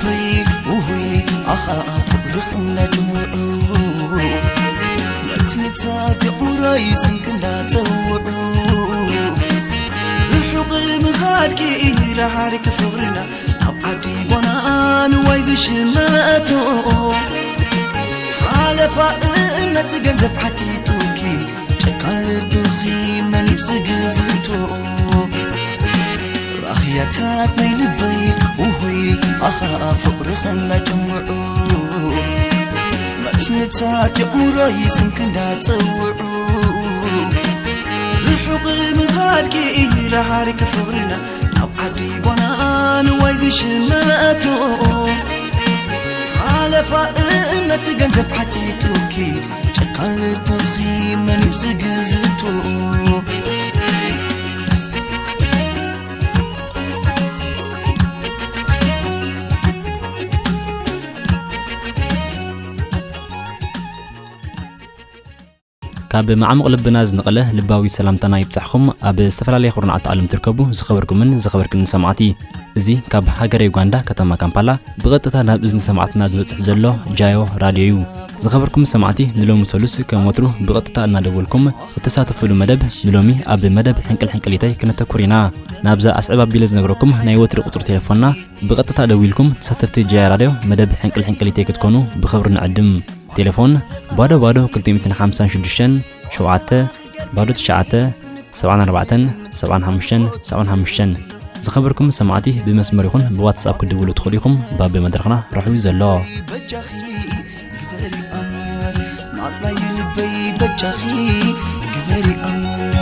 ልበይ ውሁይ ኣኻ ፍቕርኽ እናጅምዑ መትንታት የቑራይ ስምክ እናጸውዑ ርሑቕ ምኻድኪ ረሃሪክ ፍቕርና ኣብ ዓዲ ጓና ንዋይ ዝሽመቶ ሓለፋ እምነት ገንዘብ ሓቲቱኪ ጨካን ልብኺ መን እዩ ዝግዝቶ ራኽያታት ናይ ልበይ ውሁይ ኣኻ ፍቕርኽ እናጀምዑ መትንታት የቑራይ ስምክ እንዳጸውዑ ርሑቕ ምኻድኪ ረሃሪክ ፍቕርና ናብ ዓዲ ጓና ንዋይ ዝሽመቶ ሓለፋ እምነት ገንዘብ ሓቲቱኪ ጨካን ልብኺ መን እዩ ዝግዝቶ ካብ መዓሙቕ ልብና ዝነቐለ ልባዊ ሰላምታና ይብጻሕኹም። ኣብ ዝተፈላለየ ኩርናዓት ዓለም ትርከቡ ዝኸበርኩምን ዝኸበርክንን ሰማዕቲ፣ እዚ ካብ ሃገረ ዩጋንዳ ከተማ ካምፓላ ብቐጥታ ናብ እዝኒ ሰማዕትና ዝበጽሕ ዘሎ ጃዮ ራድዮ እዩ። ዝኸበርኩም ሰማዕቲ፣ ንሎሚ ሰሉስ ከም ወትሩ ብቐጥታ እናደወልኩም እትሳተፍሉ መደብ ንሎሚ ኣብ መደብ ሕንቅል ሕንቅሊተይ ክነተኩር ኢና። ናብዛ ኣስዕብ ኣቢለ ዝነግረኩም ናይ ወትሪ ቁጽሪ ቴሌፎንና ብቐጥታ ደዊልኩም ተሳተፍቲ ጃዮ ራድዮ መደብ ሕንቅል ሕንቅሊተይ ክትኮኑ ብኽብሪ ንዕድም። ቴሌፎን ባዶ ባዶ ክልተ ሚእትን ሓምሳን ሽዱሽተን ሸውዓተ ባዶ ትሽዓተ ሰብዓን ኣርባዕተን ሰብዓን ሓሙሽተን ሰብዓን ሓሙሽተን። ዝኸበርኩም ሰማዕቲ ብመስመር ይኹን ብዋትስኣፕ ክትድውሉ ትኽእሉ ኢኹም። ባቢ መድረኽና ርሑው እዩ ዘሎ። በጃኺ ግበሪ ኣምር ናጥላይ ልበይ በጃኺ ግበሪ ኣምር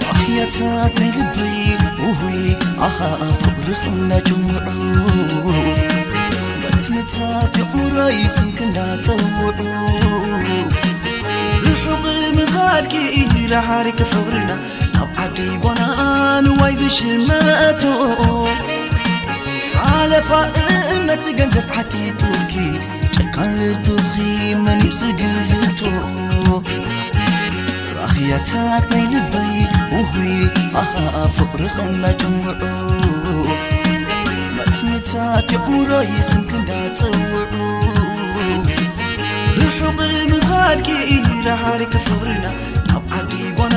ራህያታት ናይ ልበይ ውሁይ ኣኻ ፍቕርኽ እናጅምዑ መትንታት የቑራይ ስምክ እንዳጸውዑ ርሑቕ ምኻድኪ ረሃሪክ ፍቕርና ኣብ ዓዲ ጓና ንዋይ ዝሽመቶ ሓለፋ እምነት ገንዘብ ሓቲቱኪ ጨካን ልብኺ መን እዩ ዝግዝቶ ራህያታት ናይ ልበይ ውሁይ ኣኻ ፍቕርኽ እናጀምዑ መትንታት የቑራይ ስምክ እንዳጸውዑ ርሑቕ ምኻድኪ ረሃሪክ ፍቕርና ኣብ ዓዲ ጓና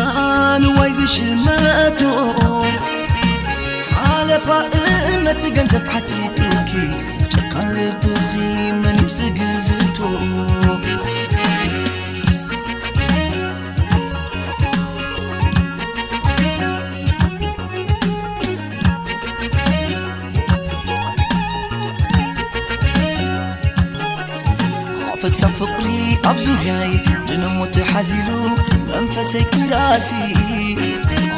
ንዋይ ዝሽመቶ ሓለፋ እምነት ገንዘብ ሓቲቱኪ ጨካን ልብኺ መን እዩ ዝግዝቶ ፈሳ ፍቕሪ ኣብ ዙርያይ ድነሞት ሓዚሉ መንፈሰይ ክራሲ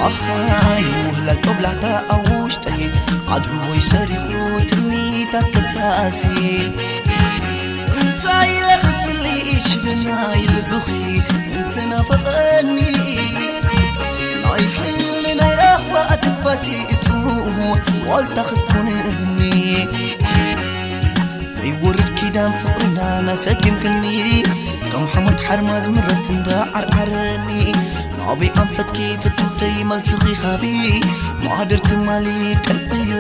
ኣሃይ ውህላል ጦብላታ ኣብ ውሽጠይ ኣድህቦይ ሰሪቑ ትምኒታት ከሳሲ እንታይ ኢለ ክጽሊ ሽብናይ ልብኺ እንተናፈቐኒ ናይ ሕሊ ናይ ራኽባ ድባሲ እጽምኡ ዋልታ ክትኮንኒ ዘይወርድ ኪዳን ፍቕርና ናሰኪምክኒ ከም ሓሞት ሓርማዝ ምረት እንዳ ዓርዓረኒ ናበይ ኣንፈትኪ ፍትውተይ መልስኺ ሃቢ ማህደር ትማሊ ቅልዕዮ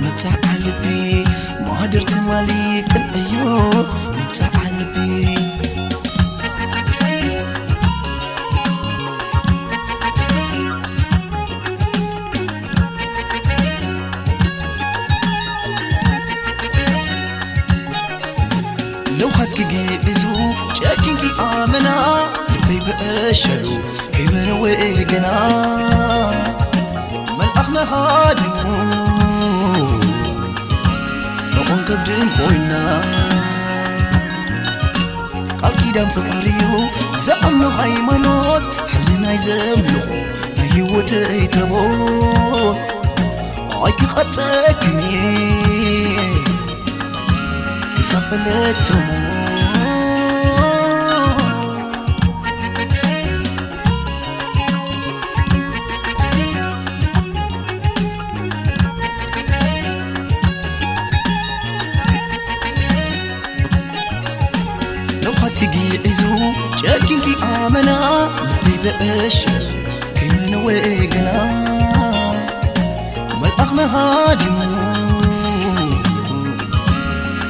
ምብጻሕ ዓልቢ ማህደር ትማሊ ቅልዕዮ ምብጻሕ ዓልቢ ለውሃት ክግዕዙ ጨኪንኪ ኣመና ልበይ ብዕሸሉ ከይመነወ ገና መልኣኽና ሃዲሙ መቆን ከብድን ኮይና ቃል ኪዳን ፍቕሪዩ ዘኣምኖ ሃይማኖት ሕልናይ ዘምልኹ ናይ ህይወተይ ተቦት ኣይክቐብፀክን እየ ክሳብ በለቶ ኣመና ልበይ ብእሽ ከይመነወ ግና መልኣኽና ሃዲሙ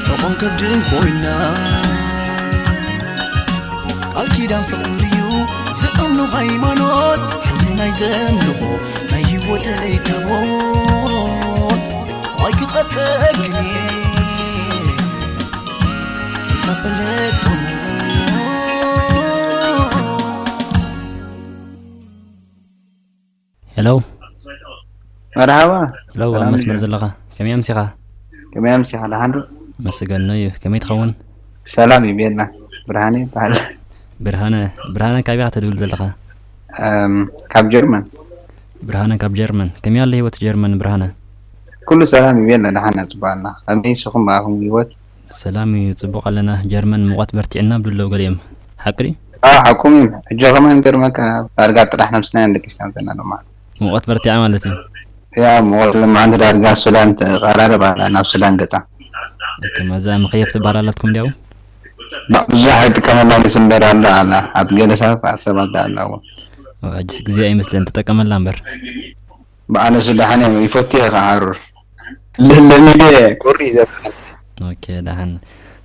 ሕቖን ከብድን ኮይና ቃል ኪዳን ፍቕሪ እዩ ዝእምኑ ሃይማኖት ሕልናይ ዘምልኾ ናይ ህይወተይ ታቦት ኣይክቐጠግን እየ ክሳብ ዕለቱ ሄሎ መርሃባ ሄሎ ኣብ መስመር ዘለኻ ከመይ ኣምሲኻ ከመይ ኣምሲኻ ደሓን ዶ መስገኖ እዩ ከመይ ትኸውን ሰላም ይቤና ብርሃነ ይበሃል ብርሃነ ብርሃነ ካበይ ኢኻ ተድውል ዘለኻ እም፣ ካብ ጀርመን ብርሃነ ካብ ጀርመን ከመይ ኣሎ ህይወት ጀርመን ብርሃነ ኩሉ ሰላም ይቤና ደሓን ጽባና ከመይ ንስኹም ብኣኹም ህይወት ሰላም እዩ ጽቡቕ ኣለና ጀርመን ሙቐት በርቲዕና ብሉ ኣለዉ ገሊኦም ሓቂ ድዩ አ ሓቁም እዩ ሕጂ ከማን ገርመካ ዳርጋ ጥራሕ ነብስና ንደቂስና ዘለና ሎማ ሙቐት በርቲዓ ማለት እዩ ያ ሙቐት ለማዓንቲ ዳርጋ ሱዳን ተቐራረብ ኣላ ናብ ሱዳን ገጻ ከማዛ መኸየፍ ትበሃል ኣላትኩም እንዲያው ብዙሕ ኣይጥቀመላ ስምበር ኣሎ ኣላ ኣብ ገለ ሰባት ኣሰባት ኣለዎ ሕጅስ ግዜ ኣይመስለን ትጠቀመላ እምበር ብኣነሱ ደሓን እዮም ይፈቱ እየ ከዓሩር ልህለኒ ደ ቁሪ ዘብሃል ኦኬ ደሓን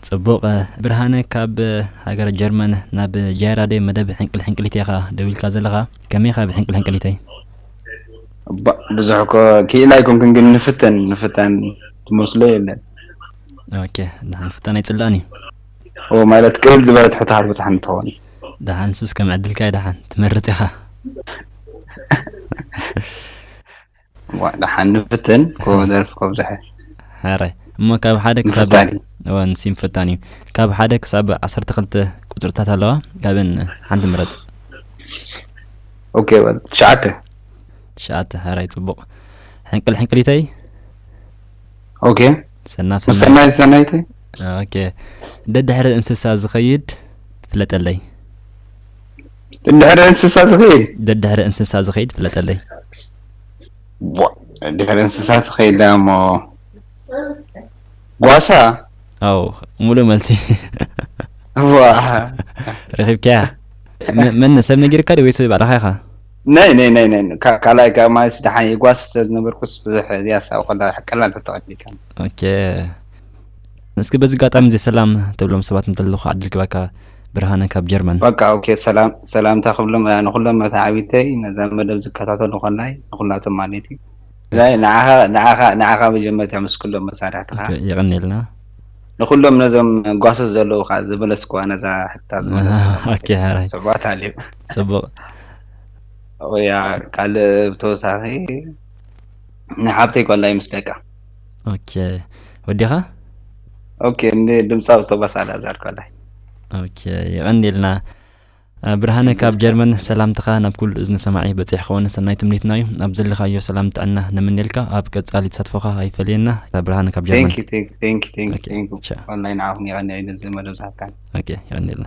ጽቡቕ ብርሃነ ካብ ሃገር ጀርመን ናብ ጃይራዴ መደብ ሕንቅል ሕንቅሊት ኢኻ ደዊልካ ዘለኻ ከመይ ኢኻ ብሕንቅል ሕንቅሊተይ ብዙሕ እኮ ክኢላ ኣይኮንክን ግን ንፍተን ንፍተን ትመስሎ የለን ኦኬ ደሓን ፍተን ኣይጽላእን እዩ ኦ ማለት ቅልል ዝበለት ሕቶታት በጻሕ እንትኸውን ደሓን ሱስ ከም ዕድልካ እዩ ደሓን ትመርጽ ኢኻ ዋ ደሓን ንፍትን ኮ ደርፊ ከብዝሐ ሓራይ እሞ ካብ ሓደ ክሳብ ንፍታን እዩ እዋ ንሲም ፈታን እዩ ካብ ሓደ ክሳብ ዓሰርተ ክልተ ቁፅርታት ኣለዋ ካብን ሓንቲ ምረፅ ኦኬ በል ትሽዓተ ትሽዓተ ሓራይ ፅቡቕ ሕንቅል ሕንቅሊተይ ኦኬ ሰናፍ ምስ ሰናይ ሰናይተይ ኦኬ ደድሕሪ እንስሳ ዝኸይድ ፍለጠለይ እንድሕሪ እንስሳ ዝኽእል ደድሕሪ እንስሳ ዝኸይድ ፍለጠለይ ቧ፣ ድሕሪ እንስሳ ትኸይድ እሞ ጓሳ ኣው ሙሉእ መልሲ ዋ ረኺብካያ መ- መን ሰብ ነጊርካ ዶ ወይስ ባዕልኻ ኢኻ ናይ ናይ ናይ ናይ ካ- ካልኣይ ካብ ማለት ደሓን የጓስ ስለዝነበርኩስ ብዙሕ እዚያ ሳብ ከላ ቀላል ሕቶ ቀሊልካ ኦኬ እስኪ በዚ ኣጋጣሚ እዚ ሰላም ትብሎም ሰባት እንተለኹ ዕድል ክባካ ብርሃነ ካብ ጀርመን በቃ ኦኬ ሰላም ሰላምታ ክብሎም እ፣ ንኩሎም መታዓቢተይ ነዛ መደብ ዝከታተሉ ከላይ ንኩላቶም ማለት እዩ ናይ ንዓኻ ንዓኻ ንዓኻ መጀመርታ ምስ ኩሎም መሳርሕትኻ ኦኬ፣ የቐንየልና ንኩሎም ነዞም ጓሶት ዘለዉ ከዓ ዝመለስክዋ ነዛ ሕታ ዝመለስክዋ ኦኬ፣ ሓራይ ሰብኣት ኣልዩ ፅቡቕ ያ ካልእ ብተወሳኺ ንሓብተይ ጓላይ ምስ ደቃ ኦኬ ወዲኻ ኦኬ እንዲ ድምፃዊ ቶባስ ኣልኣዛር ጓላይ ኦኬ የቐንየልና ብርሃነ ካብ ጀርመን ሰላምትኻ ናብ ኩሉ እዝኒ ሰማዒ በፂሕ ክኸውን ሰናይ ትምኒትና እዩ ኣብ ዘለኻዮ ሰላም ጥዕና ንምንየልካ ኣብ ቀፃሊ ተሳትፎኻ ኣይፈለየና ብርሃነ ካብ ጀርመን ቴንክ ዩ ቴንክ ዩ ቴንክ ዩ ቴንክ ዩ ኦኬ፣ ቴንክ ዩ ቻው። ጓላይ ንዓኹም የቐንየልና ነዚ መደብ ዝሃብካኒ ኦኬ የቐንየልና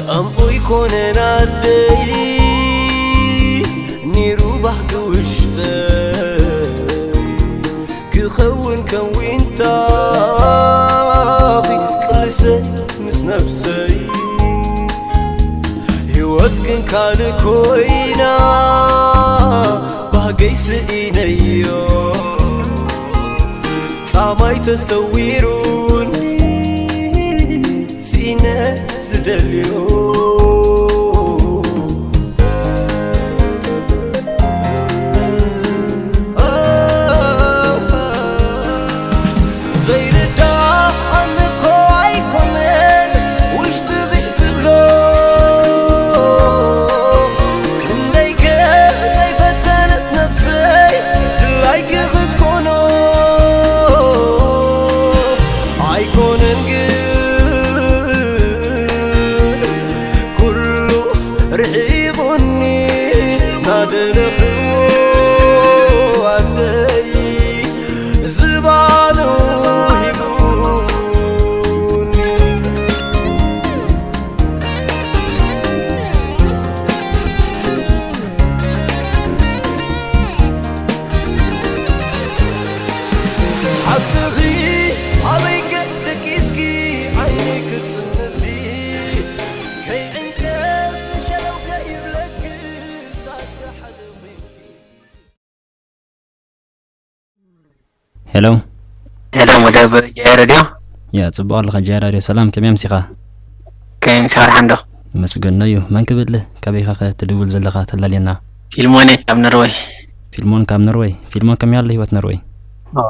ከምኡ ይኮነን ኣደይ ኒሩ ባህጊ ውሽጠይ ክኸውን ከዊንታኺ ቅልሰ ምስ ነፍሰይ ህይወት ግን ካልእ ኮይና ባህገይ ስኢነዮ ጻማይ ተሰዊሩኒ ስኢነ ዝደልዮ ዘይርዳኣኒ እኮ ኣይኮነን ውሽጢ ዝብሎ ክንደይከ ዘይፈተነት ነብሰይ ድላይኪ ክትኮኖ ርሒቑኒ ናደለኽዎ ኣደይ ዝባኑ ሂቡኒ። ሓቅኺ ኣበይ ከ ደቂስኪ ዓይነይ ክትጥምቲ ከይዕንቀፍ ሸለው ከይብለኪ ሳትሓልኺ። ሄሎ። ሄሎ፣ መደብ ጃያ ሬድዮ። ያ፣ ጽቡቕ ኣለኻ ጃያ ሬድዮ። ሰላም፣ ከመይ ኣምሲኻ? ከመይ ኣምሲኻ፣ ደሓን ዶ? መስገኖ እዩ። መን ክብል? ካበይ ኢኻ ከ ትድውል ዘለኻ? ተላልየና። ፊልሞን እየ ካብ ኖርወይ። ፊልሞን ካብ ኖርወይ። ፊልሞን ከመይ ኣሎ ህይወት ኖርወይ? ኦ፣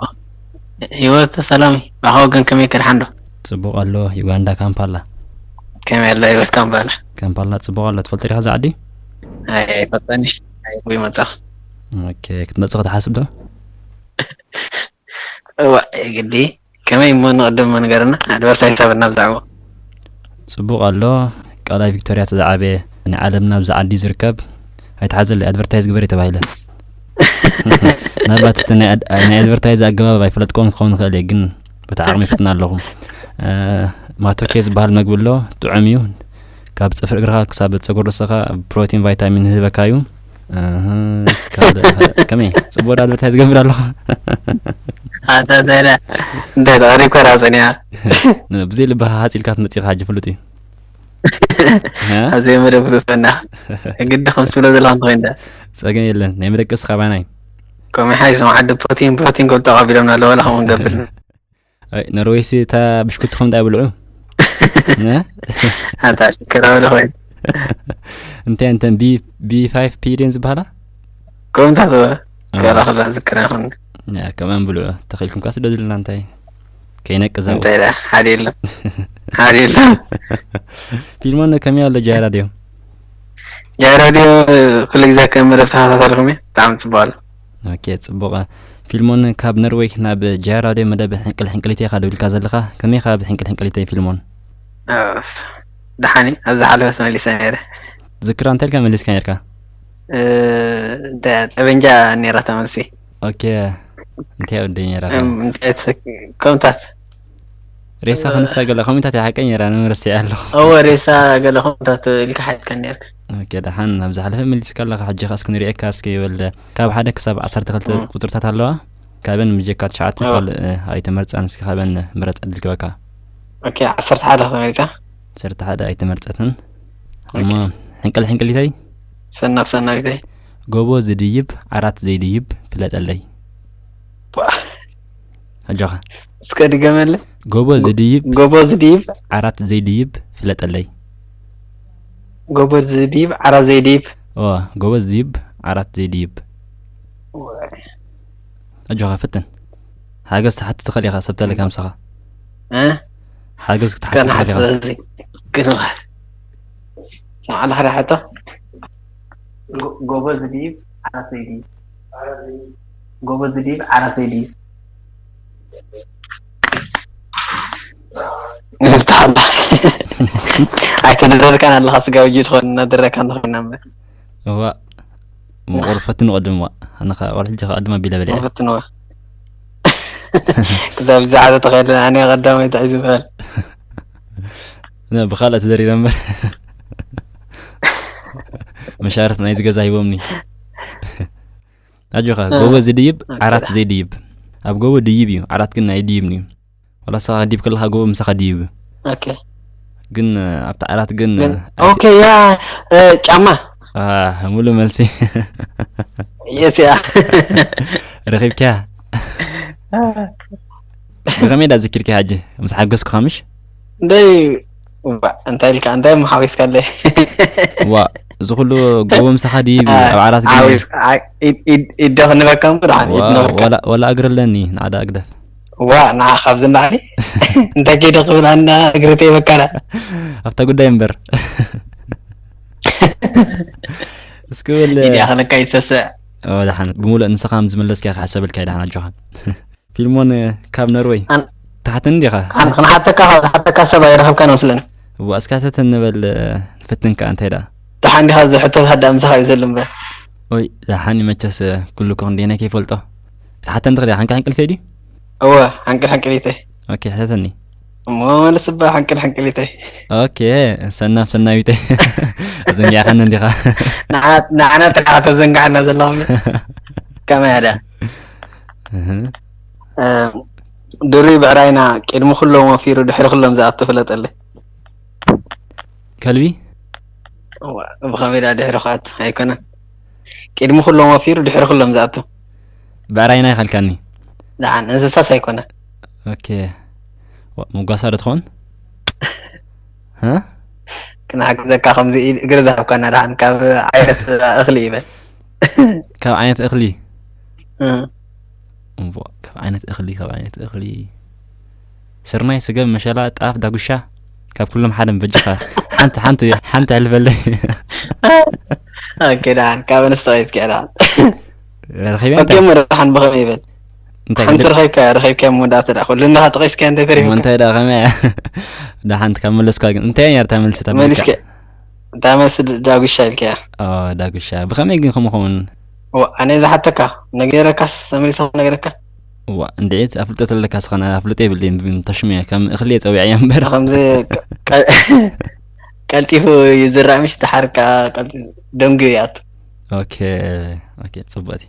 ህይወት ሰላም እዩ። ብኣኻ ወገን ከመይ ከ፣ ደሓን ዶ? ጽቡቕ ኣሎ። ዩጋንዳ ካምፓላ። ከመይ ኣሎ ህይወት ካምፓላ? ካምፓላ ጽቡቕ ኣሎ። ትፈልጦ ዲኻ እዛ ዓዲ? ኣይ፣ ኣይፈልጣን እየ። ኣይ፣ ወይ መጻ። ኦኬ፣ ክትመጽእ ክትሓስብ ዶ? እዋ፣ የግዲ። ከመይ እሞ ንቐድም እሞ ንገረና፣ ኣድቨርታይዝ ሃበና ብዛዕባ። ጽቡቕ ኣሎ። ቃላይ ቪክቶርያ እቲ ዝዓበየ ናይ ዓለምና ኣብዚ ዓዲ ዝርከብ፣ ኣይትሓዘለይ፣ ኣድቨርታይዝ ግበሪ ተባሂለ። ምናልባት እቲ ናይ ኣድ-፣ ናይ ኣድቨርታይዝ ኣገባብ ኣይፈለጥክዎን ክኸውን ይኽእል እየ፣ ግን በቲ ዓቕሚ ይፍትና ኣለኹ። እ፣ ማቶኬ ዝበሃል መግቢ ኣሎ፣ ጥዑም እዩ። ካብ ጽፍሪ እግርኻ ክሳብ ጸጉሪ ርእስኻ ፕሮቲን፣ ቫይታሚን ዝህበካ እዩ። እህ፣ እስካለ፣ ከመይ? ጽቡቕ ዶ ኣድቨርታይዝ ገብር ኣለኹ? ኣታ ዘረ፣ እንታይ ተቐሪብካ ዳ ጸኒሓ? ብዘይ ልብኻ ሃጽ ኢልካ ትመጽእ ኢኻ ሕጂ ፍሉጥ እዩ። እ? ኣብ ዘይ መደብ ክትወስደና። ግዲ ከም ትብሎ ዘለኻ እንተኾይኑ ዳ። ጸገም የለን። ናይ መደቀሲ ካባናይ። ከምኡ ሓይሶም ዓዲ ፕሮቲን፣ ፕሮቲን ክብሉ ተቐቢሎምና ኣለዉ፣ ዋላ ከምኡ ንገብር። ኣይ፣ ኖርዌይሲ እታ ብሽኩቲ ከም ዳ ይብልዑ? እ? ኣታ ሽክር ኣበለ ኮይኑ። እንታይ፣ እንተን ቢ፣ ቢ ፋይቭ ፒ ድየን ዝበሃላ? ከምታት እዋ። ኣዋ። ከላ ከላ ዝክር ኣይኮን። ያ፣ ከማን ብልዑ። ተኺልኩም ካስ ደድልና እንታይ? ከይነቅዘው። እንታይ ዳ? ሓደ የለን። ሓደ የለን። ፊልሞን ከመይ ኣሎ ጃይ ራድዮ? ጃይ ራድዮ ኩሉ ግዜ ከም መደብ ተኸታታልኩም እየ። ብጣዕሚ ጽቡቕ ኣሎ። ኦኬ፣ ጽቡቕ። ፊልሞን፣ ካብ ኖርዌይ ናብ ጃይ ራድዮ መደብ ሕንቅል ሕንቅሊተይ ኢኻ ደዊልካ ዘለኻ። ከመይ ኢኻ ብሕንቅል ሕንቅሊተይ ፊልሞን? ኣስ፣ ደሓን እየ። ኣብ ዝሓለፈ ተመሊሰ ነይረ። ዝክራ እንታይ ኢልካ መሊስካ ነይርካ? እ፣ ደ-፣ ጠበንጃ ነይራ ተመልሲ። ኦኬ። እንታይ ወደይ ነይራ? እም፣ እንታይ ትሰክ-፣ ከምታት። ሬሳ ክንሳ ገለ ከምታት እያ ሓቀይ ነይራ፣ ንምርሲ ኣለኹ። እወ፣ ሬሳ ገለ ከምታት ኢልካ ሓይልካ ነይርካ። ኦኬ፣ ደሓን ኣብ ዝሓለፈ መሊስካ ኣለኻ። ሕጂ ኸኣ እስኪ ንርእየካ እስኪ በል፣ ካብ ሓደ ክሳብ ዓሰርተ ክልተ እም። ቁጽርታት ኣለዋ። ካብን ምጀካ ትሽዓተ እዋ። ካልእ፣ እ፣ ኣይተመርጻን። እስኪ ካብን ምረጽ ዕድል ክበካ። ኦኬ፣ ዓሰርተ ሓደ ተመሪጻ። ዓሰርተ ሓደ ኣይተመርጸትን። ኦኬ። እሞ ሕንቅል ሕንቅሊተይ? ሰናፍ ሰናፊተይ? ጎቦ ዝድይብ ዓራት ዘይድይብ ፍለጠለይ። ዋ። ኣጆኻ። እስከ ድገመለ። ጎቦ ዝድይብ ጎቦ ዝድይብ። ዓራት ዘይድይብ ፍለጠለይ። ጎቦ ዝድይብ ዓራት ዘይድይብ። ኦ፣ ጎቦ ዝድይብ ዓራት ዘይድይብ። ዋ። ኣጆኻ ፈትን። ሓገዝ ትሓትት ትኽእል ኢኻ፣ ሰብ ተለካ ምሳኻ። እ? ሓገዝ ክትሓትት ትኽእል ኢኻ። ከንሓትት እዚ ግንባር። ስምዓና ሓደ ሕቶ። ጎ-፣ ጎበዝ ድይብ ዓራት ዘይድይብ? ጎበዝ ድይብ ዓራት ዘይድይብ? ይፍታሕ ኣላ። ኣይተደረድካን ኣለኻ፣ ስጋዊ ጅ ትኾን እናደረካ እንተኾይና እምበር። እዋ፣ ምቑር ፈትኑ ቅድም እዋ። ኣነ ኸ ቆልሕ ጅኻ ቅድም ኣቢለ በሊዐ። ፈትንዋ። ክሳብ ዝዓዘ ተኸይደ፣ ኣነ ቀዳማይ እንታይ እዩ ዝበሃል? ነ-፣ ብኻልእ ተደሪረ እምበር። መሻርፍ ናይዚ ገዛ ሂቦምኒ። ኣጆኻ፣ እ። ጎቦ ዝድይብ፣ ኦኬ። ዓራት ዘይድይብ። ኣብ ጎቦ ድይብ እዩ፣ ዓራት ግን ኣይድይብን እዩ። ዋላ ንስኻ ክትድይብ ከለኻ ጎቦ ምሳኻ ድይብ እዩ። ኦኬ። ግን፣ እ፣ ኣብቲ ዓራት ግን፣ ግን፣ እ፣ ኣይቲ-፣ ኦኬ፣ ያ፣ እ፣ ጫማ። አ፣ ሙሉ መልሲ። የስ፣ ያ። ረኺብካያ? አ። ብኸመይ ዳ ዝኪርካ ሕጂ? ምስ ሓገዝኩኻ ምሽ? እንደይ፣ ዋ፣ እንታይ ኢልካ? እንታይ እሞ ሓዊስካለይ? ዋ፣ እዚ ኩሉ ጎቦ ምሳኻ ድይብ እዩ፣ አ፣ ኣብ ዓራት ግን ሓዊስ-፣ ዓ-፣ ኢድ፣ ኢድ፣ ኢድ ዶ ክንበካ እሞ ደሓን፣ ኢድ ዋ፣ ንበካ። ወላ፣ ወላ እግሪ ኣለኒ፣ ንዓዳ እግደፍ። ዋ፣ ንዓ ካብዚ ንላዕሊ እንታይ ከይደ ክብል ኣና እግሪ ተይበካና። ኣብታ ጉዳይ እምበር። እስኪ በል። ኢድ ይኣኽለካ ይትሰስዕ። ኦ፣ ደሓን። ብምሉእ ንስኻ ከም ዝመለስካ ክሕሰበልካ እዩ፣ ደሓን ኣጆኻ። ፊልሞን ካብ ኖርወይ። ኣን-፣ ትሓተኒ ዲኻ? ኣን-፣ ክንሓተካ፣ ካብ ዝሓተካ ሰብ ኣይረኸብካን መስለኒ። እዋ፣ እስካ ተተን ንበል፣ ንፈትን ከኣ እንታይ ደኣ? ደሓን ዲኻ? ዝሕተት ሃዳ ምሳኻ እዩ ዘሎ እምበር። ወይ ደሓን እዩ መቸስ፣ ኩሉ እኮ ክንደየናይ ከይፈልጦ። ክትሓተኒ ትኽእል ኢኻ። ሓንቀል ሓንቀሊተይ ድዩ? እወ፣ ሓንቀል ሓንቀሊተይ። ኦኬ፣ ሕተተኒ። እሞ መልስ እባ ሓንቀል ሓንቀሊተይ። ኦኬ፣ ሰናፍ ሰናቢተይ። ኣዘንጊዕካኒ እንዲኻ። ንዓና፣ ንዓና ጥራሕ ተዘንግዓና ዘለኻ እምበር። ከመይ ኣዳ? እህ። እም፣ ድሩይ ብዕራይና ቅድሚ ኩሎም ወፊሩ ድሕሪ ኩሎም ዝኣቱ ፍለጠለይ። ከልቢ? እዋ፣ ብኸመይ ደኣ ድሕሪ ክኣቱ? ኣይኮነን። ቅድሚ ኩሎም ወፊሩ ድሕሪ ኩሎም ዝኣቱ። ብዕራይና ይኸልካኒ። ደሓን፣ እንስሳስ ኣይኮነን። ኦኬ። ዋ፣ መጓሳ ዶ ትኸውን? ሃ? ክንሓግዘካ ከምዚ ኢድ እግሪ ዝሃብካና ደሓን ካብ ዓይነት እኽሊ ይበል። ካብ ዓይነት እኽሊ? እ። እምቦ፣ ካብ ዓይነት እኽሊ፣ ካብ ዓይነት እኽሊ። ስርናይ፣ ስገም፣ መሸላ፣ ጣፍ፣ ዳጉሻ፣ ካብ ኩሎም ሓደ በጃኻ። ሓንቲ፣ ሓንቲ፣ ሓንቲ ሕልፈለይ። ኦኬ፣ ደሓን፣ ካብ ኣንስቲ ቐይስኪ፣ ደሓን። ረኺበ እንታይ? ኦኬ፣ እሞ ደሓን ብኸመይ ይበል? እንታይ ሓንቲ ገለ ረኺብካ፣ ረኺብካ እሞ ደኣ፣ ደኣ፣ ኩሉ እንዳኻ ጠቒስካ እንታይ ተሪፉካ? እሞ እንታይ ደኣ፣ ከመይ እያ? ደሓን ካብ መለስኳ ግን፣ እንታይ እያ እታ መልሲ እታ መሊስከ? እታ መልሲ ድ-፣ ዳጉሻ ኢልካያ። ኦ፣ ዳጉሻ። ብኸመይ ግን ከምኡ ኸውን? ዋ፣ ኣነ ዝሓተካ፣ ነጊረካስ፣ ተመሊሰ ክነግረካ። ዋ፣ እንድዒት ኣፍልጦ ተለካ ስኸነ ኣፍልጦ የብለይን፣ ተሽሙ እየ፣ ከም እኽሊ እየ ጸዊዐያ እምበር። ከምዚ ቀ-፣ ቀ-፣ ቀልጢፉ ይዝራእ ምሽ፣ ደሓር ከኣ ቀልጢ-፣ ደንጉዩ ይኣቱ። ኦኬ፣ ኦኬ፣ ጽቡቕ እዩ።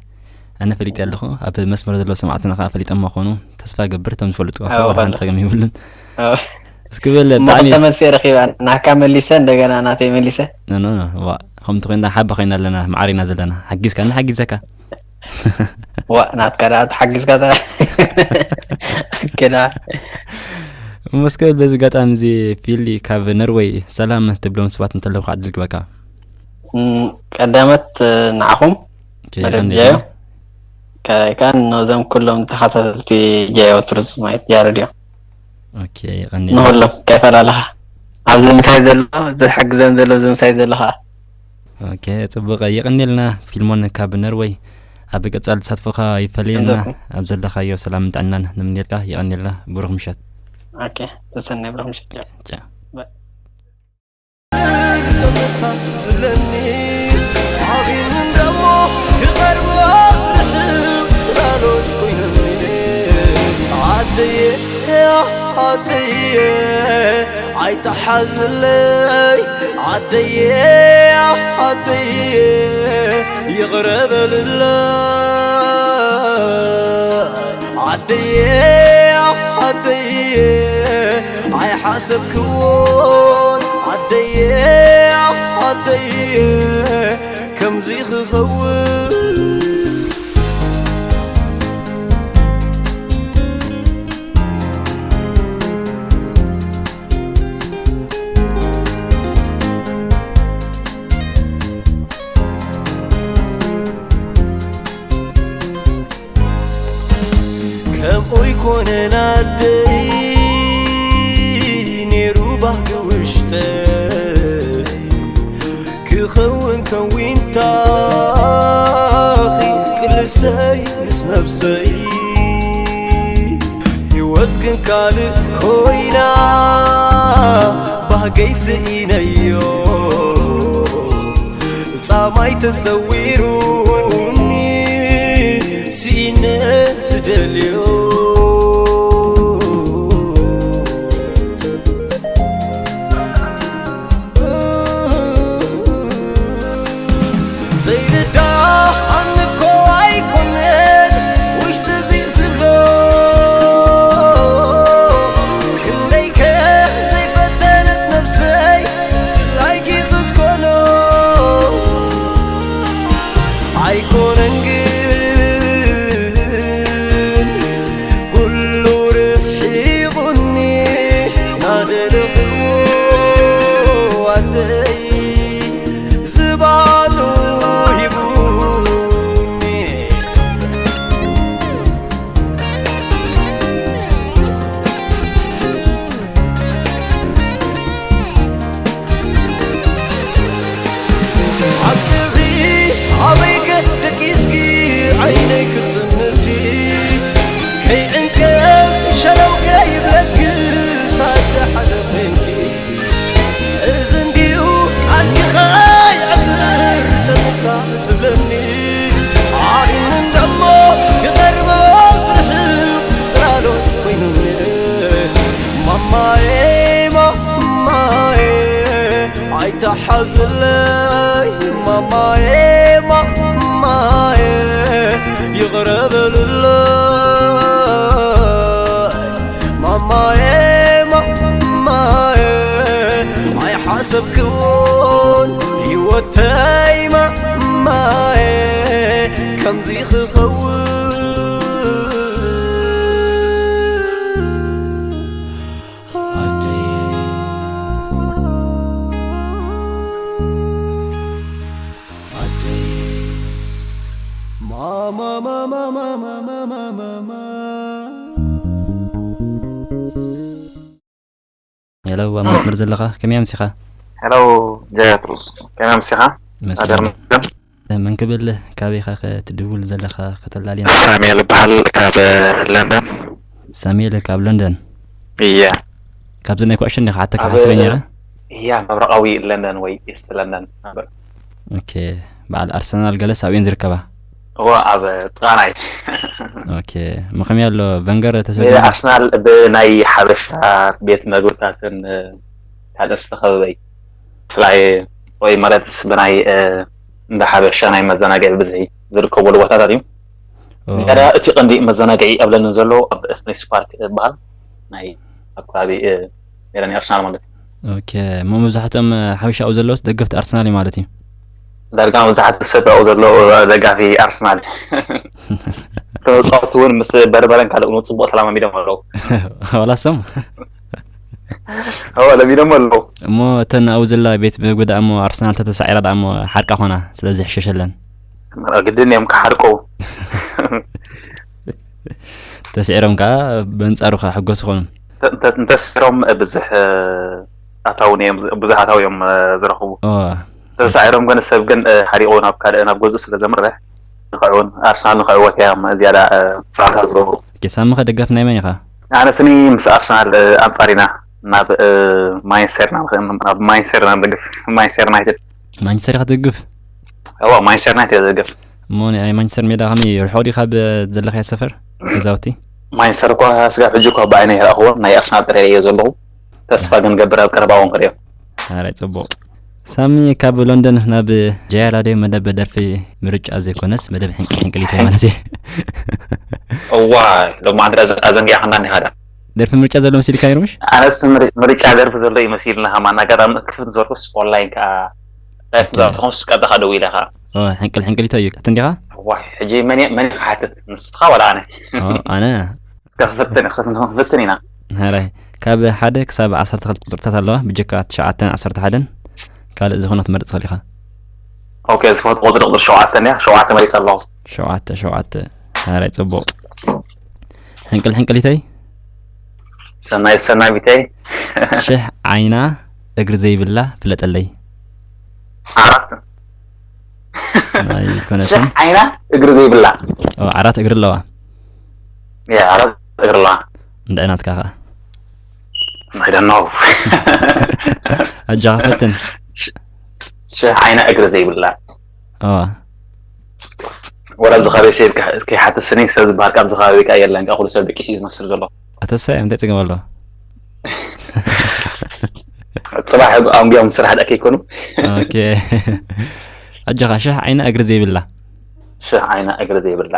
ኣነ ፈሊጠ ኣለኹ፣ ኣብ መስመር ዘለዉ ሰማዕትና ከኣ ፈሊጦም ምዃኑ ተስፋ እገብር፣ እቶም ዝፈልጡ ኣዎ፣ ከኣ ወላ ሓንቲ ፈለ-፣ ጸገም የብሉን። ኣዎ። እስኪ በል፣ እሞ ብጣዕሚ ክልተ መልሲ እየ ረኺበ። ናካ መሊሰ፣ እንደገና ናተይ መሊሰ። ኖ፣ ኖ፣ ኖ፣ ዋ፣ ከምቲ ኮይና ሓባ ኮይና ኣለና፣ ማዕሪና ዘለና። ሓጊዝካ፣ እና ሓጊዘካ። ዋ፣ ናትካ ደኣ ተሓጊዝካ ተራ። ኦኬ፣ ደኣ። እሞ እስኪ በል፣ በዚ ኣጋጣሚ እዚ ፊሊ ካብ ነርወይ ሰላም ትብሎም ሰባት እንተለዉ ከዓ ዕድል ግበካ። እም፣ ቀዳመት፣ እ፣ ንዓኹም ኦኬ፣ መደብ ቀንዲ ጃዮ። ይኹን። ካልኣይ ከኣ ነዞም ኩሎም ተኸታተልቲ ጃዮ ቱሪዝም ማለት ጃዮ ሬድዮ። ኦኬ፣ የቐንየልና። ንኹሎም ከይፈላለኻ። ኣብዚ ምሳይ ዘሎ፣ ዝሕግዘን ዘሎ፣ እዚ ምሳይ ዘሎ ኸኣ። ኦኬ፣ ጽቡቕ። የቐንየልና ፊልሞን ካብ ነርወይ። ኣብ ቀጻሊ ተሳትፎኻ ይፈለየና። ንዘኩም። ኣብ ዘለኻዮ ሰላምን ጥዕናን ንምንየልካ። የቐንየልና። ብሩኽ ምሸት። ኦኬ፣ ተሰነይ ብሩኽ ምሸት። ቻው። ቻው። ባይ። ዝለኒ ዓብይን ደሞ ክቐርቦ ዝርሕቕ ጽላሎት ኮይኑኒ። ዓደየ፣ ዓደየ፣ ኣይተሓዝለይ ዓደየ፣ ዓደየ፣ ይቕረ በልለይ። ዓደየ፣ ዓደየ፣ ኣይሓሰብክዎን ዓደየ፣ ዓደየ፣ ከምዚ ክኸውን። ከምኡ ይኮነን ኣደይ፣ ነይሩ ባህጊ ውሽጠይ፣ ክኸውን ከዊንታኺ ቅልሰይ ምስ ነፍሰይ። ህይወት ግን ካልእ ኮይና፣ ባህገይ ስኢነዮ። ጻማይ ተሰዊሩኒ ስኢነ ዝደልዮ። ዘይርዳእኒ እኮ ኣይኮነን ውሽጢ እዚ ዝብሎ። ክንደይከ ዘይፈተነት ነብሰይ ድላይኪ ክትኮኖ። ኣይኮነን ግን ዝለይ ማማዬ ማማዬ ይቕረ በልለይ ማማዬ ማማዬ ኣይሓሰብክዎን ህይወተይ ማማዬ ከምዚ ክኸውን ኣደይ ኣደይ ማማ ማማ ማማ ማማ ማማ ሄሎ ኣብ መስመር ዘለኻ ከመይ ኣምሲኻ? ሄሎ ጃያትሩስ ከመይ ኣምሲኻ? ኣደር መስገን መስገን። መን ክብል ካበይ ኢኻ ክትድውል ዘለኻ ከተላልየና? ሳሙኤል እበሃል ካብ ለንደን። ሳሙኤል ካብ ለንደን። እያ። ካብዚ ናይ ኩዕሾ እንዲኻ ሓተካ ኣብ ሓስበ ነይረ። እያ ምብራቓዊ ለንደን ወይ ኢስት ለንደን። ኦኬ በዓል ኣርሰናል ገለስ ኣብየን ዝርከባ? እዎ ኣብ ጥቓናይ። ኦኬ እሞ ከመይ ኣሎ ቨንገር ተሰዲዱ? ኣርሰናል ብናይ ሓበሻ ቤት መግብታትን ካልእ ዝተኸበበ እዩ። ብፍላይ ወይ ማለትስ ብናይ እንዳ ሓበሻ ናይ መዘናግዒ ብዝሒ ዝርከበሉ ቦታታት እዩ። ዝያዳ እቲ ቀንዲ መዘናግዒ ኣብ ለንደን ዘሎ ኣብ ፍሬንስ ፓርክ ዝበሃል ናይ ኣብ ከባቢ ሜዳ ናይ ኣርሰናል ማለት እዩ። ኦኬ እሞ መብዛሕትኦም ሓበሻ ኣብኡ ዘለውስ ደገፍቲ ኣርሰናል እዩ ማለት እዩ? ዳርጋ መብዛሕትኡ ሰብ ኣብኡ ዘሎ ደጋፊ ኣርሰናል እዩ። ተፃወትቲ እውን ምስ በርበረን ካልእ እውን ፅቡቅ ተላማሚዶም ኣለዉ። ዋላ እሶም? ኣዎ ለሚዶም ኣለዉ። እሞ እተን ኣብኡ ዘላ ቤት ምግቢ ደኣ እሞ ኣርሰናል ተተሳዒራ ደኣ እሞ ሓርቃ ኮና ስለዚ ሕሸሸለን። ግድን እዮም ክሓርቁ። ተስዒሮም ከዓ በንጻሩ ከዓ ሕጎስ ይኾኑ። እንተስዒሮም ብዙሕ ኣታውን እዮም ብዙሕ ኣታው እዮም ዝረኽቡ። ተሳዒሮም ግን ሰብ ግን ሓሪቑ ናብ ካልእ ናብ ገዝኡ ስለ ዘምርሕ ንኽዕውን ኣርሰናል ንኽዕወት እዮም ዝያዳ ፃዕታ ዝገብሩ። ሳምኸ ደጋፊ ናይ መን ኢኻ? ኣነ ስኒ ምስ ኣርሰናል ኣንፃር ኢና ናብ ማንቸስተር ናብ ማንቸስተር ናብ ደግፍ ማንቸስተር ዩናይትድ። ማንቸስተር ኢኻ ትድግፍ? እዋ ማንቸስተር ዩናይትድ እየ ዝደግፍ። እሞ ናይ ማንቸስተር ሜዳ ከመይ ርሑቕ ድዩ ካብ ዘለኻዮ ሰፈር ገዛውቲ? ማንቸስተር እኳ ስጋብ ሕጂ እኳ ብዓይነይ ኣይረኣኽዎን፣ ናይ ኣርሰናል ጥራይ እየ ዘለኹ። ተስፋ ግን ገብር ኣብ ቀረባ እዋን ክርእዮ። ኣራይ ጽቡቕ። ሳሚ ካብ ሎንደን ናብ ጃያላደ መደብ ደርፊ ምርጫ ዘይኮነስ መደብ ሕንቅል ሕንቅሊተይ ማለት እየ። እዋ ሎማዓንቲ ኣዘንጊዕካና እኒኻ ዳ። ደርፊ ምርጫ ዘሎ መሲልካ ነይሩ ምሽ? ኣነስ ምርጫ ደርፊ ዘሎ እዩ መሲልና ከማን ኣጋጣሚ ክፍት ዝበልኩስ ኦንላይን ከዓ ላይፍ ኦኬ። ዛተኹምስ ቀጥታ ደው ኢለ ከዓ ኦ፣ ሕንቅል ሕንቅሊቶ እዩ። እቲ እንዲኻ? ዋይ ሕጂ መን እየ- መን እየ ክሓትት ንስኻ ወላ ኣነ? ኦ፣ ኣነ እስከ ክፍትን ክፍትን ኢና። ሃራይ ካብ ሓደ ክሳብ ዓሰርተ ክልተ ቁፅርታት ኣለዋ ብጀካ ትሽዓተን ዓሰርተ ሓደን ካልእ ዝኾነ ክትመርፅ ትኽእል ኢኻ። ኦኬ ዝፈትዎ ቁፅሪ ቁፅሪ ሸውዓተ እያ ሸውዓተ መሪፅ ኣለኹ። ሸውዓተ ሸውዓተ ሃራይ ፅቡቕ። ሕንቅል ሕንቅሊተይ ሰናይ ሰናቢተይ ሽሕ ዓይና እግሪ ዘይብላ ፍለጠለይ። ዓራት ኣይኮነትን። ሽሕ ዓይና እግሪ ዘይብላ። ኦ፣ ዓራት እግሪ ኣለዋ። ያ ዓራት እግሪ ኣለዋ። እንታይ ናትካ ከ? I don't know። ኣጃኻ ፈትን። ሽሕ ዓይና እግሪ ዘይብላ። ኦ። ወላ ኣብዚ ከባቢ ሰይድ ከይሓትስኒ ሰብ ዝበሃል ካብዚ ከባቢ ከኣ የለን፣ ከኣ ኩሉ ሰብ ደቂሱ እዩ ዝመስል ዘሎ። ኣተሳይ እንታይ ጸገም ኣለዎ? ጽባሕ ኣንቢዮም ስራሕ ደኣ ከይኮኑ። ኦኬ። ኣጆኻ ሽሕ ዓይና እግሪ ዘይብላ። ሽሕ ዓይና እግሪ ዘይብላ።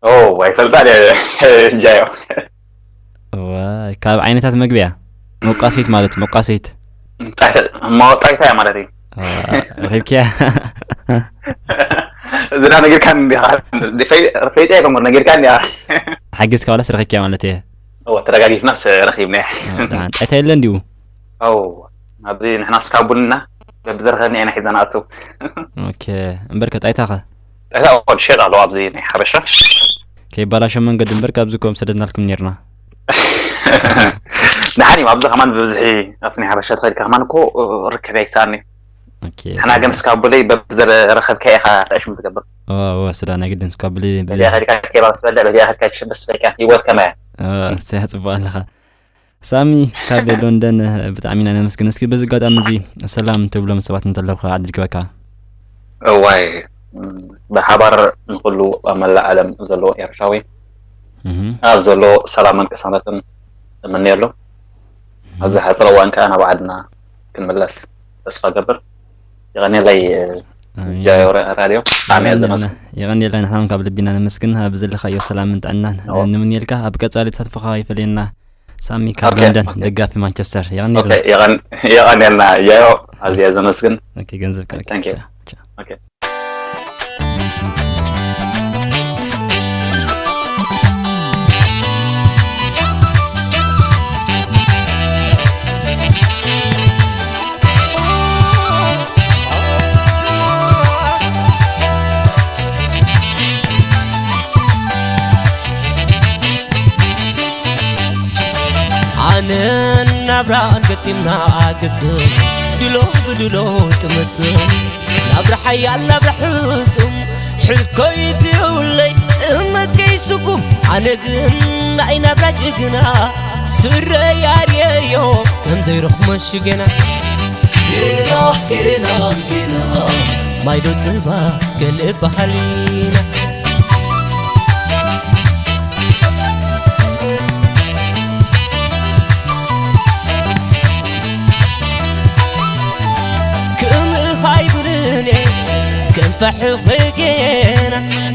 ኦ፣ ኣይፈልጣ ድየ ጃዮ። እዋ፣ ካብ ዓይነታት መግቢ እያ። መቋሰይት ማለት መቋሰይት። ጣይታ፣ እሞ ጣይታ እያ ማለት እዩ። እዋ፣ ረኺብክያ? ዝና ነጊርካ እንዲኻ። ፈይ-፣ ፈይጠ እየ ከምኡ ነጊርካ እንዲኻ። ሓጊዝካ ዋላስ ረኺብክያ ማለት እየ። እወ፣ ተደጋጊፍናስ ረኺብናያ። እወ፣ ደሓን። ጣይታ የለ እንዲሁ? ኣው፣ ኣብዚ ንሕና ስካብ ቡንና በብዝረኸብና ኢና ሒዝና ንኣቱ። ኦኬ፣ እምበርከ ጣይታኸ? ጣይታ እኮ ዝሸጥ ኣሎ ኣብዚ ናይ ሓበሻ። ከይባላሾ መንገዲ እምበር ካብዚ እኮ ምሰደድናልኩም ኔርና። ደሓን እዩ፣ ኣብዚ ከማን ብብዝሒ ኣብቲ ናይ ሓበሻ ተኸድካ ከማን እኮ ርከብ ኣይሳኣን እዩ። ኦኬ፣ ንሕና ግን ጽቡቕ። ስካብ ቡለይ በብዝረኸብካ ኢኻ ተእሽሙ ትገብር። እወ፣ እወ፣ ስዳ ናይ ግድን ስካብ ቡለይ ብ- በዚኣ ከድካ ኬባብ ትበልዕ፣ በዚኣ ከድካ ትሽብስ በቃ፣ ህይወት ከማይ እያ። እወ፣ እሰይ፣ ጽቡቕ ኣለኻ። ሳሚ ካብ ሎንደን ብጣዕሚ ኢና ነመስግን። እስኪ በዚ ኣጋጣሚ እዚ ሰላም ትብሎም ሰባት እንተለዉ ከዓ ዕድል ክበካ። እዋይ፣ ብሓባር ንኹሉ ኣብ መላእ ዓለም ዘለዎ ኤርትራዊ እህ፣ ኣብ ዘሎ ሰላምን ቅሳነትን እምነየሉ። እህ። ኣብ ዝሓፀረ እዋን ከዓ ናብ ዓድና ክንምለስ። ተስፋ ገብር። የቐንየለይ። ራድዮ ብጣዕሚ እየ ዘመስግን። የቐንየልና። ንሕና ካብ ልቢና ነመስግን። ኣብ ዘለኻዮ ሰላምን ጥዕናን ንምንየልካ። ኣብ ቀጻሊ ተሳትፎኻ ይፈለየና። ሳሚ ካብ ለንደን፣ ደጋፊ ማንቸስተር። የቐንየልና። የቐንየልና። ያዮ ኣዝየ ዘመስግን። ገንዘብ። ኣነ ናብራን ገጢምና ግጥም፣ ድሎ ብድሎ ጥምጥም። ናብራ ሓያል ናብራ ሕሱም፣ ሕልኮ ይትውለይ እመት ከይስጉም። ኣነ ግን ናይ ናብራ ጅግና፣ ስረይ ኣርየዮ ከም ዘይረኽሞ ሽገና። ጌና ጌና ጌና፣ ማይዶ ጽባ ገለ በሃሊና። ክእምኻ ይብልኔ ከንፈሕኺ ጌና፣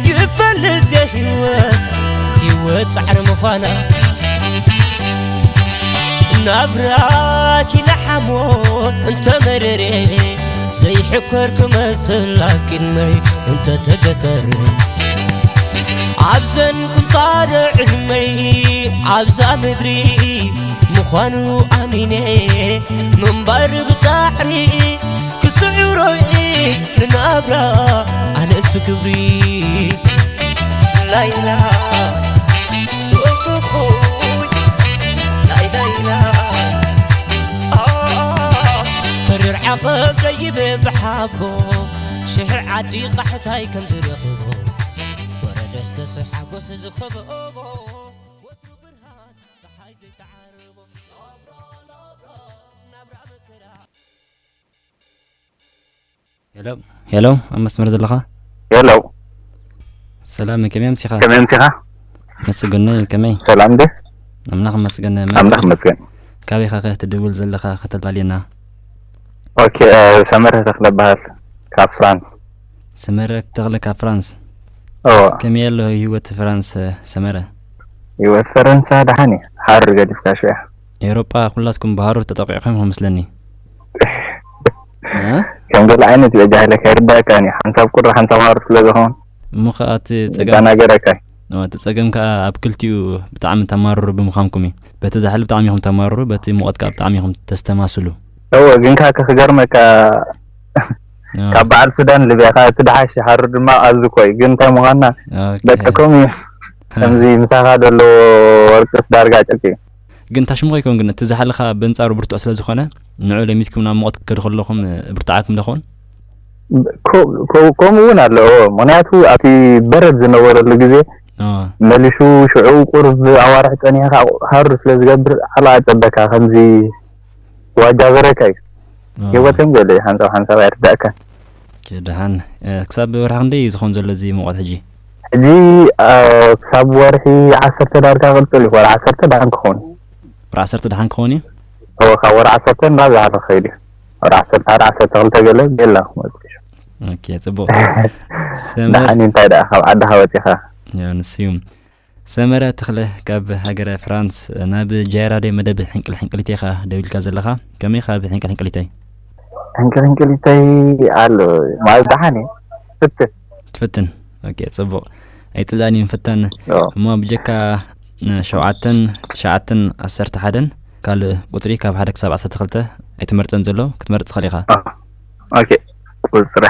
ይፈልጥ ህይወት፣ ህይወት ጻዕሪ ምዃና። ናብራኪ ለሓሞ እንተ መረሬ፣ ዘይሕከር ክመስል ኣብ ቅድመይ እንተ ተገተር። ኣብዘን ቁንጣሮ ዕድመይ ኣብዛ ምድሪ ምዃኑ ኣሚነ፣ ምንባር ብጻዕሪ ክስዕሮይ ንናብራ ኣነስ ብክብሪ። ላይላ ኡኹኹይ፣ ላይላይላ። ተሪር ዓቐብ ደይበ ብሓቦ፣ ሽሕ ዓዲ ቃሕታይ ከም ዝረኽቦ፣ ወረደ ሰስሕ ሓጎስ ዝኸበቦ፣ ወትሩ ብርሃን ጸሓይ ዘይተዓርቦ፣ ናብራ ናብራ ናብራ መከራ። ሄሎ፣ ሄሎ፣ ኣብ መስመር ዘለኻ? ሄሎ። ሰላም፣ ከመይ ኣምሲኻ? ከመይ ኣምሲኻ? መስግነይ፣ ከመይ? ሰላም ዶ? ኣምላኽ መስገን። ኣምላኽ መስገን። ካበይ ኢኻ ከ ትድውል ዘለኻ ከተላልየና? ኦኬ፣ እ፣ ሰመረ ተኽለ እበሃል፣ ካብ ፍራንስ። ሰመረ ተኽለ ካብ ፍራንስ። እወ። ከመይ ኣሎ ህይወት ፍራንስ፣ እ፣ ሰመረ? ህይወት ፈረንሳ ደሓን እዩ። ሃሩር ገዲፍካ ሽያ። ኤውሮጳ ኩላትኩም ብሃሩር ተጠቂዕኩም ኢኹም መስለኒ። እ? ከም ገለ ዓይነት እዩ በጃ ሃይለ ከይርዳእካን እዩ። ሓንሳብ ቁሪ ሓንሳብ ሃሩር ስለ ዝኾን እሞ ኸኣ እቲ ጸገም ይደናገረካ እዩ። እሞ እቲ ጸገም ከኣ ኣብ ክልቲኡ ብጣዕሚ ተማርሩ ብምዃንኩም እዩ። በቲ ዛሕሊ ብጣዕሚ ኢኹም ተማርሩ፣ በቲ ሙቐት ከኣ ብጣዕሚ ኢኹም ተስተማስሉ። እወ፣ ግን ከኣ ክገርመካ፣ እ። ካብ በዓል ሱዳን ሊብያ ከኣ እቲ ደሓሽ እዩ፣ ሃሩር ድማ ኣብዚ እኮ እዩ። ግን እንታይ ምዃንና ኦኬ። በቃ ከምኡ እዩ። ከምዚ ምሳኻ ዘሎ ወርቅስ ዳርጋ ጨርቂ እዩ። ግን ታሽሙ ከይከውን ግን እቲ ዛሕሊ ከኣ በንጻሩ ብርቱዕ ስለ ዝኾነ፣ ንዑ ለሚድኩም ናብ ሙቐት ክትከዱ ከለኹም ብርቱዓኩም ዶ ኸውን? ኮ-፣ ኮ-፣ ከምኡ እውን ኣሎ። እዎ፣ ምኽንያቱ ኣብቲ በረድ ዝነበረሉ ግዜ ኣዎ። መሊሱ ሽዑ ቁሩብ ኣዋርሕ ጸኒሑ ከኣ ሃሩር ስለ ዝገብር፣ ሓላ ኣጸበካ ከምዚ ዋጃ በረካ እዩ። ኣዎ። ህይወት እዮም ገለ ሓንሳብ ሓንሳብ ኣይርዳእካን። ኦኬ፣ ደሓን። እ፣ ክሳብ ወርሒ ክንደይ እዩ ዝኸውን ዘሎ እዚ ሙቐት ሕጂ? ሕጂ፣ እ፣ ክሳብ ወርሒ ዓሰርተ ዳርጋ ቅጽል እዩ። ወርሒ ዓሰርተ ደሓን ክኸውን። ወርሒ ዓሰርተ ደሓን ክኸውን እዩ? እወ፣ ካብ ወርሒ ዓሰርተ ንላዕሊ ዝሓለፈ ከይዱ እዩ። ወርሒ ዓሰርተ ሓደ፣ ዓሰርተ ክልተ ገለ ጌላ ክመጽእ እዩ። ኦኬ፣ ጽቡቕ። ሰመረ ደሓን እዩ፣ እንታይ ደኣ ካብ ዓድኻ ወጺኻ? ያው፣ ንሱ እዩ። ሰመረ ተኽለ ካብ ሃገረ ፍራንስ፣ ናብ ጃይራዴ መደብ ሕንቅል ሕንቅሊተይ ኢኻ ደዊልካ ዘለኻ። ከመይ ኢኻ ብሕንቅል ሕንቅሊተይ? ሕንቅል ሕንቅሊተይ ኣሎ፣ ማለት ደሓን እየ። ፍትን። ትፍትን። ኦኬ፣ ጽቡቕ። ኣይጽላእን እዩ ምፍታን። ኦ። እሞ ብጀካ ሸውዓተን፣ ትሽዓተን፣ ዓሰርተ ሓደን ካልእ ቁጽሪ ካብ ሓደ ክሳብ ዓሰርተ ክልተ ኣይትመርጸን ዘሎ፣ ክትመርጽ ትኽእል ኢኻ። ኦ። ኦኬ። ቁጽሪ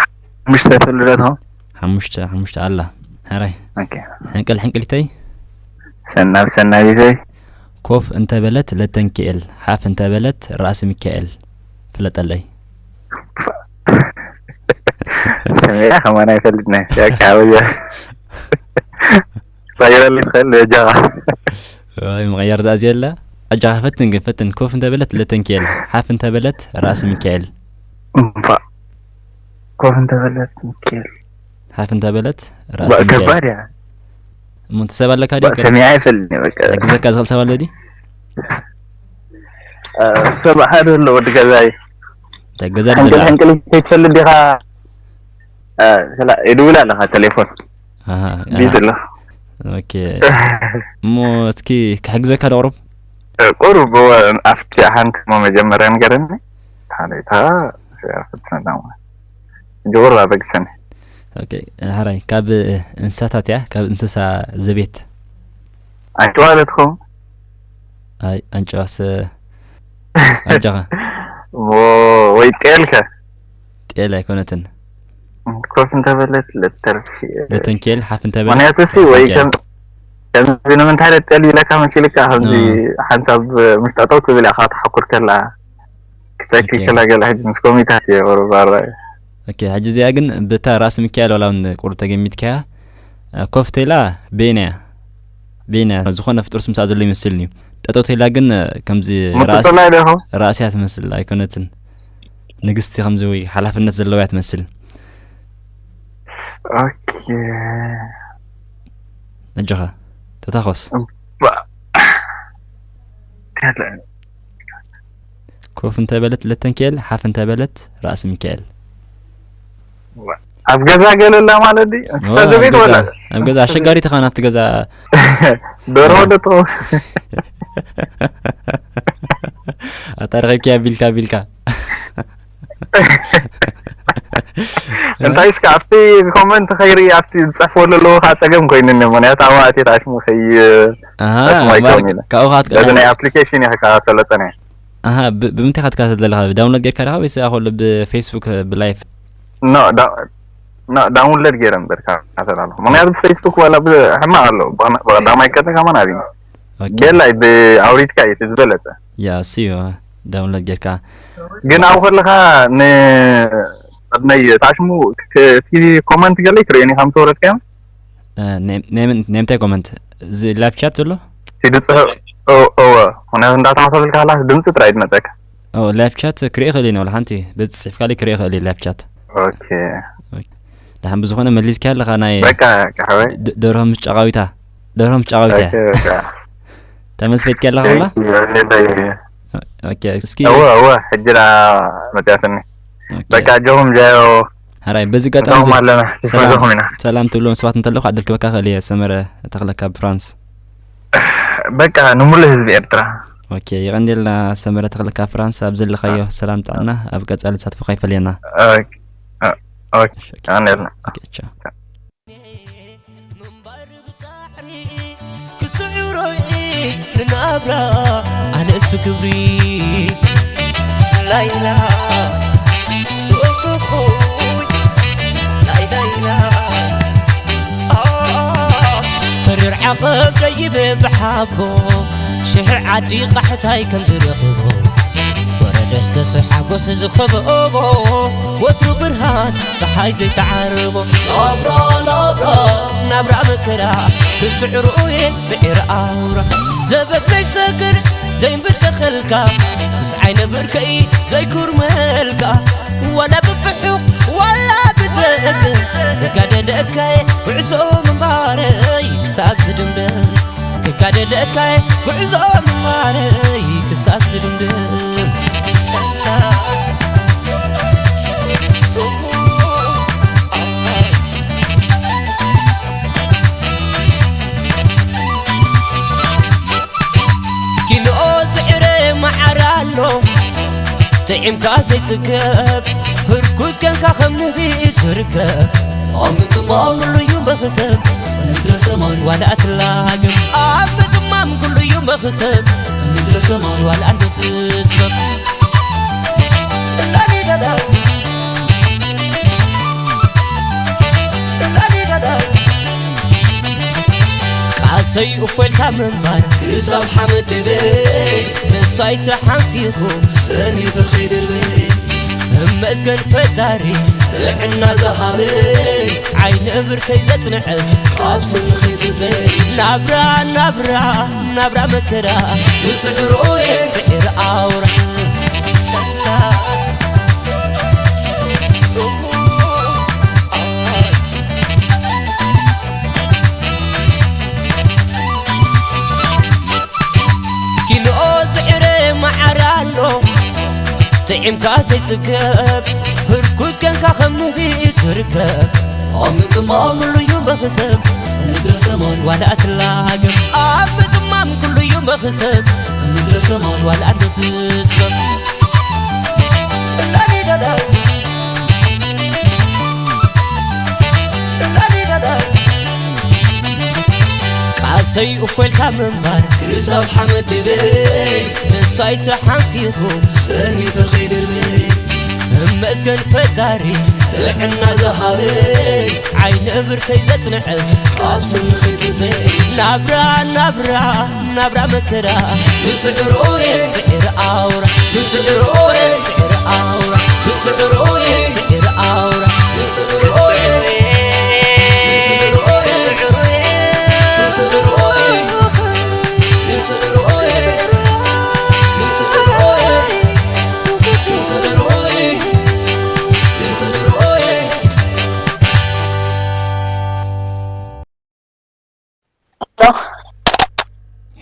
ሓሙሽተ ትህሉ ዶ ትኸውን? ሓሙሽተ፣ ሓሙሽተ ኣላ። ሕራይ። ኦኬ። ሕንቅል ሕንቅሊተይ። ሰናብ ሰናቢተይ። ኮፍ እንተበለት ለተንኪኤል፣ ሓፍ እንተበለት ራእሲ ሚካኤል። ፍለጠለይ። ሰሚዐ ከማን ኣይፈልጥን እየ። ያካ፣ ኣበየ። ቀይረለይ ትኽእል በጃኻ። ኣይ፣ ምቕያር ደኣ ዘየለ። ኣጃኻ ፈትን ግን፣ ፈትን። ኮፍ እንተበለት ለተንኪኤል፣ ሓፍ እንተበለት ራእሲ ሚካኤል። እምባ። ኮፍ እንተበለት ሚካኤል። ሓፍ እንተበለት ራእሲ ባ-፣ ሚካኤል። ከባድ እያ። እሞ፣ እቲ ሰብ ኣለካ ድዩ? ባ-፣ ሰሚዐ ኣይፈልጥን እየ፣ በቃ። ክሕግዘካ ዝኽእል ሰብ ኣሎ ድዩ? እ፣ ሰብ ሓደ ኣሎ፣ ወዲ ገዛይ። እንታይ ገዛ ድዩ ሕንቅል ዘለኻ? ሕንቅል ከይትፈልጥ ዲኻ? እ፣ ስላ-፣ ይድውል ኣለኻ ቴሌፎን። ኣሃ፣ ቢዚ ኣሃ። ኣለኻ። ኦኬ። እሞ እስኪ ክሕግዘካ ዶ ቁሩብ? እ፣ ቁሩብ፣ እወ፣ ኣብቲ ሓንቲ እሞ መጀመርያ ንገረኒ። ሓለይታ፣ ፈትና ዳሞ። ጅውራ በግሰኒ። ኦኬ፣ ሕራይ፣ ካብ እንስሳታት እያ፣ ካብ እንስሳ ዘቤት። ኣንጭዋ ዶ ትኸውን? ኣይ፣ ኣንጭዋስ፣ ኣንጭዋ። እሞ ወይ ጤል ከ? ጤል ኣይኮነትን። ኮፍ እንተበለት ለተርፊ። ለተንኬል፣ ሓፍ እንተበለት ምኽንያቱ እሲ ወይ ለተንኬል። ከም፣ ከምዚ ንምንታይ ለጤል ኢለካ መሲልካ፣ ከምዚ ኖ። ሓንሳብ ምስ ጠጠው ክብል ኢኻ ትሓኩር ከላ፣ ክተኪ ኦኬ። ከላ ገለ ሕጂ ምስ ኮሚታት እየ ወረባራ። ኦኬ፣ ሕጂ እዚኣ ግን ብታ ራእሲ ሚካኤል ዋላ እውን ቁሩብ ተገሚትካያ፣ እ፣ ኮፍ ተይላ ቤን እያ። ቤን እያ። ዝኾነ ፍጡር ስምሳእ ዘሎ ይመስልኒ እዩ። ጠጠው ተይላ ግን፣ እ፣ ከምዚ ራእሲ፣ ምጥጥላይ ዶ ይኸውን? ራእሲ እያ ትመስል ኣይኮነትን። ንግስቲ ከምዚ ወይ ሓላፍነት ዘለዋ እያ ትመስል። ኦኬ። ኣጆኻ፣ ተታኾስ። እባ-፣ ካልእ። ኮፍ እንተ በለት ለተንኪኤል፣ ሓፍ እንተ በለት ራእሲ ሚካኤል። ኣብ ገዛ ገለላ ማለት ድዩ? እንስሳ ዋ፣ ኣብ ዘቤት ገዛ፣ ወላ? ኣብ ገዛ ኣሸጋሪት ኢኻ ናብቲ ገዛ። ደርሆ ዶ ትኸውን? ኣታ ረኺብኪ ኣቢልካ፣ ኣቢልካ። እንታይ እስከ ኣብቲ ኮመንት ከይርኢ ኣብቲ ዝጸሕፍዎ ዘለዉ ከኣ ጸገም ኮይኑኒ፣ ምኽንያቱ ኣብኣ ኣትየ ታሽሙ ከይ-፣ ኣሃ፣ ታሽሙ ኣይከውን ማለት ኢለ። ካብኡ ከኣ በዚ ናይ ኣፕሊኬሽን እየ ክከታተሎ ጸኒሐ። ኣሃ፣ ብ-፣ ብምንታይ ኢኻ ትከታተል ዘለኻ? ዳውንሎድ ጌርካ ዲኻ ወይስ ኣኾሎ ብፌስቡክ ብላይፍ? ኖ፣ ዳ-፣ ኖ፣ ዳውንሎድ ገይረ እምበር ካብ ከታተል ኣለኹ። ምኽንያቱ ብፌስቡክ ዋላ ብ-፣ ሕማቕ ኣሎ። ብቐ-፣ ብቐዳማይ ቀዳማይ ከማን ኣብዩ። ኦኬ። ገላይ ብኣውሪድካ እዩ እቲ ዝበለጸ። ያ፣ እሱ እዩ፣ ዳውንሎድ ጌርካ። ግን ኣብኡ ከለኻ ን-፣ ናይ ታሽሙ ክ-፣ እቲ ኮመንት ገለይ ትርእየኒ ከም ዝወረድካዮ? እ፣ ናይ፣ ናይ ምን-፣ ናይ ምንታይ ኮመንት? እዚ ላይቭ ቻት ዘሎ? እቲ ዝጽሕፍ፣ እ-፣ እወ። ምኽንያቱ እንዳተኸታተልካ ከለኻ ድምጺ ጥራይ እዩ ዝመጸካ። ኦ፣ ላይቭ ቻት ክርኢ ይኽእል እየ፣ ወላ ሓንቲ በዚ ጽሒፍካለይ ክርኢ ይኽእል እየ ላይቭ ቻት። ኦኬ። ኦኬ። ደሓን ብዝኾነ መሊስካዮ ኣለኻ ናይ በቃ፣ ቃሕወይ። ድ-፣ ደርሆ ምስ ጫቓዊታ፣ ደርሆ ምስ ጫቓዊታ። ኦኬ፣ በቃ። ተመስፈይትካዮ ኣለኻ ወላ? እሺ፣ ወለደ። ኦኬ፣ እስኪ እወ፣ እወ፣ ሕጂ ደኣ መጽያትኒ። ኦኬ። በቃ፣ ኣጆኹም ጃዮ። ሕራይ፣ በዚ ኣጋጣሚ ንሰማም እዚ ኣለና፣ ሰላም፣ ንፈትኹም ኢና። ሰላም ትብሎም ሰባት እንተለኹ፣ ዕድል ክበካ ክእል እየ፣ ሰመረ ተኽለ ካብ ፍራንስ። በቃ፣ ንምሉእ ህዝቢ ኤርትራ። ኦኬ፣ የቐንየልና ሰመረ ተኽለ ካብ ፍራንስ፣ ኣብ ዘለኻዮ ሰላም ጥዕና፣ ኣብ ቀጻሊ ተሳትፎኻ ይፈልየና። ኦኬ፣ ኦኬ፣ እሺ፣ ኦኬ። የቐንየልና። ኦኬ፣ ቻው። ምንባር ብጻዕሪ ክስዕሮ ንናብራ ኣነስቱ ክብሪ ላይላ ኦሆሆይ ላይላይላ ተሪር ዓቐብ ደይበ ብሓቦ ሽሕ ዓዲ ቃሕታይ ከም ዝረኽቦ ወረደስ ተስሕ ሓጎስ ዝኸበቦ ወትሩ ብርሃን ጸሓይ ዘይተዓርቦ ናብራ ናብራ ናብራ መከራ ክስዕሮ እየ ስዒር ኣውራ ዘበት ዘይሰግር ዘይንብር ተኸልካ ምስ ዓይነ ብርከይ ዘይኩርመልካ ዋላ ብፍሑቕ ዋላ ብዘእግር ክጋደለካየ ጉዕዞ ምንባረይ ክሳብ ዝድምደም ክጋደለካየ ጉዕዞ ምንባረይ ክሳብ ዝድምደም ኪንኦ ዝዕረ መዓር ኣሎ ጥዒምካ ዘይጽገብ ህርኩት ከንካ ከም ንቢ ዝርከብ ኣብ ምጽማም ኩሉ እዩ መኽሰብ ምድረ ሰማይ ዋላ ኣትላገብ ኣብ ምጽማም ኩሉ እዩ መኽሰብ ምድረ ሰማይ ዋላ ኣንዶ ትጽበብ ቃሰይ እፎይልካ ምንባር ክሳብ ሓመድ ድበይ ተስፋይ ተሓንኪኹ ሰኒፈ ከይድርበይ እመስገን ፈጣሪ ጥዕና ዝሃበይ ዓይነ ብርከይ ዘጽንዐስ ካብ ስምኺ ጽበይ ናብራ ናብራ ናብራ መከራ ብስዕሮየ ስዕር ኣውራ ኪንኦ ዝዕረ መዓር ኣሎ ጥዒምካ ዘይጽገብ ህርኩት ገንካ ከም ንፊት ዝርከብ ኣብ ምጥማቕ ኩሉ እዩ መኽሰብ ምድረ ሰማይ ዋላ ኣትላገብ ኣብ ምጥማም ኩሉ እዩ መኽሰብ ምድረ ሰማይ ዋላ ኣንዶ ትጽበብ ቃሰይ እፎ ኢልካ ምንባር ክሳብ ሓመድ ድበይ ተስፋይ ተሓንኪኹ ሰኒፈ ከይድርበይ እመስገን ፈጣሪ ጥዕና ዝሃበይ ዓይነ ብርከይ ዘጽንዐስ ካብ ስኒ ከይጽበይ ናብራ ናብራ ናብራ መከራ ብስዕሮየ ስዕር ኣውራ ብስዕሮየ ስዕር ኣውራ ብስዕሮየ ስዕር ኣውራ ብስዕሮየ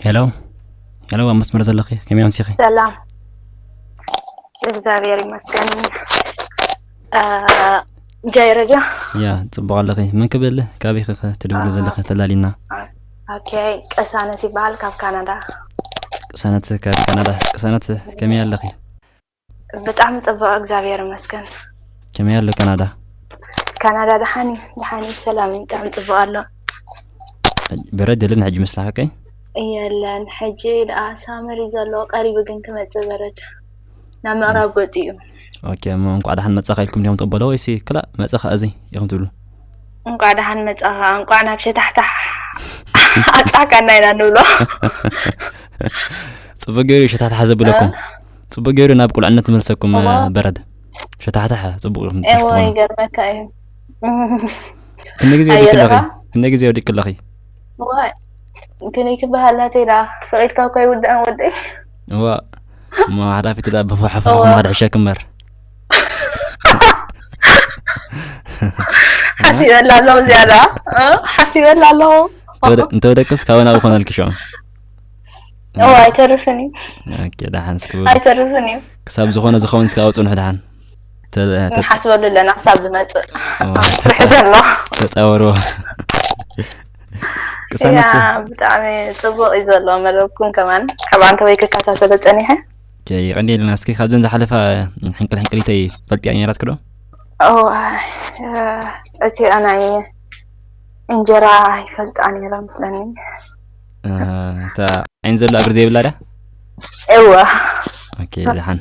ሄሎ ሄሎ፣ ኣብ መስመር ዘለኺ ከመይ ኣምሲኺ? ሰላም፣ እግዚኣብሔር ይመስገን። ጃይረ ድያ? ያ፣ ጽቡቕ ኣለኺ። መን ክብል? ካበይ ኸ ትድውሊ ዘለኺ? ተላሊና። ኦኬ፣ ቅሳነት ይበሃል፣ ካብ ካናዳ። ቅሳነት ካብ ካናዳ። ቅሳነት ከመይ ኣለኺ? ብጣዕሚ ጽቡቕ እግዚኣብሔር ይመስገን። ከመይ ኣሎ ካናዳ? ካናዳ ደሓን እዩ፣ ደሓን እዩ፣ ሰላም እዩ፣ ብጣዕሚ ጽቡቕ ኣሎ። በረድ የለን ሕጂ ምስላ ሓቀይ? የለን ሕጂ ደኣ ሳመር እዩ ዘሎ፣ ቀሪቡ ግን ክመጽእ በረድ ናብ ምዕራብ ገጹ እዩ። ኦኬ እሞ እንቋዕ ደሓን መጻኻ ኢልኩም ዲኹም ትቕበልዎ ወይሲ ክላእ መጻኻ እዚ ኢኹም ትብሉ? እንቋዕ ደሓን መጻኻ እንቋዕ ናብ ሸታሕታሕ ኣጻዕካና ኢና ንብሎ። ጽቡቅ ገይሩ ሸታሕታሕ ዘብለኩም። ጽቡቅ ገይሩ ናብ ቁልዕነት ዝመልሰኩም በረድ። ሸታሕታሕ ጽቡቅ ኢኹም ትሽፍትኹም። ይገርመካ እዩ። ክንደይ ግዜ ወዲቅለኺ? ክንደይ ግዜ ወዲቅለኺ? ዋይ ክንደይ ክበሃል ናተይ ደኣ ፈቒድካ እኮ ኣይውዳእን ወደይ። እዋ እሞ ሓላፊት ደኣ ብፉሓፉሓ እዋ። ክምኻ ድሕሸኪ እምበር። ሓሲበላ ኣለኹ እዚኣ ደኣ እ? ሓሲበላ ኣለኹ። እንተወደ- እንተወደቅስ ካበይ ናብኡ ክኾነልኪ ሽዑ? እዋ ኣይተርፍን እዩ። ኦኬ ደሓን እስኪ በሉ። ኣይተርፍን እዩ። ክሳብ ዝኾነ ዝኸውን እስኪ ኣብኡ ጽንሑ ደሓን። ተ- ተ- ንሓስበሉ ኣለና ክሳብ ዝመፅእ ዋ፣ ኣብ ስርሒ ዘሎ ተጻወርዎ። ቅሳነት ያ ብጣዕሚ ፅቡቅ እዩ ዘሎ መደብኩም ከማን ካብ ኣንተ ወይ ክከታተሎ ፀኒሐ ኦኬ፣ የቐንየልና። እስኪ ካብዘን ዝሓለፋ ሕንቅል ሕንቅሊተይ ትፈልጥያ ነይራትኪ ዶ? ኦ፣ እቲኣ ናይ እንጀራ ይፈልጣ ነይረ ምስለኒ። እታ ዓይኒ ዘሎ እግሪ ዘይብላ ድያ? እወ። ኦኬ፣ ደሓን።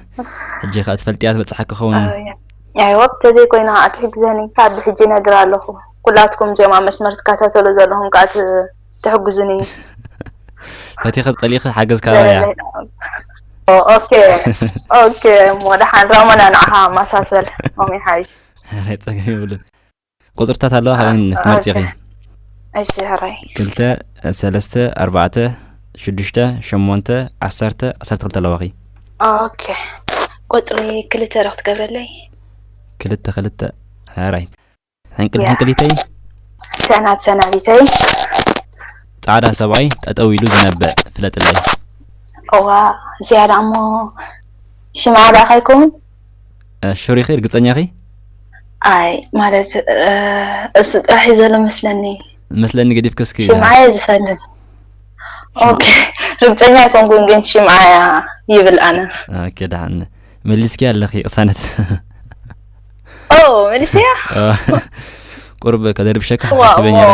ሕጂ ከኣ ትፈልጥያ ትበጽሓ ክኸውን። ኣይወ፣ ተዘይኮይና ከኣ ትሕግዘኒ። ካብ ብሕጂ እነግራ ኣለኹ። ኩላትኩም እዚኦም ኣብ መስመር ትከታተሉ ዘለኹም ከኣ ት- ትሕግዙኒ። ፈቲኺ ጸሊእኺ ሓገዝ ካባያ። ኦ፣ ኦኬ፣ ኦኬ፣ እሞ ደሓን ራሞና ንዓኻ ኣመሳሰል። ኦም ይሓይሽ። ኣረ፣ ጸገም የብሉን። ቁጽርታት ኣለዋ፣ ካበን እ፣ ትመርጺ ኢኺ? ኦኬ። እሺ፣ ሕራይ። ክልተ፣ ሰለስተ፣ ኣርባዕተ፣ ሽዱሽተ፣ ሸሞንተ፣ ዓሰርተ፣ ዓሰርተ ክልተ ኣለዋኺ። ኦኬ። ቁጽሪ ክልተ ዶ ክትገብረለይ? ክልተ፣ ክልተ። ሕራይ። ሕንቅል ያ። ሕንቅሊተይ። ሰናብ ሰናቢተይ። ጻዕዳ ሰብኣይ ጠጠው ኢሉ ዝነብዕ ፍለጥለይ። እዋ፣ እዚኣ ደኣ እሞ ሽምዓ ደኣ ከይከውን? ሹር ኢኺ? ርግጸኛ ኢኺ? ኣይ ማለት እሱ ጥራሕ እዩ ዘሎ መስለኒ። መስለኒ ገዲፍኪ እስኪ። ሽምዓ እየ ዝፈልጥ። ኦኬ ርግጸኛ ኣይኮንኩን ግን ሽምዓ እያ ይብል ኣነ። ኦኬ ደሓን መሊስኪ ኣለኺ ቅሳነት። ኦ መሊስያ? ቁሩብ ከደርብሸካ ሓሲበ ነይረ።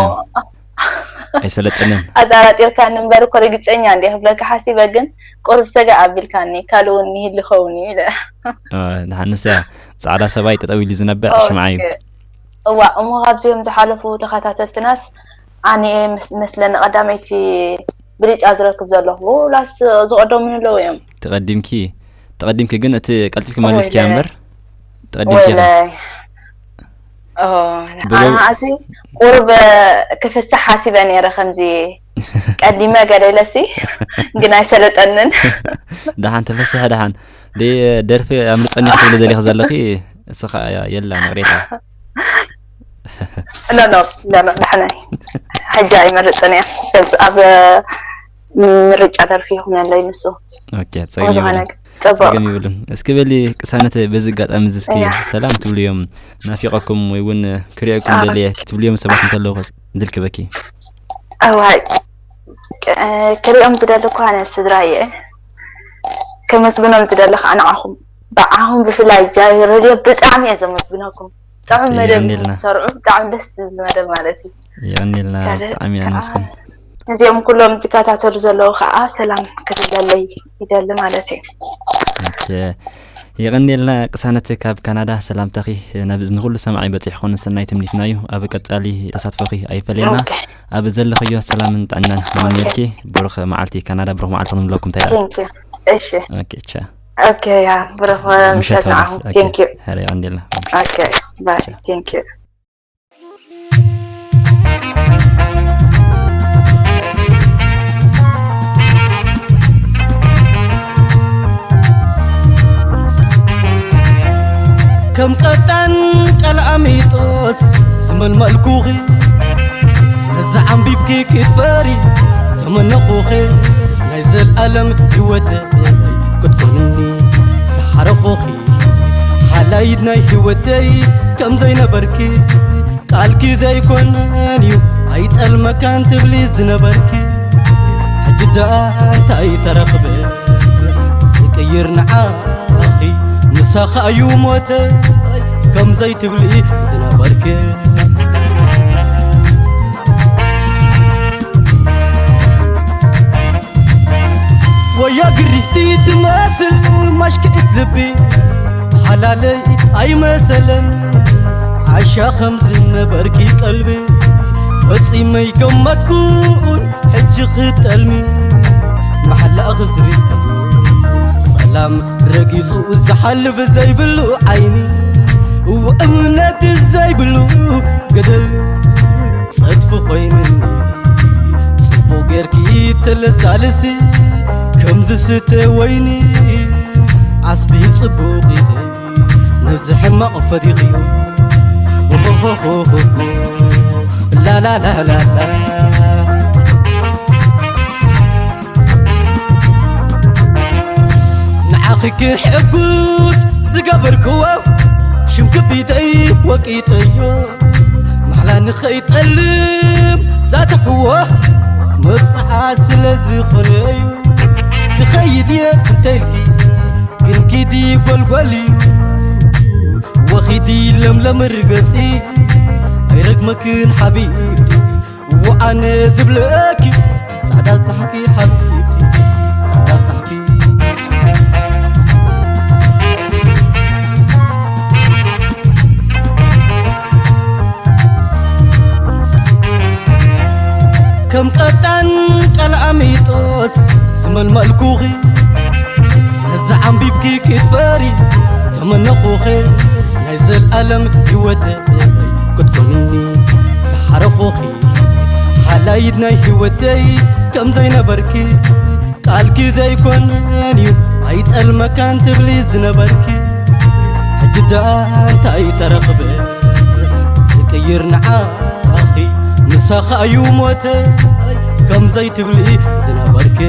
ኣይሰለጠንን። ኣጠራጢርካኒ እምበር እኮ ርግጸኛ እንድየ ክብለካ ሓሲበ ግን ቁሩብ ሰጋእ ኣቢልካኒ ካልእ እውን ይህሉ ይኸውን እዩ ኢለ። ኣይ፣ ደሓን ንሳ ጻዕዳ ሰብኣይ ጠጠው ኢሉ ዝነብዕ ሽምዓ እዩ። ኦኬ። እዋ እሞ ካብዚኦም ዝሓለፉ ተኸታተልትናስ ኣነ እየ መስ- መስለኒ ቀዳመይቲ ብልጫ ዝረክብ ዘለኹ ላስ ዝቐደሙኒ ኣለዉ እዮም። ተቐዲምኪ ተቐዲምኪ ግን እቲ ቀልጢፍኪ መሊስኪያ እምበር ተቐዲምኪ ኢኺ። ወይለይ ኦ፣ ኣነ ከኣሲ ቁሩብ ክፍሳሕ ሓሲበ ነይረ ከምዚ ቀዲመ ገለ ኢለሲ ግን ኣይሰለጠንን። ደሓን ተፈስሐ ደሓን ደይ ደርፊ ኣምርፀኒ ክትብሊ ዘሊኺ ዘለኺ እስኻ የላ ንቕሬታ። ኖ ኖ ኖ ኖ ደሓን ሕጂ ኣይመርፅን እየ። ስለዚ ኣብ ምርጫ ደርፊ ይኹነለይ ንሱ። ኦኬ ፀገም የብሉን። ጽቡቅ። ጸገም ይብሉን። እስኪ በሊ ቅሳነት በዚ ኣጋጣሚ እዚ እስኪ እያ። ሰላም ትብልዮም ናፊቐኩም ወይ እውን ክሪኤኩም ኣዎ። ደልየ ትብልዮም ሰባት እንተለዉ ድልክበኪ። እዋይ፣ እ፣ ክሪኦም ዝደሊ እኳ ኣነ ስድራ እየ። ከመስግኖም ዝደሊ ከዓ ንዓኹም። ብዓኹም ብፍላይ ጃይ ሬድዮ ብጣዕሚ እየ ዘመስግነኩም። ጥዑም መደብ የቐንየልና። ትሰርዑ፣ ብጣዕሚ ደስ ዝብል መደብ ማለት እዩ። የቐንየልና፣ ካልእ ብጣዕሚ እየ ከዓ ነመስግን። ነዚኦም ኩሎም ዝከታተሉ ዘለዉ ከዓ ሰላም ክትብለለይ ይደሊ ማለት እዩ። ኦኬ። የቐንየልና ቅሳነት ካብ ካናዳ ሰላምታኺ ናብ እዝኒ ኩሉ ሰማዒ በጺሑ ክኾን ሰናይ ትምኒትና እዩ። ኣብ ቀጻሊ ተሳትፎኺ ኣይፈለየና። ኦኬ። ኣብ ዘለኽዮ ሰላምን ጥዕናን ኦኬ። ንምነየልኪ። ብሩኽ መዓልቲ ካናዳ፣ ብሩኽ መዓልቲ ክንብለኩም እንታይ ደኣ? ቴንክ ዩ። እሺ። ኦኬ፣ ቻ። ኦኬ፣ ያ፣ ብሩኽ ምሸት ምሸት ይሁንልሽ። ንዓኹም። ኦኬ፣ ቴንክ ዩ። ሄረ የቐንየልና። ኦኬ፣ ባይ። ቻ። ቴንክ ዩ። ከም ቀጣን ቀልኣሚጦስ ዝመልመልኩኺ፣ ነዚ ዓምቢብኪ ክትፈሪ ተመነኹኺ። ናይ ዘልኣለም ህይወተይ ክትኮንኒ ዝሓረኹኺ፣ ሓላይት ናይ ህይወተይ ከም ዘይነበርኪ፣ ቃልኪ ዘይኮነን እዩ ኣይጠልመካን ትብሊ ዝነበርኪ። ሕጂ ደኣ እንታይ ተረኽበ ዝቅይር ንዓኺ? ምሳኻ እዩ ሞተ ከም ዘይትብሊ ዝነበርኪ። ወያ ግሪቲ ትመስል ማሽክዒት ልቢ ሓላለይ ኣይመሰለን። ዓሻ ከም ዝነበርኪ ቀልቢ ፈጺመ ኣይገመትኩን። ሕጂ ክትጠልሚ መሓላ ክዝሪ ጸላም ረጊጹ ዝሓልፍ ዘይብሉ ዓይኒ፣ እወ እምነት ዘይብሉ ገደል ጸድፊ ኮይኑኒ። ጽቡቕ ጌርኪ ተለሳልሲ ከም ዝስተ ወይኒ፣ ዓስቢ ጽቡቕ ኢኺ ነዚ ሕማቕ ፈዲኽዮ። ላላላላላ ንዓኺ ክሕጉስ ዝገበርክዎ ሽምኪ ቢደይ ወቂጠዮ። ማሕላ ንኸይጠልም ዛተኽዎ መብጽዓ ስለ ዝኾነ እዩ። ክኸይድ እየ እንተኢልኪ ግን ኪዲ ጎልጎል እዩ። ወኺዲ ለምለም ርገጺ ኣይረግመክን ሓቢብቲ። ወኣነ ዝብለኪ ጻዕዳ ጽናሕኪ ሓቢብቲ፣ ጻዕዳ ጽናሕኪ። ከም ቀጣን ቀልኣሚጦስ ዝመልመልኩኺ፣ ነዚ ዓምቢብኪ ክትፈሪ ተመነኹኺ። ናይ ዘልኣለም ህይወተይ ክትኮንኒ ዝሓረኹኺ፣ ሓላይት ናይ ህይወተይ ከም ዘይነበርኪ፣ ቃልኪ ዘይኮነን እዩ ኣይጠልመካን ትብሊ ዝነበርኪ። ሕጂ ደኣ እንታይ ተረኽበ ዝቅይር ንዓኺ? ምሳኻ እዩ ሞተ ከም ዘይትብሊ ዝነበርኪ።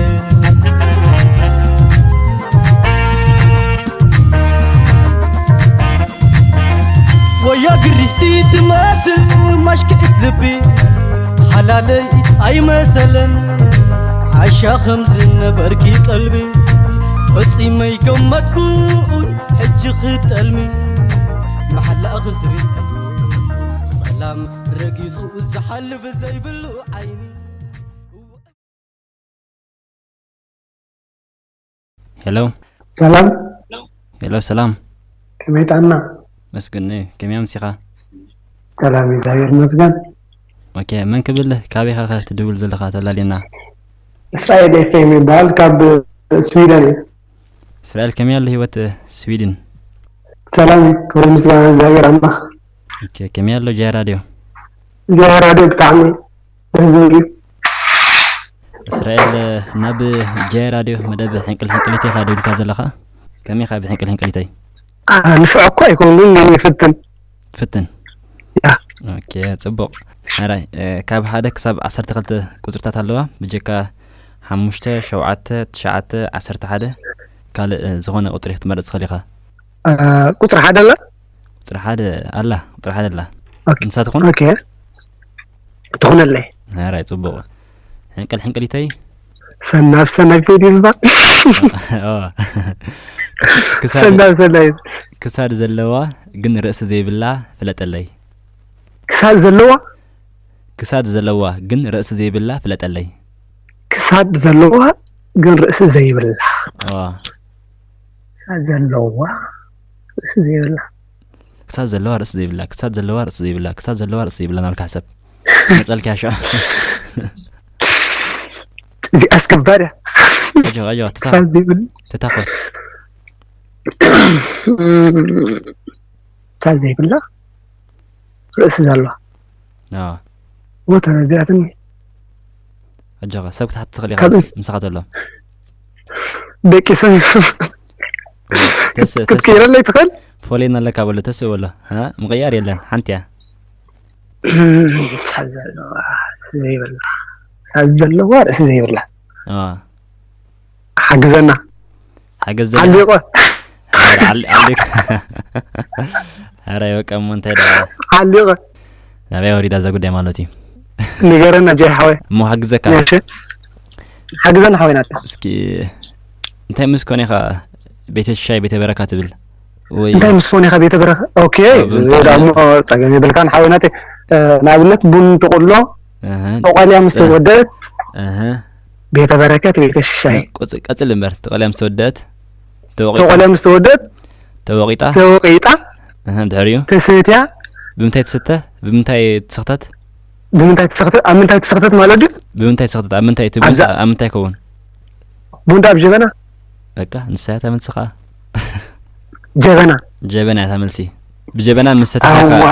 ወያ ግሪቲ ትመስል ማሽክዒት ልቢ ሓላለይ ኣይመሰለን። ዓሻ ከም ዝነበርኪ ቀልቢ ፈጺመ ኣይገመትኩን። ሕጂ ክትጠልሚ መሓላ ክዝሪ ጸላም ረጊጹ ዝሓልፍ ዘይብሉ ዓይኒ። ሄሎ። ሰላም። ሄሎ፣ ሰላም። ከመይ ጥዕና? መስግን፣ ከመይ ኣምሲኻ? ሰላም፣ እግዚኣብሔር ይመስገን። ኦኬ፣ መን ክብል፣ ካበይ ኢኻ ትድውል ዘለኻ? ተላልየና። እስራኤል ኤፍሬም ይበሃል፣ ካብ ስዊደን እዩ። እስራኤል፣ ከመይ ኣሎ ህይወት ስዊድን? ሰላም እዩ፣ ክብሪ ምስጋና እግዚኣብሔር ኣምላኽ። ኦኬ፣ ከመይ ኣሎ ጃይ ራድዮ? ጃይ ራድዮ ብጣዕሚ ደስ ዝብል እዩ። እስራኤል፣ ናብ ጃይ ራድዮ መደብ ሕንቅል ሕንቅሊተይ ኢኻ ደዊልካ ዘለኻ? ከመይ ኢኻ ብሕንቅል ሕንቅሊተይ? አ፣ ንፍዕ እኮ ኣይኮንኩን፣ ግን ይፍትን። ፍትን። ያ። ኦኬ፣ ጽቡቕ። ሕራይ፣ እ፣ ካብ ሓደ ክሳብ ዓሰርተ ክልተ ቁጽርታት ኣለዋ። ብጀካ ሓሙሽተ፣ ሸውዓተ፣ ትሽዓተ፣ ዓሰርተ ሓደ፣ ካልእ፣ እ፣ ዝኾነ ቁጽሪ ክትመርጽ ትኽእል ኢኻ። እ፣ ቁጽሪ ሓደ ኣላ? ቁጽሪ ሓደ ኣላ፣ ቁጽሪ ሓደ ኣላ። ኦኬ። ንሳ ትኹን? ኦኬ። ትኹነለይ። ሕራይ፣ ጽቡቕ። ሕንቅል ሕንቅሊተይ? ሰናብ ሰናቢተይ ድዩ ዝበሃል? ኦ። ክሳድ ሰናብ ሰናቢት። ክሳድ ዘለዋ ግን ርእሲ ዘይብላ ፍለጠለይ። ክሳድ ዘለዋ? ክሳድ ዘለዋ ግን ርእሲ ዘይብላ ፍለጠለይ። ክሳድ ዘለዋ ግን ርእሲ ዘይብላ። ኦ። ክሳድ ዘለዋ ርእሲ ዘይብላ። ክሳድ ዘለዋ ርእሲ ዘይብላ፣ ክሳድ ዘለዋ ርእሲ ዘይብላ፣ ክሳድ ዘለዋ ርእሲ ዘይብላ እናበልካ ሕሰብ። መጸልካ ሽዑ። እዚኣስ ከባድ እያ። ኣጆኻ፣ ኣጆኻ፣ ተታ-፣ ክሳድ ዘይብላ። ተታኾስ። ክሳድ ዘይብላ ርእሲ ዘለዋ። ኣዎ። ሞተር እዚኣትኒ። ኣጆኻ፣ ሰብ ክትሓትት ትኽእል ኢኻ፣ ካብ ምስ-፣ ምሳኻ ዘሎ። ደቂ ሰብ ተስ-፣ ተስ-፣ ክትቅይረለይ ትኽእል? ፎሌን ኣለካ በሎ፣ ተስእ በሎ። ሃ? ምቕያር የለን፣ ሓንቲ እያ። ክሳድ ዘለዋ ርእሲ ዘይብላ። ክሳድ ዘለዋ ርእሲ ዘይብላ። ኣዎ። ሓግዘና። ሓገዝ ዘለና። ዓሊቆ። ኧረ፣ ዓሊ-፣ ዓሊቅ-፣ ኧረ፣ በቃ፣ እሞ እንታይ ደኣ? ዓሊቆ። ናበይ ወሪዳ እዛ ጉዳይ ማለት እዩ? ንገረና፣ ጆይ ሓወይ። እሞ ሓግዘካ። እሺ። ሓግዘና ሓወይ ናታ። እስኪ፣ እንታይ ምስ ኮነ ኢኻ ቤተ ሽሻይ ቤተ በረካ ትብል? ወይ እንታይ ምስ ኮነ ኢኻ ቤተ በረካ? ኦኬ፣ ኣብ እንታይ? ደሞ ጸገም የብልካን ሓወይ ናተይ። እ፣ ንኣብነት ቡን ትቕሎ፣ እህ፣ ተቖልያ ምስ ጽረ-፣ ተወደት፣ እህ። ቤተ በረከት ቤተ ሽሻይ። እ፣ ቆጽ-፣ ቀጽል እምበር፣ ተቖልያ ምስ ተወደት፣ ተወቒጣ። ተቖልያ ምስ ተወደት፣ ተወቒጣ። ተወቒጣ። እህ፣ ድሕሪኡ? ተሰትያ። ብምንታይ ትስተ? ብምንታይ ትስኽተት? ብምንታይ ትስኽተት? ኣብ ምንታይ ትስኽተት ማለት ድዩ? ብምንታይ ትስኽተት? ኣብ ምንታይ እቲ ቡንሳ-፣ ኣብዛ ኣብ ምንታይ ይከውን? ቡንዳ ኣብ ጀበና። በቃ፣ ንሳ እያ እታ መልሲ ኸኣ። ጀበና። ጀበና እያ እታ መልሲ። ብጀበና ምሰተኻ። ኣዋ።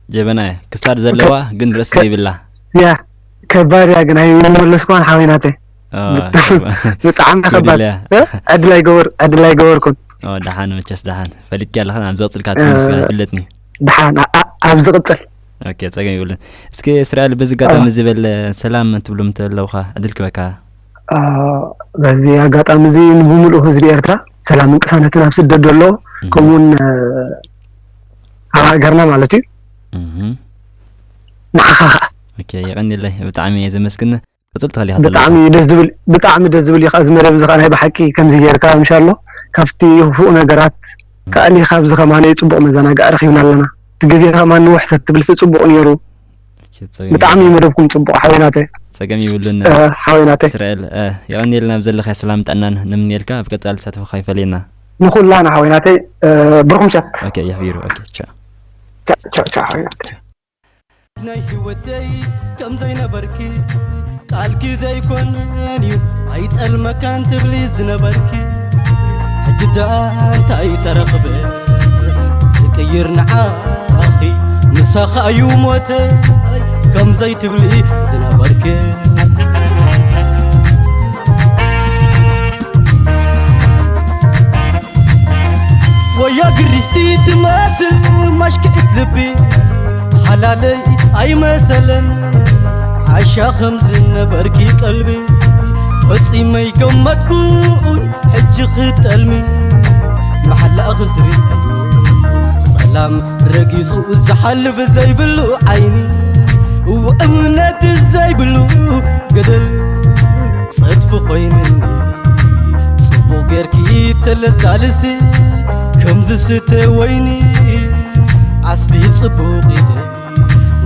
ጀበና እያ። ክሳድ ዘለዋ ግን ርእሲ ከ-፣ ዘይብላ። ያ፣ ከባድ እያ ግን ኣይመለስኳን ሓወይ ናተይ። ኦ፣ ብጣዕሚ፣ ብጣዕሚ ከባድ። ይድለያ። እ? ዕድል ኣይገበር-፣ ዕድል ኣይገበርኩን። ኦ፣ ደሓን መቸስ ደሓን። ፈሊጥኪ ኣለኻ፣ ናብ ዝቕጽል ከኣ እ፣ ትምልስላ፣ ይፍለጥኒ። ደሓን፣ ኣ-፣ ኣ-፣ ኣብ ዝቕጽል። ኦኬ፣ ጸገም የብሉን። እስኪ እስራኤል፣ በዚ ኣጋጣሚ አ። እዚ በል፣ ሰላም ትብሎም እንተለውኻ ዕድል ክበካ። አ፣ በዚ ኣጋጣሚ እዚ ንብምልኡ ህዝቢ ኤርትራ ሰላምን ቅሳነትን ኣብ ስደት ዘሎ፣ እህ። ከምኡውን፣ እ፣ ኣብ ሃገርና ማለት እዩ። እህ። ንዓኻ ኸኣ። ኦኬ፣ የቐንየለይ። ብጣዕሚ እየ ዘመስግን። ቅጽል ትኽእል ኢኻ ብጣዕሚ ዘለኻ። ደስ ዝብል፣ ብጣዕሚ ደስ ዝብል እዩ። እዚ መደብ እዚ ኸኣ ናይ ብሓቂ ከምዚ ጌርካ፣ ምሻሎ፣ ካብቲ ክፉእ ነገራት ተኣሊኻ፣ ኣብዚ ኸማን ጽቡቕ መዘናግዒ ረኺብና ኣለና። እቲ ግዜ ኸማን ንውሕ ተትብልሲ ጽቡቕ ነይሩ። ኦኬ፣ ጸገም ብጣዕሚ እዩ የብሉን። መደብኩም ጽቡቕ፣ ሓወይ ናተይ። ጸገም የብሉን። እ፣ ሓወይ ናተይ። እስራኤል፣ እ፣ የቐንየልና፣ ኣብ ዘለኻዮ ሰላም ጥዕናን ንምንየልካ። ኣብ ቀጻሊ ተሳትፎኻ ይፈለየና። ንኹላና፣ ሓወይ ናተይ፣ እ፣ ብሩኽ ምሸት። ኦኬ፣ የሕቢሩ። ኦኬ፣ ቻው። ቻው፣ ቻው፣ ቻው፣ ሓወይ ናተይ። ናይ ህይወተይ ከም ዘይነበርኪ ቃልኪ ዘይኮነን እዩ ኣይጠልመካን ትብሊ ዝነበርኪ። ሕጂ ደኣ እንታይ ተረኽበ ዝቅይር ንዓኺ? ምሳኻ እዩ ሞተይ ከም ዘይትብሊ ዝነበርኪ። ወያ ግሪቲ ትመስል ማሽክዒት ልቢ ሓላለይ ኣይመሰለን። ዓሻ ከም ዝነበርኪ ቀልቢ ፈጺመ ኣይገመትኩን። ሕጂ ክትጠልሚ መሓላ ክዝሪ ጸላም ረጊጹ ዝሓልፍ ዘይብሉ ዓይኒ፣ እምነት ዘይብሉ ገደል ጸድፊ ኮይኑኒ። ጽቡቕ ጌርኪ ተለሳልሲ ከም ዝስተ ወይኒ፣ ዓስቢ ጽቡቕ ኢደ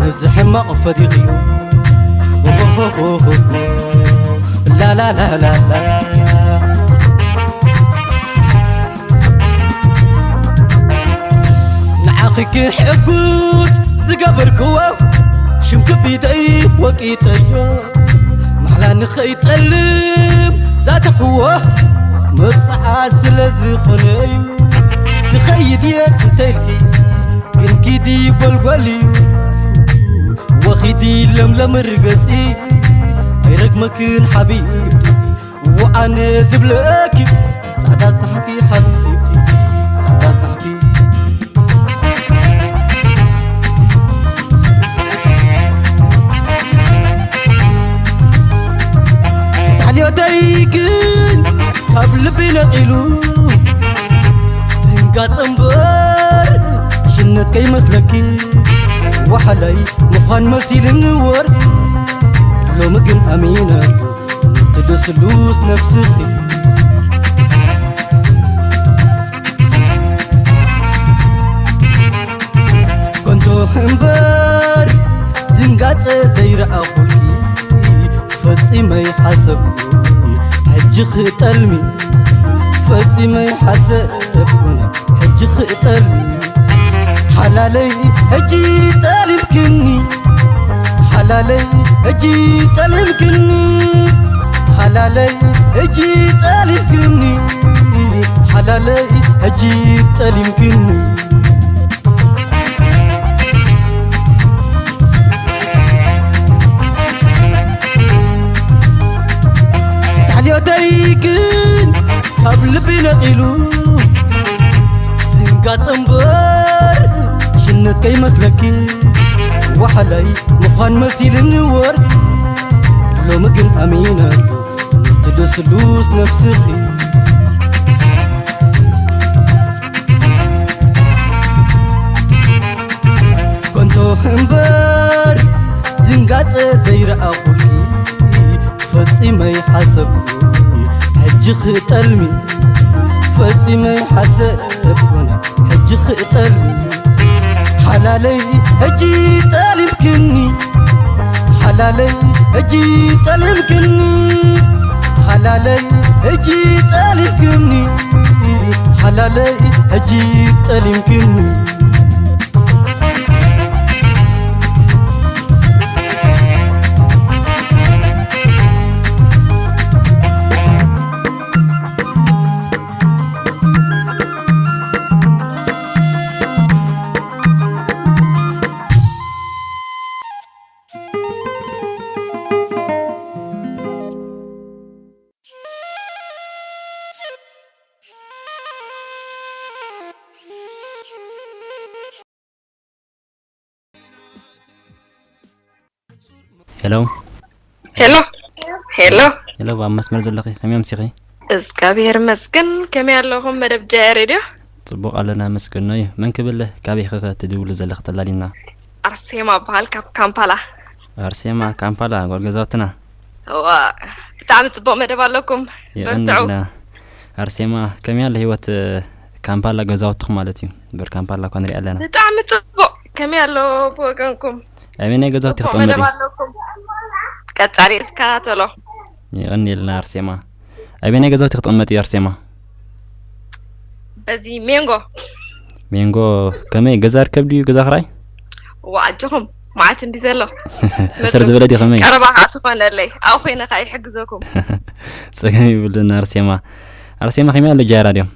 ነዚ ሕማቕ ፈዲኽዮ። ላላላላላ። ንዓኺ ክሕጉስ ዝገበርክዎ ሽምኪ ቢደይ ወቂጠዮ። ማሕላ ንኸይጠልም ዛተኽዎ መብጽዓ ስለ ዝኾነ እዩ። ክኸይድ እየ እንተኢልኪ ግን ኪዲ ጎልጎል እዩ። ወኺዲ ለምለም ርገጺ ኣይረግመክን ሓቢብቲ። ወኣነ ዝብለኪ ጻዕዳ ጽናሕኪ ሓቢብቲ፣ ጻዕዳ ጽናሕኪ። ታሕልዮተይ ግን ኢሉ ድንጋጽ እምበር ሽነት ከይመስለኪ፣ ዋሓላይ ምዃን መሲልኒ ወርቂ። ሎሚ ግን ኣሚነሉ፣ ትልስሉስ ነፍስኺ። ኮንቶ እምበር ድንጋጸ ዘይረኣኹልኪ፣ ፈጺመ ኣይሓሰብኩን ሕጂ ክጠልሚ። ፈጺመ ኣይሓሰብኩን ሕጂ ክጠልሚ። ሓላለይ ሕጂ ጠሊምክኒ፣ ሓላለይ ሕጂ ጠሊምክኒ፣ ሓላለይ ሕጂ ጠሊምክኒ፣ ሓላለይ ሕጂ ጠሊምክኒ። ታሕልዮተይ ግን ካብ ልቢ ነቒሉ፣ ትንጋጽ እምበር ሽነት ከይመስለኪ፣ ዋሓላይ ምዃን መሲልኒ ወርቂ። ሎሚ ግን ኣሚነሉ፣ ትልስሉስ ነፍስኺ። ኮንቶ እምበር ድንጋጸ ዘይረኣኹልኪ፣ ፈጺመ ኣይሓሰብኩን ሕጂ ክጠልሚ። ፈጺመ ኣይሓሰብኩን ሕጂ ክጠልሚ። ሓላለይ ሕጂ ጠሊምክኒ፣ ሓላለይ ሕጂ ጠሊምክኒ፣ ሓላለይ ሕጂ ጠሊምክኒ፣ ሓላለይ ሕጂ ጠሊምክኒ። ሄሎ። ሄሎ። ሄሎ። ሄሎ፣ ኣብ መስመር ዘለኺ፣ ከመይ ኣምሲኺ? እግዚኣብሔር ይመስገን። ከመይ ኣለኹም መደብ ጃያ ሬድዮ? ጽቡቕ ኣለና፣ መስገኖ እዩ። መን ክብል፣ ካበይ ኢኺ ትድውሊ ዘለኺ ተላሊና? ኣርሴማ እበሃል፣ ካብ ካምፓላ። ኣርሴማ፣ ካምፓላ፣ ጓል ገዛውትና። እዋ፣ ብጣዕሚ ጽቡቕ መደብ ኣለኩም። በርትዑ። የቐንየልና። ኣርሴማ፣ ከመይ ኣሎ ህይወት፣ እ፣ ካምፓላ ገዛውትኹም ማለት እዩ? እምበር ካምፓላ እኳ ንሪኣ ኣለና። ብጣዕሚ ጽቡቕ። ከመይ ኣሎ ብወገንኩም? ኣበየናይ ገዛውቲ ጽቡቕ ክትቕመጢ? መደብ ኣለኩም። ቀጻሊ እስከታተሎ። የቐንየልና ኣርሴማ። ኣበየናይ ገዛውቲ ክትቕመጢ ኣርሴማ? በዚ ሜንጎ። ሜንጎ ከመይ ገዛ ርከብ ድዩ ገዛ ክራይ? ዋ ኣጆኹም መዓት እንዲ ዘሎ። ሕስር ዝበለ ድዩ ከመይ? ቀረባ ከዓ ትኾነለይ። ኣብኡ ኮይነ ከዓ ይሕግዘኩም። ጸገም ይብልን ኣርሴማ። ኣርሴማ ከመይ ኣሎ ጃራ ድዮም?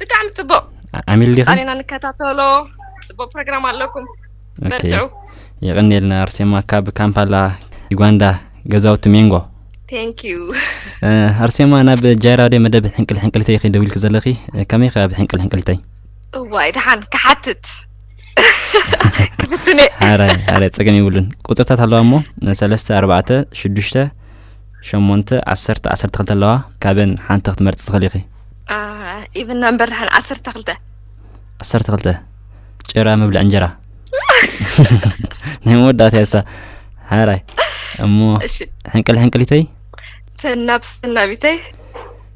ብጣዕሚ ጽቡቕ። ዓ-፣ ዓሚል ዲኺ? ቀሪና ንከታተሎ። ጽቡቕ ፕሮግራም ኣለኩም። ኦኬ። በርትዑ። የቐንየልና ኣርሴማ ካብ ካምፓላ ዩጋንዳ ገዛውቲ ሜንጎ። Thank you። እ፣ ኣርሴማ ናብ ጃራ ሬድዮ መደብ ሕንቅል ሕንቅሊተይ ኢኺ ደዊልኪ ዘለኺ። እ፣ ከመይ ኢኺ ኣብ ሕንቅል ሕንቅሊተይ? እዋይ፣ ደሓን ክሓትት። ክፍትነ። ሓራይ፣ ሓራይ፣ ጸገም የብሉን። ቁጽርታት ኣለዋ እሞ፣ ሰለስተ፣ ኣርባዕተ፣ ሽዱሽተ፣ ሸሞንተ፣ ዓሰርተ፣ ዓሰርተ ክልተ ኣለዋ። ካበን ሓንቲ ክትመርጺ ትኽእሊ ኢኺ። አ፣ ኢቭን ነምበር ደሓን ዓሰርተ ክልተ። ዓሰርተ ክልተ። ጭራ ምብላዕ እንጀራ። ናይ መወዳእታ እያ እሳ። ሓራይ። እሞ እሺ። ሕንቅል ሕንቅሊተይ? ሰናብ ሰናቢተይ።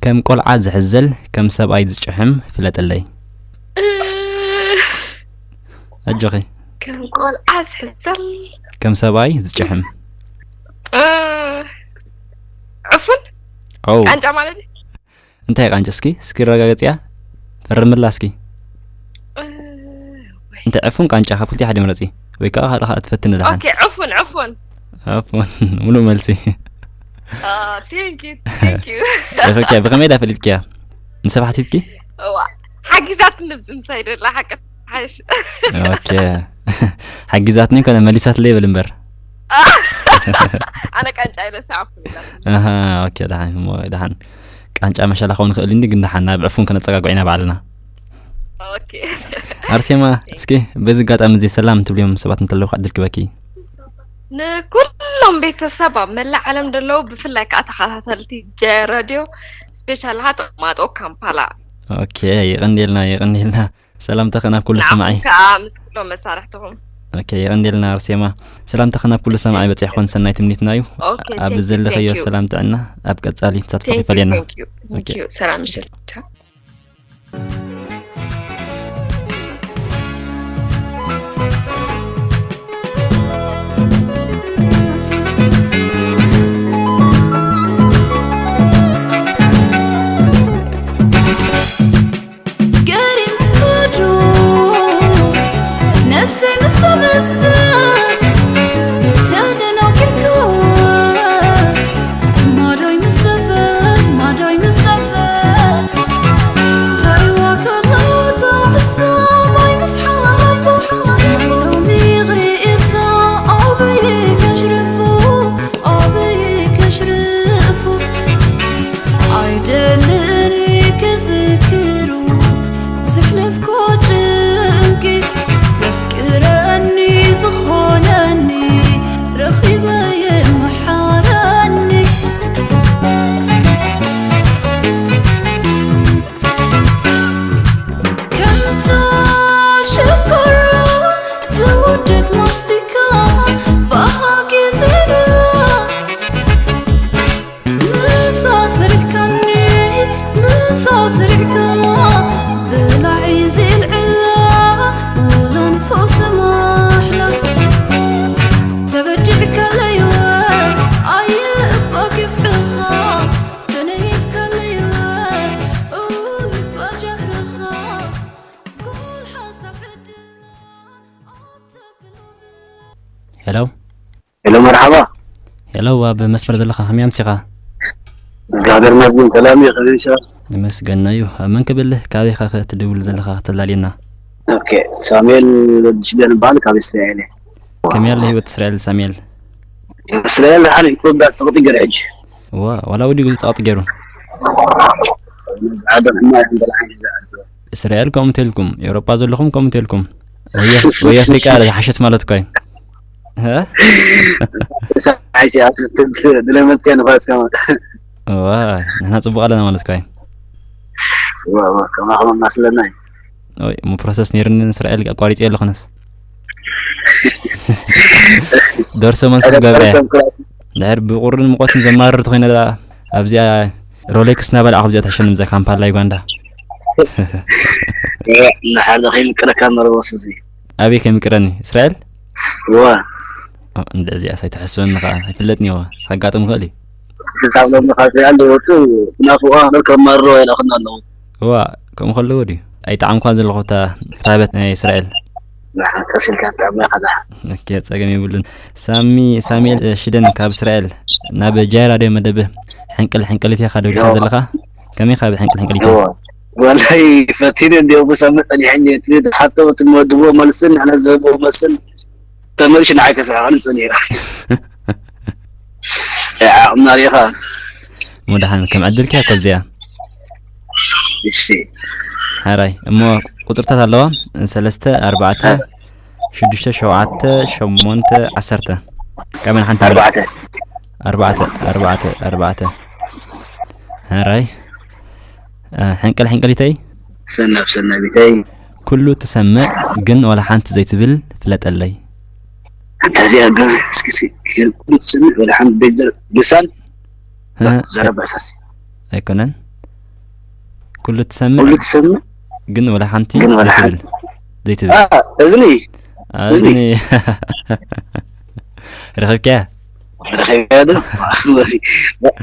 ከም ቆልዓ ዝሕዘል፣ ከም ሰብኣይ ዝጭሕም ፍለጠለይ። እ፣ ኣጆኺ። ከም ቆልዓ ዝሕዘል። ከም ሰብኣይ ዝጭሕም። እ፣ ዕፉን? ኦ። ቃንጫ ማለት እዩ? እንታይ ቃንጫ? እስኪ፣ እስኪ ረጋገጽያ። ፈርምላ እስኪ። እ፣ ወይ። እንታይ ዕፉን ቃንጫ ካብ ክልቲኡ ሓደ ምረጺ። ወይ ከዓ ካልእ ካልእ ትፈትኒ ደሓን። ኦኬ፣ ዕፉን፣ ዕፉን። ዕፉን፣ ሙሉእ መልሲ። አ፣ thank you፣ thank you። ብኸ-፣ ብኸመይ ዳ ፈሊጥክያ? ንሰብ ሓቲትኪ? እዋ፣ ሓጊዛትኒ ኣብዚ ምሳይ ደላ ሓቂ ሓሽ። ኦኬ። ሓጊዛትኒ ኮነ መሊሳትለይ በል እምበር። ኣነ ቃንጫ ኢለ ሰዓብኩ ኢላ። ኣሃ፣ ኦኬ፣ ደሓን፣ እሞ ደሓን። ቃንጫ መሸላ ክኸውን ይኽእል እንዲ፣ ግን ደሓን ናብ ዕፉን ከነጸጋግዖ ኢና ባዕልና። ኦኬ። ኣርሴማ፣ እስኪ በዚ ኣጋጣሚ እዚ ሰላም ትብልዮም ሰባት እንተለዉ ከዓ ዕድል ክበኪ። ንኩሎም ቤተሰብ ኣብ መላእ ዓለም ዘለዉ፣ ብፍላይ ከዓ ተኸታተልቲ ጀረድዮ፣ ስፔሻል ከዓ ተቐማጦ ካምፓላ። ኦኬ፣ የቐንየልና፣ የቐንየልና። ሰላምታኸ ናብ ኩሉ ሰማዒ። ንዓኹም ከዓ ምስ ኩሎም መሳርሕትኹም። ኦኬ፣ የቐንየልና ኣርሴማ። ሰላምታኸ ናብ ኩሉ ሰማዒ በፂሕኹን ሰናይ ትምኒትና እዩ። ኦኬ፣ ኣብ thank you, ዘለኸዮ thank you። ሰላም ጥዕና ኣብ ቀጻሊ ተሳትፎ Thank you, ይፈለየና። thank you, thank ኦኬ። you። ሰላም ምሽት። ቻው። ገሪም ኩዱ ነፍሰይ ምስ ተመሰል ተደናጊርካ ማዶይ ምስ ጠፍእ ማዶይ ምስ ጠፍእ ታይዋ ከለውታ ዕሳማይ ምስ ሓለፈ ናይ ሎሚ ይቕሪእታ ኣበይ ከሽርፉ ኣበይ ከሽርፉ ኣይደልን ክዝክሩ ዘሕለፍኮ ጭንቂ ዘፍቅረኒ ዝኾነኒ ረኺበ የመሓረኒ ከምታ ሽኮር ዝወደት ማስቲካ ብሃጊ ዘይብላ ምሳ ስርሕካኒ ምሳ ስርሕካ ብላዒ ዝልዕላ ውላን ፈውሲ ማሕላ ተበዲዕካ ለይወ ኣየ እባ ግፍዕኻ ተነይትካ ለይወ እውይ እባ ጃህርኻ ኩል ሓሳብ ዕድልና ኣብታ ብሎ ብላ ሄሎ ሄሎ፣ መርሓባ። ሄሎ፣ ኣብ መስመር ዘለኻ ከመይ ኣምሲኻ? እግዚኣብሔር ይመስገን፣ ሰላም እዩ። ከመይ ኢኻ? ይመስገን እዩ። መን ክብል፣ ካበይ ኢኻ ትድውል ዘለኻ ከተላልየና? ኦኬ፣ ሳሙኤል ወዲ ሽደን እበሃል፣ ካብ እስራኤል እየ። ከመይ ኣሎ ህይወት እስራኤል ሳሙኤል? እስራኤል ደሓን እዩ፣ ክወዳእ ጸቕጢ ገይሩ ሕጂ። ዋ፣ ዋላ ወዲኡ ጸቕጢ ገይሩ። ነዚ ዓዶም ሕማቕ እዮም፣ በላዕን ነዚ ዓዶም። እስራኤል ከምኡ እንተልኩም፣ ኤውሮጳ ዘለኹም ከምኡ እንተልኩም፣ ወይ ወይ ኣፍሪቃ ዝሓሸት ማለት እኮ እዩ። እ? ሳይሲ ኣብ ድለመትከ ንፋስ ከማ። ዋ፣ ንሕና ጽቡቕ ኣለና ማለት እኮ እዩ። ዋ፣ ዋ፣ ከማኹም እናስለና እዩ። ኦይ፣ እሞ ፕሮሰስ ነይርኒ ንእስራኤል ኣቋሪጸ ኣለኹ ነስ። ደርሶ መልሲ ክገብረ እየ። ድሕር ብቁርን ሙቐትን ዘማርር ተኾይነ ደኣ ኣብዚኣ ሮሌክስ እናበላዕኹ ኣብዚኣ ትሕሸኒ ብዛ ካምፓላ ዩጋንዳ። ንሓደ ከይምቅረካ መርበስ እዚ። ኣበይ ከይምቅረኒ? እስራኤል? ዋ። ኦ፣ እንደ እዚኣስ ኣይትሕስበኒ ኸዓ። ኣይፍለጥን እየ። ከጋጥም ይኽእል እዩ። ክሳብ ሎሚ ካብ እስራኤል ዝወፁ ናፍቆ ሃገር ከማርሩ ኣይረኽብን ኣለዉ። እዋ፣ ከምኡ ከለዎ ድዩ? ኣይጠዓምኳን ዘለኹ እታ ክታበት ናይ እስራኤል። ንሓ ቀስ ኢልካ ትጥዕሞ ኢኻ ደሓን። ኦኬ፣ ጸገም የብሉን። ሳሚ፣ ሳሙኤል፣ እ፣ ሽደን ካብ እስራኤል ናብ ጃይ ራድዮ መደብ ሕንቅል ሕንቅሊት ኢኻ ደዊልካ ዘለኻ? ከመይ ኢኻ ብሕንቅል ሕንቅሊት? እዋ። ወላይ ፈቲነ እንዲኦ ብሰምዕ ጸኒሐኒ። እቲ ዝሓቶ፣ እቲ መድቦ መልስን ንሕና ዝህቦ መልስን ተመልሽ ንዓይ ከስሕቐኒ ጸኒሑ። ዓቕምና ሪኢኻ። እሞ ደሓን ከም ዕድልካ እኮ እዚኣ። እሺ። ሓራይ እሞ ቁፅርታት ኣለዋ። ሰለስተ፣ ኣርባዕተ፣ ሽዱሽተ፣ ሸውዓተ፣ ሸሞንተ፣ ዓሰርተ። ካበን ሓንቲ ኣርባዕተ። ኣርባዕተ ኣርባዕተ ኣርባዕተ። ሓራይ ሕንቅል ሕንቅሊተይ። ሰናብ ሰናቢተይ። ኩሉ ትሰምዕ ግን ወላ ሓንቲ ዘይትብል ፍለጠለይ። እንተዚኣ ግን እስኪ ኩሉ ትሰምዕ ወላ ሓንቲ ቤት ልሳን። ዘረባ ሳሲ ኣይኮነን። ኩሉ ትሰምዕ ኩሉ ትሰምዕ ግን ወላ ሓንቲ ግን ወላ ዘይትብል። ዘይትብል። እዝኒ እዝኒ። ረኸብክያ? ረኸብክያ ዶ?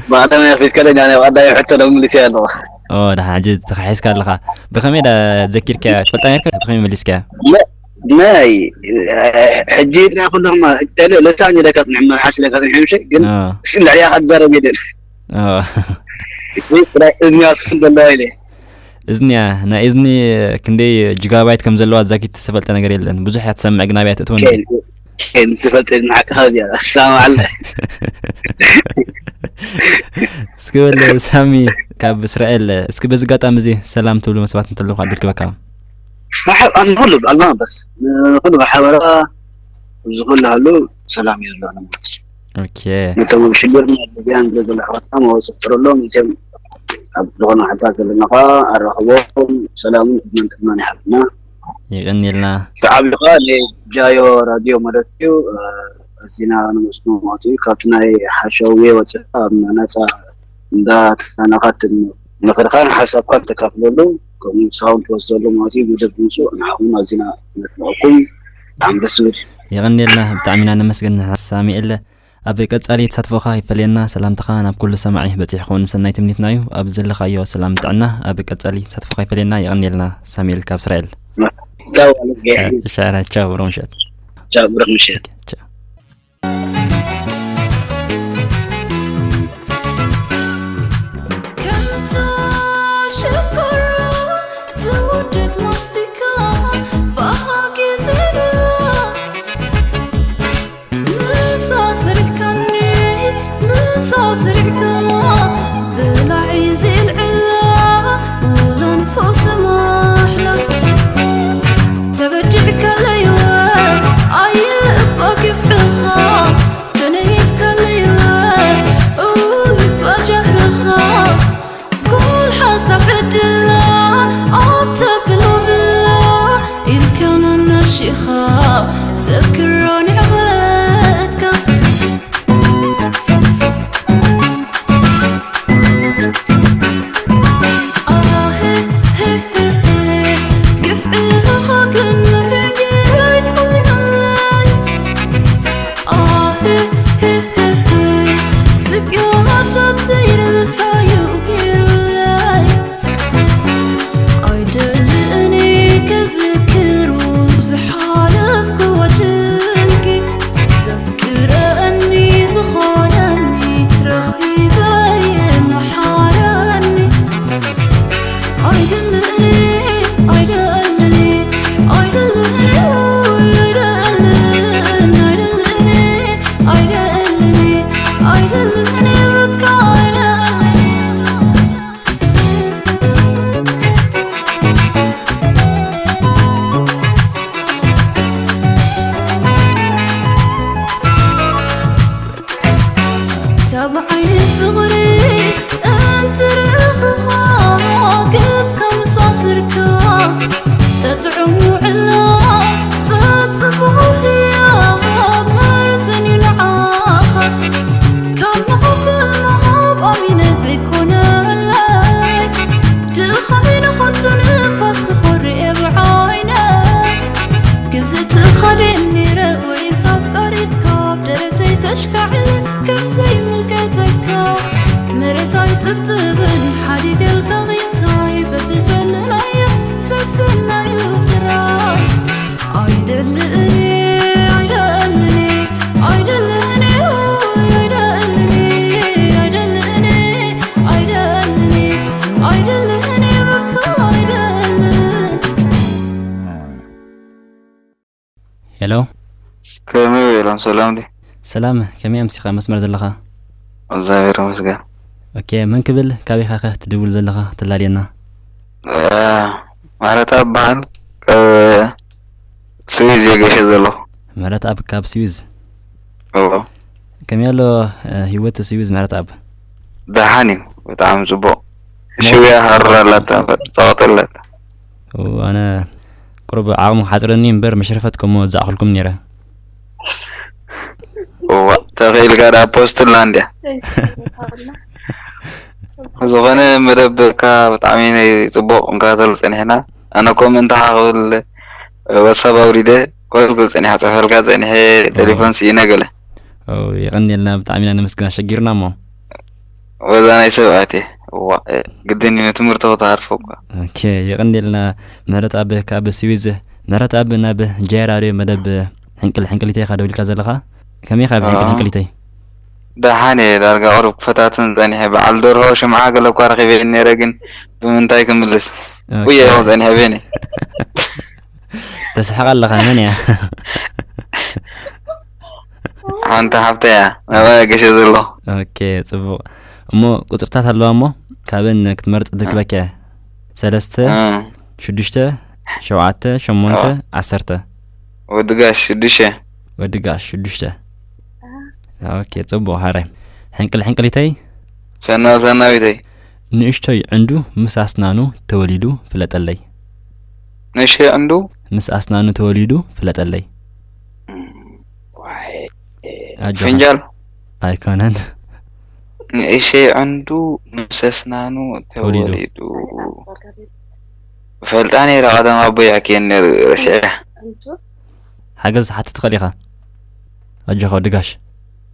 ብቐዳማይ ከፊትካ ለኛ ናይ ቀዳማይ ሕቶ ዶ ምልስ ኣለኹ። ኦ፣ ደሓን ሕጂ ተኻሒስካ ኣለኻ። ብኸመይ ዳ ዘኪርካያ? ትፈልጣ ነርካ? ብኸመይ መሊስካያ? ናይ ሕጂ ጥራይ ኩሉ ከማ ለሳኝ ኢለካ ጽንሕ መልሓስ ኢለካ ጽንሕ ምሽ ግን ኦ፣ እስኪ ልዕሊያ ክትዛረብ የለን። ኦ። ጥራይ እዝኒ ኣትክፍል ዘለዋ ኢለ እዝንያ፣ ናይ እዝኒ ክንደይ ጂጋባይት ከም ዘለዋ ዛኪት ዝተፈልጠ ነገር የለን። ብዙሕ እያ ትሰምዕ ግን ኣብያ ትእትወኒ። ዝፈልጥ ንዓቅኻ እዚኣ ሰማዕ ኣለ። እስኪ በል ሳሚ ካብ እስራኤል፣ እስኪ በዚ ኣጋጣሚ እዚ ሰላም ትብሉ መስዋዕት እንተለኹ ዕድል ክበካ። ንኹሉ ኣልና በስ ንኹሉ ብሓበራ እዚ ኩሉ ሃሉ ሰላም እዩ ዘሎ ማለት እዩ። ኦኬ ነቶም ኣብ ሽግር ሊብያን ዘሎ ኣሕዋትና መወፅእ ጥረሎም እዚኦም ኣብ ዝኾነ ዓድታት ዘለና ከዓ ኣራኽቦም ሰላምን ዕድመን ጥዕናን ይሃብና። ይቕንየልና ብዓቢ ከዓ ንጃዮ ራድዮ ማለት እዩ ኣዚና ንመስሞ ማለት እዩ። ካብቲ ናይ ሓሸውየ ወፅእ ኣብ ናፃ እንዳተናኻት ምኽርኻን ሓሳብካን ተካፍለሉ ከምኡ ንስኻውን ትወስደሉ ማለት እዩ። ውድብ ድምፁ ንዓኹም ኣዚና ነድንቐኩም። ብጣዕሚ ደስ ዝብል እዩ። የቐንየልና ብጣዕሚ ኢና ነመስግን ሳሚኤል። ኣብ ቀጻሊ ተሳትፎኻ ይፈለየና። ሰላምታኻ ናብ ኩሉ ሰማዒ በጺሑ ክኸውን ሰናይ ትምኒትና እዩ። ኣብ ዘለኻዮ ሰላም ጥዕና ኣብ ቀጻሊ ተሳትፎኻ ይፈለየና። የቐንየልና ሳሚኤል ካብ እስራኤል። ቻው ኣለጌ። ሻዕራ ቻው ብሩኽ ምሸት። ቻው ብሩኽ ምሸት። ቻው። ከምታ ሽኮር ዝወደድ ማስቲካ ብሃጊ ዘይብላ ምሳ ስሪዕካኒ ምሳ ስሪዕካ ብላዒ ዘልዕላ ውላን ፈውሲ ማሕላ ተበዲዕካ ለይወ ኣየ እባ ግፍዕኻ ተነይትካ ለይወ እውይ እባ ጃህርኻ ኩል ሓንሳብ ዕድላ ኣብ ተብሎ ብላ ኢልካ ናናሺኻ ዘክሮ ንዕወትካ ሄሎ ከመይ ውዒሎም? ሰላም ድዩ? ሰላም ከመይ ኣምሲኻ መስመር ዘለኻ? እግዚኣብሔር ይመስገን። ኦኬ መን ክብል ካበይ ኢኻ ትድውል ዘለኻ ትላልየና? ምህረት እበሃል ካብ ስዊዝ እየ ገይሸ ዘለኹ። ምህረት ኣብ ካብ ስዊዝ። እዎ ከመይ ኣሎ ህይወት ስዊዝ ምህረት ኣብ? ደሓን እዩ ብጣዕሚ ፅቡቕ። ሽውያ ሃሩር ኣላታ ፃወት ኣላታ። ኣነ ቁሩብ ዓቕሚ ክሓፅረኒ እምበር መሽረፈት ከም ዝኣኽልኩም ነይረ። እዋ ተኽኢልካ ደኣ ፖስትላ እንድያ። ዝኾነ መደብካ ብጣዕሚ ናይ ፅቡቕ እንከታተል ፀኒሕና። ኣነ ኮም እንታ ክብል ዋትሳፕ ኣውሪደ ኮል ክብል ፀኒሐ ፅሕፈልካ ፀኒሐ ቴሌፎን ስኢነ ገለ። የቐንየልና ብጣዕሚ ኢና ነመስግን ኣሸጊርና እሞ። ወዛ ናይ ሰብኣት እየ። እዋ ግድን እዩ ንትምህርቲ ክትሃርፎ እኳ። ኦኬ የቐንየልና ምህረት ኣብ ካብ ስዊዝ። ምህረት ኣብ ናብ ጃይ ራድዮ መደብ ሕንቅል ሕንቅሊተይ ኢኻ ደውልካ ዘለኻ። ከመይ ኢኻ ብሕንቅል ሕንቅሊተይ? ደሓን እየ ዳርጋ ቁሩብ ክፈታትን ጸኒሐ በዓል ደርሆ ሽምዓ ገለ እኳ ረኺበ ነይረ ግን ብምንታይ ክምልስ ውየ ኢኹ ጸኒሐ ቤኒ። ተስሕቕ ኣለኻ መን እያ? ሓንቲ ሓብተይ እያ ናባይ ገሸ ዘሎ። ኦኬ ጽቡቕ እሞ ቁጽርታት ኣለዋ እሞ ካብን ክትመርጽ ድክበከ ሰለስተ ሽዱሽተ ሸውዓተ ሸሞንተ ዓሰርተ ወዲ ጋሽ ሽዱሽተ ወዲ ጋሽ ሽዱሽተ ኦኬ፣ ጽቡቕ። ሃራይ። ሕንቅል ሕንቅሊተይ። ሰና ሰናዊተይ። ንእሽቶይ ዕንዱ ምስ ኣስናኑ ተወሊዱ ፍለጠለይ። ንእሽቶይ ዕንዱ? ምስ ኣስናኑ ተወሊዱ ፍለጠለይ። ዋይ። ኣጆኻ። ፍንጃል። ኣይኮነን። ንእሽቶይ ዕንዱ ምስ ኣስናኑ ተወሊዱ። ተወሊዱ። ፈልጣ ነይረ ቀደም ኣቦይ ኣኪየን ነይሩ ረሲዐ። ሓገዝ ትሓትት ትኽእል ኢኻ። ኣጆኻ ወዲ ጋሽ።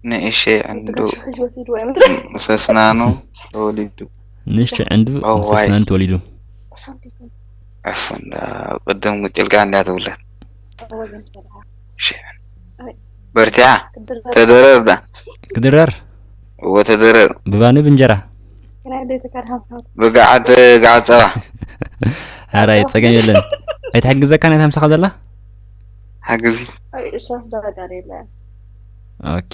ንእሽቶይ ዕንዱ ጋሽ ሕጅ ወሲድዎ እዮም። ምስ ኣስናኑ ተወሊዱ። ንእሽቶይ ዕንዱ ምስ እዋይ። ኣስናኑ ተወሊዱ። ኣፍ እንዳ ቅድም ቁጭልካ እንዳ ትውለድ። በርቲዓ። ተደረር ዳ። ክድረር እዎ ተደረር። ብባኒ ብእንጀራ። ብጋዓት ጋዓት ጸባ። ሓራይ ጸገም የለን። ኣይትሕግዘካ ናይታ ምሳኻ ዘላ? ሓግዚ። እሳስ ዳዳር የለ። ኦኬ።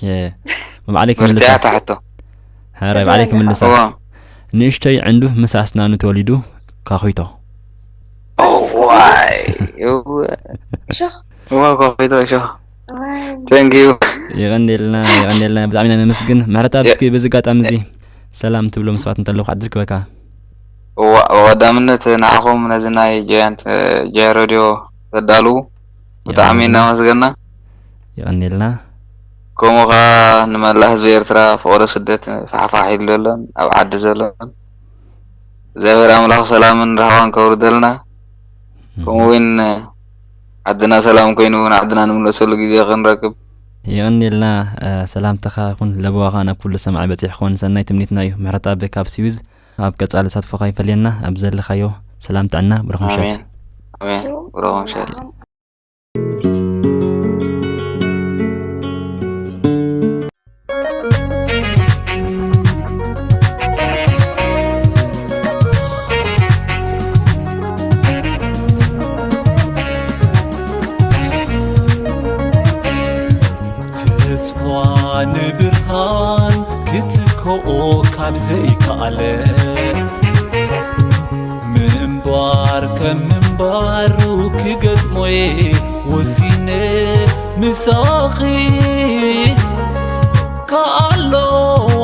ብባዕለይ በርቲዓ ክምልሳ። ታሕቶ። ሓራይ ባዕለይ ክምልሳ። እዎ። ንእሽቶይ ዕንዱ ምስ ኣስናኑ ተወሊዱ ካኹይቶ። እዋይ። እወ። ሸኽ እዋ ኮፊቶ ሸኽ። ዋይ Thank you። የቐንየልና፣ የቐንየልና። ብጣዕሚ ኢና ነመስግን። ምሕረት ኣብ እስኪ በዚ ኣጋጣሚ እዚ ሰላም ትብሎ መስዋዕት እንተለኹ ዕድል ክበካ። እዋ ብቐዳምነት ንዓኹም ነዚ ናይ ጃያንት ጃያ ሬድዮ ዘዳልዉ ብጣዕሚ እናመስገና። የቐንየልና። ከምኡ ኸዓ ንመላእ ህዝቢ ኤርትራ ፍቕሪ ስደት ፋሕፋሕ ኢሉ ዘሎን ኣብ ዓዲ ዘሎን እግዚኣብሔር ኣምላኽ ሰላምን ራህዋን ከውርደልና። ከምኡ እውን ዓድና ሰላም ኮይኑ ንዓድና ንምለሰሉ ግዜ ክንረክብ። የቐንየልና። እ፣ ሰላምታኻ ይኹን ለበዋኻ ናብ ኩሉ ሰማዒ በፂሑ ክኸውን ሰናይ ትምኒትና እዩ። ምሕረት ኣብ ካብ ስዊዝ ኣብ ቀጻሊ ተሳትፎኻ ይፈልየና። ኣብ ዘለኻዮ ሰላም ጥዕና ብሩኽ ምሸት። ኣሜን። ኣሜን። ብሩኽ ምሸት። ተስፋ ንብርሃን ክትከኦ ካብ ዘይከኣለ ምንባር ከም ምንባሩ ክገጥሞ'የ ወሲነ ምሳኺ ከኣሎ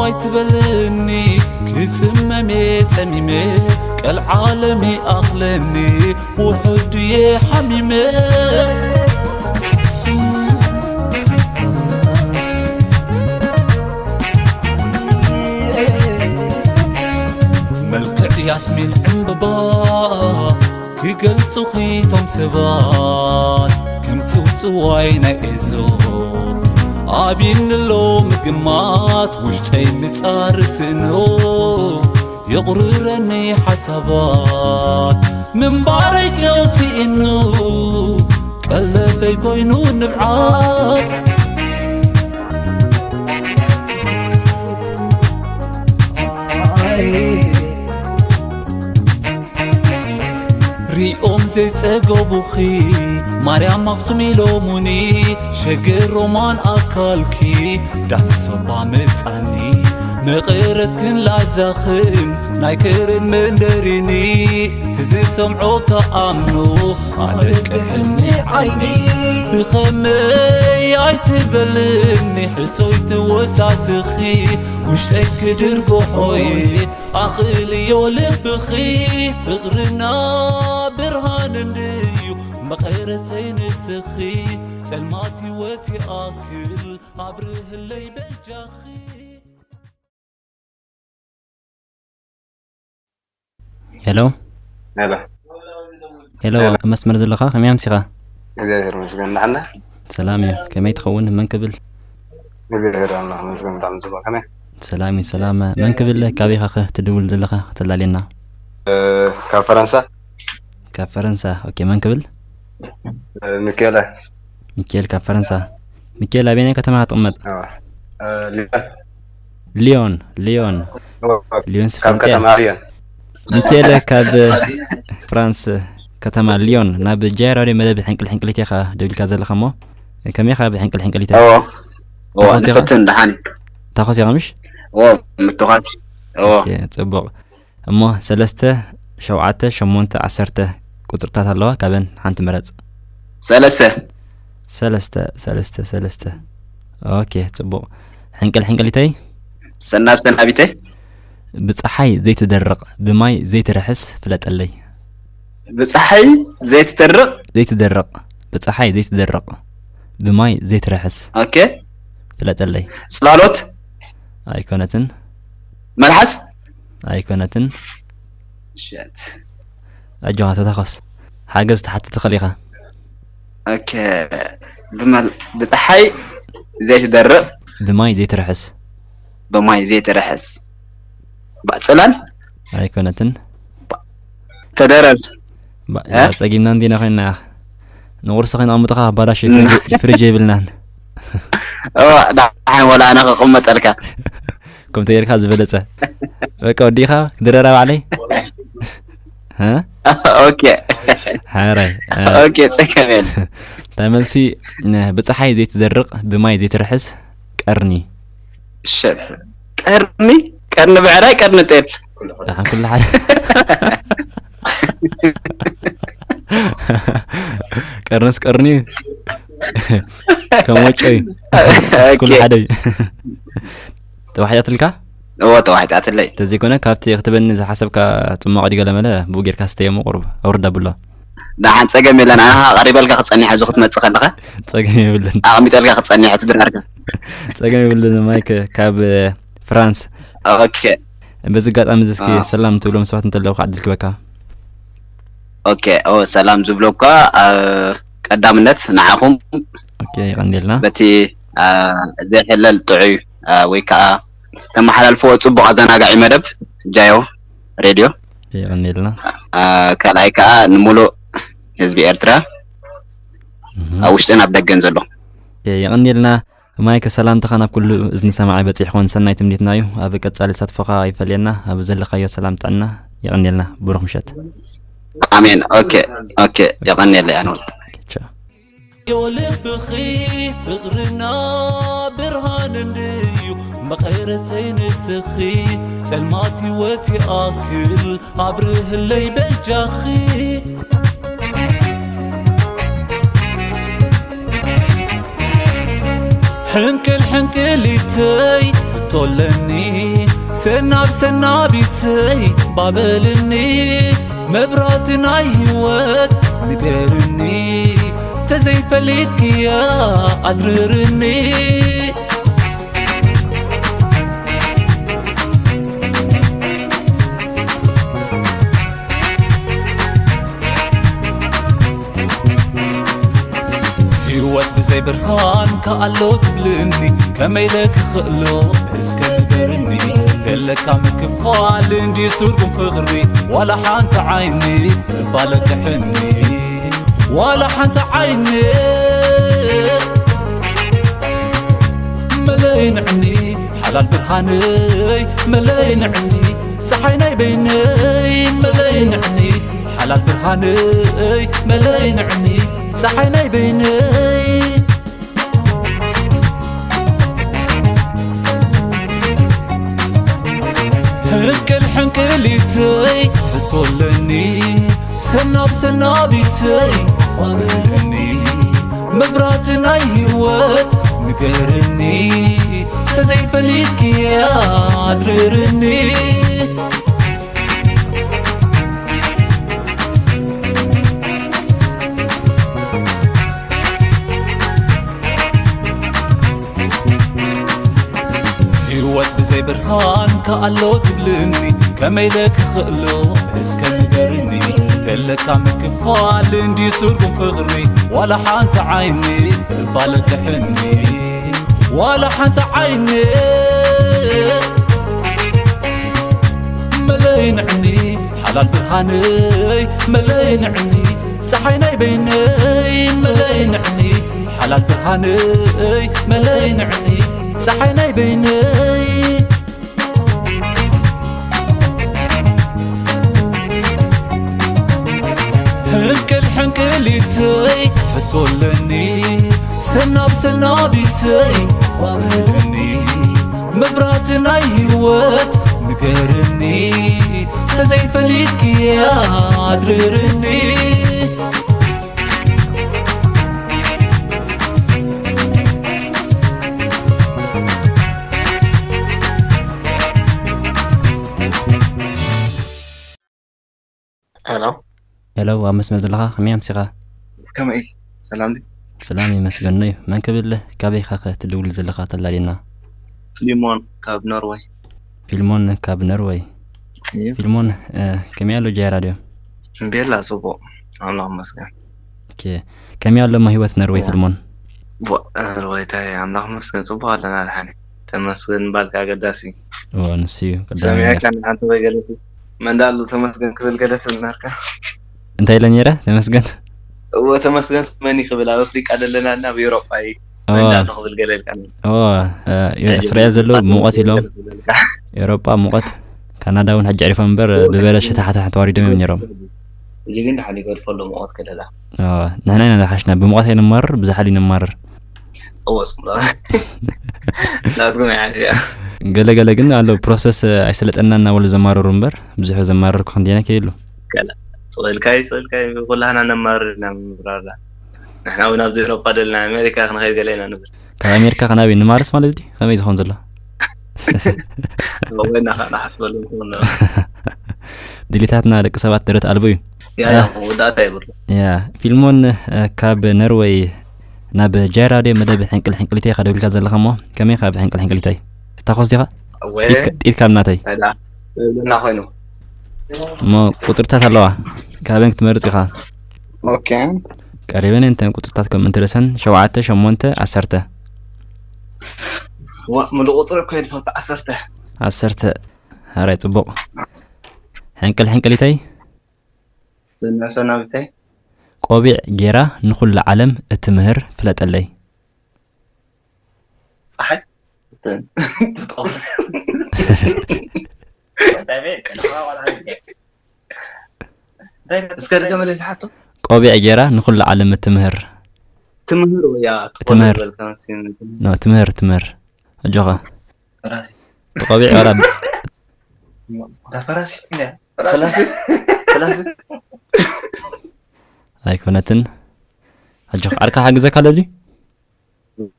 ኣይትበልኒ ክጽመም'የ ጸሚመ ቀልዓለም ይኣኽለኒ ውሑድ ድየ ሓሚመ መልክዕ ያስሚን ዕምበባ ክገልጹኺ ቶም ሰባት ከም ጽውጽዋይ ናይ ኤዞ ኣብይኒ ኣሎ ምግማት ውሽጠይ ምጻር ስእኖ የቑርረኒ ሓሳባት ምንባረይ ጨው ስኢኑ ቀለበይ ኮይኑ ንብዓት ሪኦም ዘይጸገቡኺ ማርያም ኣኽሱም ኢሎሙኒ ሸገር ሮማን ኣካልኪ ዳስ ሰባ መጻኒ መቐረትክን ላዛኽን ናይ ከረን መንደሪኒ ትዝሰምዖ ከኣምኖ ኣለቅሕኒ ዓይኒ ብኸመይ ኣይትበልኒ ሕቶይ ትወሳስኺ ውሽጠይ ክድርግሖይ ኣኽእልዮ ልብኺ ፍቕርና ብርሃን እንድዩ መቐረተይ ንስኺ ጸልማት ህይወት ይኣክል ኣብርህለይ በጃኺ ሄሎ ሄሎ ሄሎ ሄሎ። ኣብ መስመር ዘለኻ ከመይ ኣምሲኻ? እግዚኣብሔር ይመስገን እንዳሓና ሰላም እዩ። ከመይ ትኸውን? መን ክብል? እግዚኣብሔር ኣምላኽ ይመስገን ብጣዕሚ ጽቡቕ ከመይ ሰላም እዩ ሰላም። መን ክብል? ካበይ ኢኻ ከ ትድውል ዘለኻ ከተላልየና? እ፣ ካብ ፈረንሳ ካብ ፈረንሳ። ኦኬ መን ክብል? እ፣ ሚካኤለ ሚካኤል ካብ ፈረንሳ። ሚካኤል ኣበየናይ ከተማ ትቕመጥ? ኣዋ። እ፣ ሊዮን ሊዮን ሊዮን ሊዮን ካብ ስፈልጥያ። ከተማ ሊዮን ሚካኤል ካብ ፍራንስ ከተማ ሊዮን ናብ ጃይ ራድዮ መደብ ሕንቅል ሕንቅሊት ኢኻ ደውልካ ዘለኻ እሞ ከመይ ኢኻ ብሕንቅል ሕንቅሊት? እዎ እዎ ተኾስ ዲኻ? ንፍትን ደሓን እዩ ታኾስ ኢኻ ምሽ? እዎ ምትኳስ እዎ ኦኬ ጽቡቕ። እሞ ሰለስተ ሸውዓተ ሸሞንተ ዓሰርተ ቁጽርታት ኣለዋ፣ ካብን ሓንቲ ምረጽ። ሰለስተ ሰለስተ ሰለስተ ሰለስተ። ኦኬ ጽቡቕ። ሕንቅል ሕንቅሊተይ። ሰናብ ሰናቢተይ። ብፀሓይ ዘይትደርቕ፣ ብማይ ዘይትርሕስ ፍለጠለይ። ብፀሓይ ዘይትደርቕ። ዘይትደርቕ፣ ብፀሓይ ዘይትደርቕ፣ ብማይ ዘይትርሕስ። ኦኬ። ፍለጠለይ። ፅላሎት። ኣይኮነትን። መልሓስ። ኣይኮነትን። ሸት። ኣጆኻ ተታኸስ። ሓገዝ ትሓትት ትኽእል ኢኻ። ኦኬ። ብመል-፣ ብፀሓይ ዘይትደርቕ። ብማይ ዘይትርሕስ። ብማይ ዘይትርሕስ። ባፅላል። ኣይኮነትን። ተደረል። ባ-፣ እ? ጸጊምና እንዲና ኮይና። ንቑርሲ ከይነቐምጥኻ ባላሽ እም። ፍሪጅ፣ ፍሪጅ የብልናን። እዋ፣ ደሓን ወላ ኣነ ክቕመጠልካ። ከምቲ ጌርካ ዝበለጸ። በቃ ወዲኻ ክድረራ ባዕለይ። እ? ኦኬ። ሓራይ። እ። ኦኬ፣ ጸገም የለን። እንታይ መልሲ፣ ነ-፣ ብጸሓይ ዘይትደርቕ፣ ብማይ ዘይትርሕስ ቀርኒ። ሸት። ቀርኒ? ቀርኒ ብዕራይ፣ ቀርኒ ጤል። ደሓን ኩሉ ሓደ። ቀርንስ ቀርኒ እዩ። ከም ወጮ እዩ። ኦኬ። ኩሉ ሓደ እዩ። ተዋሒጣትልካ? እዎ፣ ተዋሒጣትለይ። እንተዘይኮነ፣ ካብቲ ክትበኒ ዝሓሰብካ ጽሟቕ ድዩ ገለመለ፣ ብኡ ጌርካ ስተየሞ ቁሩብ ኣውርድ ኣብሎ። ደሓን፣ ጸገም የለን። ኣነ ኸኣ ቀሪበልካ ክጸኒሕ ኣብዚ ክትመጽእ ከለኻ። ጸገም የብልን። ኣቐሚጠልካ ክጸኒሕ እቲ ድራርካ። ጸገም የብልን። ማይክ ካብ ፍራንስ። ኦኬ። በዚ ኣጋጣሚ እዚ እስኪ አ። ሰላም ትብሎም ሰባት እንተለዉ ከዓ ዕድል ክበካ። ኦኬ። ኦ፣ ሰላም ዝብለኳ፣ አ፣ ቀዳምነት ንዓኹም ኦኬ፣ ይቐንየልና። በቲ፣ አ፣ ዘይሕለል ጥዑይ፣ አ፣ ወይ ከዓ ተመሓላልፍዎ ጽቡቕ ኣዘናጋዒ መደብ ጃዮ ሬድዮ። የቐንየልና። አ፣ ካልኣይ ከኣ ንምሉእ ህዝቢ ኤርትራ፣ እህ። ኣብ ውሽጥን ኣብ ደገን ዘሎ። የ-፣ የቐንየልና። ማይክ፣ ሰላምታኻ ናብ ኩሉ እዝኒ ሰማዒ በጺሑ ክኾን ሰናይ ትምኒትና እዩ። ኣብ ቀጻሊ ተሳትፎኻ ይፈልየና። ኣብ ዘለኻዮ ሰላም ጥዕና። የቐንየልና። ብሩኽ ምሸት። ኣሜን። ኦኬ፣ ኦኬ። የቐንየለይ ኣነ እውን። ቻው። ልብኺ ፍቕርና ብርሃን እንድዩ፣ መቐረተይ ንስኺ፣ ጸልማት ህይወት ይኣክል፣ ኣብርህለይ በጃኺ። ሕንቅል ሕንቅሊተይ እቶለኒ፣ ሰናብ ሰናቢተይ ባበልኒ፣ መብራህቲ ናይ ህይወት ንገርኒ፣ ተዘይፈሊጥክያ ኣድርርኒ። ህይወት ብዘይ ብርሃን ከኣሎ ትብልኒ፣ ከመይ ኢለ ክኽእሎ እስከ ንገርኒ። ዘለካ ምክፋል እንዲ ትርጉም ፍቕሪ፣ ዋላ ሓንቲ ዓይኒ እባ ለቅሕኒ፣ ዋላ ሓንቲ ዓይኒ መለይ ንዕኒ፣ ሓላል ብርሃነይ መለይ ንዕኒ፣ ጸሓይ ናይ በይነይ መለይ ንዕኒ፣ ሓላል ብርሃነይ መለይ ንዕኒ፣ ጸሓይ ናይ በይነይ። ሕንቅል ሕንቅሊተይ እቶለኒ፣ ሰናብ ሰናቢተይ ቋምኒ፣ መብራህቲ ናይ ህይወት ንገርኒ፣ ተዘይፈሊጥክያ ኣድርርኒ። ህይወት ብዘይ ብርሃን ከኣሎ ትብልኒ፣ ከመይ ኢለ ክኽእሎ እስከ ንገርኒ። ዘለካ ምክፋል እንዲ ትርጉም ፍቕሪ፣ ዋላ ሓንቲ ዓይኒ እባ ለቅሕኒ፣ ዋላ ሓንቲ ዓይኒ መለይ ንዕኒ፣ ሓላል ብርሃነይ መለይ ንዕኒ፣ ጸሓይ ናይ በይነይ መለይ ንዕኒ፣ ሓላል ብርሃነይ መለይ ንዕኒ፣ ጸሓይ ናይ በይነይ። ሕንቅል ሕንቅሊተይ ሕቶ ኣለኒ፣ ሰናብ ሰናቢተይ ዋበለኒ፣ መብራህቲ ናይ ህይወት ንገርኒ፣ ተዘይፈሊጥክያ ኣድርርኒ። ሄሎ፣ ኣብ መስመር ዘለኻ ከመይ ኣምሲኻ? ከመይ? ሰላም ድዩ? ሰላም ይመስገን እዩ። መን ክብል? ካበይ ኢኻ ከ ትድውል ዘለኻ ተላልየና? ፊልሞን ካብ ኖርወይ። ፊልሞን ካብ ኖርወይ። እዩ። ፊልሞን፣ እ፣ ከመይ ኣሎ ጃይ ራድዮ? እምቤላ ጽቡቕ። ኣምላኽ ይመስገን። ኦኬ። ከመይ ኣሎ እሞ ህይወት ኖርወይ ያ። ፊልሞን? ዋ፣ ኖርወይ እንታይ ኣምላኽ ይመስገን ጽቡቕ ኣለና ድሓን። ተመስገን ምባልካ ኣገዳሲ እዩ። እዎ፣ ንሱ እዩ ቀዳማይ ነገር። ሰሚዐካ ንሓንቲ ወይ ገለ መን ዳ ኣሎ ተመስገን ክብል ገለ ትብል ነርካ? እንታይ ኢለ ነይረ? ተመስገን? እዎ፣ ተመስገን መን እዩ ክብል? ኣብ ኣፍሪቃ ደለና እና ኣብ ኤውሮጳ እዩ። እዎ። መን ዳ ኣሎ ክብል ገለ ኢልካ ነይሩ። እዎ፣ እ፣ ሕጂ ስራኤል ዘለዉ ብሙቐት ኢሎም። ገለ ትብል ነርካ? ኤውሮጳ ሙቐት፣ ካናዳ እውን ሕጂ ዕሪፎም እምበር፣ እዎ፣ ብበረድ ሕጂ ሸታሕታሕ ተዋሪዶም እዮም ነይሮም። ሕጂ ግን ደሓን ይገድፎ ኣሎ ሙቐት ከለላ። እዎ፣ ንሕና ኢና ዝሓሽና፣ ብሙቐት ኣይንማረር፣ ብዝሓል ይንማረር። እዎ፣ ጽቡቕ። ናትኩም ይሓሽ እያ። ገለ ገለ ግን ኣሎ ፕሮሰስ ኣይሰለጠና እናበሉ ዘማርሩ እምበር፣ ብዙሕ ዘማርር ክኾን ዲና ከይሉ። ገለ ጽቕልካይ፣ ጽቕልካይ፣ ኩላህና ነማርር ኢና ምምራርና። ንሕና እውን ኣብዚ ኤውሮጳ ደለና ኣሜሪካ ክንኸይድ ገለ ኢና ንብል። ካብ ኣሜሪካ ክናበይ ንማርስ ማለት ድዩ? ከመይ ዝኸውን ዘሎ? ወይና ኸዓ ንሓስበሉ ንኸውን። ድሌታትና ደቂ ሰባት ደረት ኣልቦ እዩ። ያ፣ ያ፣ ያ። መወዳእታ የብሉ። ያ፣ ፊልሞን፣ እ፣ ካብ ነርወይ ናብ ጃይ ራድዮ መደብ ሕንቅል ሕንቅሊተይ ኢኻ ደዊልካ ዘለኻ እሞ፣ ከመይ ኢኻ ብሕንቅል ሕንቅሊተይ? ትታኾስ ዲኻ? ወይ። ጥኢት ከ-፣ ጥኢት ካብ ናተይ። ታዲያ፣ ይብለና ኮይኑ። እሞ ቁጽርታት ኣለዋ። ካበን ክትመርጽ ኢኻ? ኦኬ። ቀሪበን እንተን ቁጽርታት ከም እንትርእሰን፣ ሸውዓተ፣ ሸሞንተ፣ ዓሰርተ። ዋ፣ ምሉእ ቁጽሪ እኮ እየ ዝፈቱ፣ ዓሰርተ። ዓሰርተ። ኣራይ ጽቡቕ። ሕንቅል ሕንቅሊተይ። ስነ ሰናብተይ። ቆቢዕ ጌራ ንኹሉ ዓለም እትምህር ፍለጠለይ። ጸሓይ። እስከ ድገመለይ ዝሓቶ። ቆቢዕ ጌራ ንኹሉ ዓለም እትምህር። ትምህር ወያ ትምህር። ትምህር። ኖ፣ ትምህር፣ ትምህር። ኣጆኻ። ፈራሲ። እቲ ቆቢዕ ዋላ እዛ ፈራሲ እንድያ። ፈላሲት? ፈላሲት? ኣይኮነትን። ኣጆኻ። ዓርካ ሓግዘካ ኣሎ ድዩ?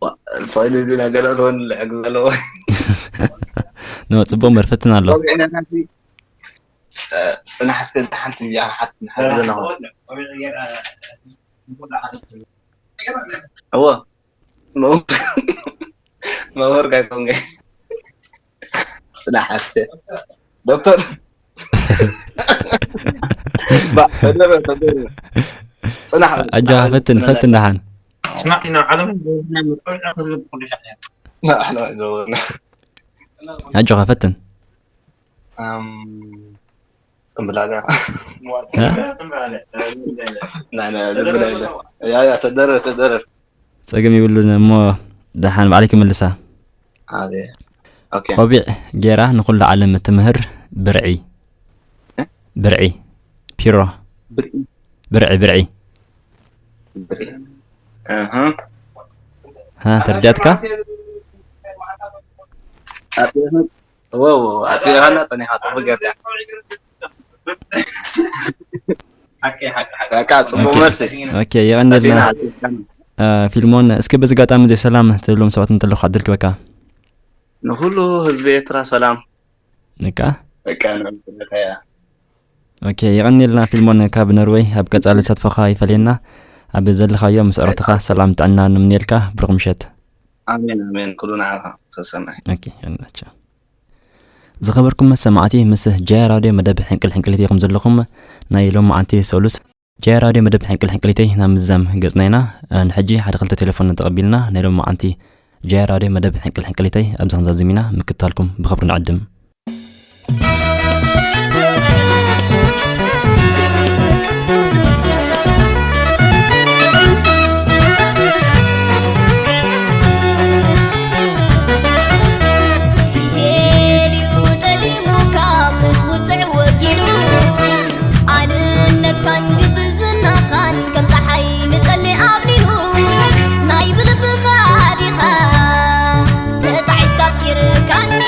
ዋ፣ ስቕ ኢሉ እዚ ነገር እትወን ልሕግዝ ኣለዎ። ኖ፣ ጽቡቕ መርፈትን ኣሎ። ቆቢዕ ነናሲ፣ እ፣ ጽናሕ እስከ እዛ ሓንቲ እዚኣ ሓንቲ ንሓግዘና። እዎ። መ-፣ መምህር ጋይ ኮንገ። ጽናሕ ኣስተ። ዶክተር። ባ፣ ተደረ፣ ተደረ። ጽናሕ። ኣጆኻ፣ ፈትን፣ ፈትን ደሓን። ስማዕ፣ ናብ ዓለም ናይ ምርጫ ክዝብ ኩሉ ሻዕ እያ። ና፣ ኣሕና ዘወርና። ኣጆኻ፣ ፈትን። ኣም፣ ጽምብላልያ። እ? ና፣ ና፣ ጽምብላልያ። ያ፣ ያ፣ ተደረ፣ ተደረ። ጸገም ይብሉን እሞ ደሓን ባዕለይ ክምልሳ። ኣበየ። ኦኬ። ቆቢዕ ጌራ ንኹሉ ዓለም እትምህር ብርዒ። እ? ብርዒ። ፒሮ። ብርዒ። ብርዒ፣ ብርዒ። ብርዒ። ኣሃ። ሃ፣ ተረዲኣትካ? ኣጥቢቕካ፣ ዋው፣ ኣጥቢቕካና ጸኒኻ፣ ጽቡቕ ጌርካ። ሓቂ፣ ሓቂ፣ ሓቂ። በቃ፣ ጽቡቕ ኦኬ። መልሲ። ኦኬ፣ የቐንየልና። ኣጥቢቕካና። እ፣ ፊልሞን፣ እስኪ በዚ ኣጋጣሚ እዚ ሰላም ትብሎም ሰባት እንተለኹ ዕድል ክበካ። ንኹሉ ህዝቢ ኤርትራ ሰላም። ንቃ? በቃ፣ ንዕኡ እያ። ኦኬ፣ የቐንየልና ፊልሞን ካብ ኖርወይ። ኣብ ቀጻሊ ተሳትፎኻ ይፈልየና። ኣብ ዘለኻዮ ምስ ኣዕሩኽትኻ ሰላም ጥዕና ንምንየልካ። ብሩኽ ምሸት። ኣሜን፣ ኣሜን። ኩሉ ንዓኻ ሰሰናይ። ኦኬ፣ የቐንየልና። ቻው። ዝኸበርኩም መሰማዕቲ፣ ምስ ጃያ ራድዮ መደብ ሕንቅል ሕንቅሊት ኢኹም ዘለኹም። ናይ ሎማዓንቲ ሰሉስ ጃያ ራድዮ መደብ ሕንቅል ሕንቅሊተይ ናብ ምዝዛም ገጽና ኢና። ንሕጂ ሓደ ክልተ ቴሌፎን ተቐቢልና ናይ ሎማዓንቲ ጃያ ራድዮ መደብ ሕንቅል ሕንቅሊተይ ኣብዚ ክንዛዝም ኢና። ምክትታልኩም ብኽብሪ ንዕድም። ግዜ ድዩ ጠሊሙካ ምስ ውጽዕ ወጊኑ? ኣንነትካን ግብዝናኻን ከም ጸሓይ ንጸሊ ኣብኒኑ። ናይ ብልብኻ ዲኻ ተጣዒስካ ኣፍቂርካኒ?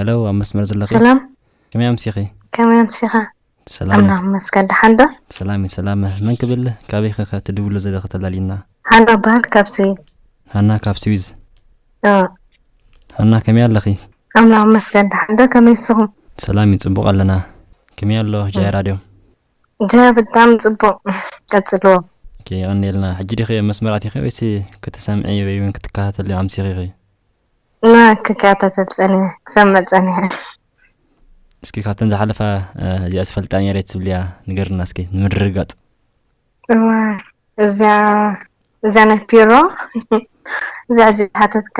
ሄሎ፣ ኣብ መስመር ዘለኺ? ሰላም። ከመይ ኣምሲኺ? ከመይ ኣምሲኻ? ሰላም። ኣምላኽ ይመስገን፣ ደሓን ዶ? ሰላም እዩ፣ ሰላም። መን ክብል? ካበይ ኸ ትድውሉ ዘለኺ ተላሊና? ሃና በሃል፣ ካብ ስዊዝ። ሃና ካብ ስዊዝ። እ። ሃና፣ ከመይ ኣለኺ? ኣምላኽ ይመስገን፣ ደሓን ዶ? ከመይ ንስኹም? ሰላም እዩ፣ ጽቡቕ ኣለና። ከመይ ኣሎ ጃይ ራድዮ? ጃ ብጣዕሚ ጽቡቕ፣ ቀጽልዎ። ኦኬ፣ የቐንየልና። ሕጂ ዲኺ ኣብ መስመር ኣቲኺ ወይስ ክትሰምዒ ወይ እውን ክትከታተሊ ኣምሲኺ ኢኺ? ና፣ ክከታተል ጸኒሐ፣ ክሰምዕ ጸኒሐ። እስኪ ካብተን ዝሓለፋ፣ እ፣ እዚኣ ዝፈልጣ ነይረ ትብልያ ንገርና እስኪ፣ ንምርግጋጽ። እዋ፣ እዚኣ፣ እዚኣ ናይ ፒሮ፣ እዚኣ ሕጂ ዝሓተትካ።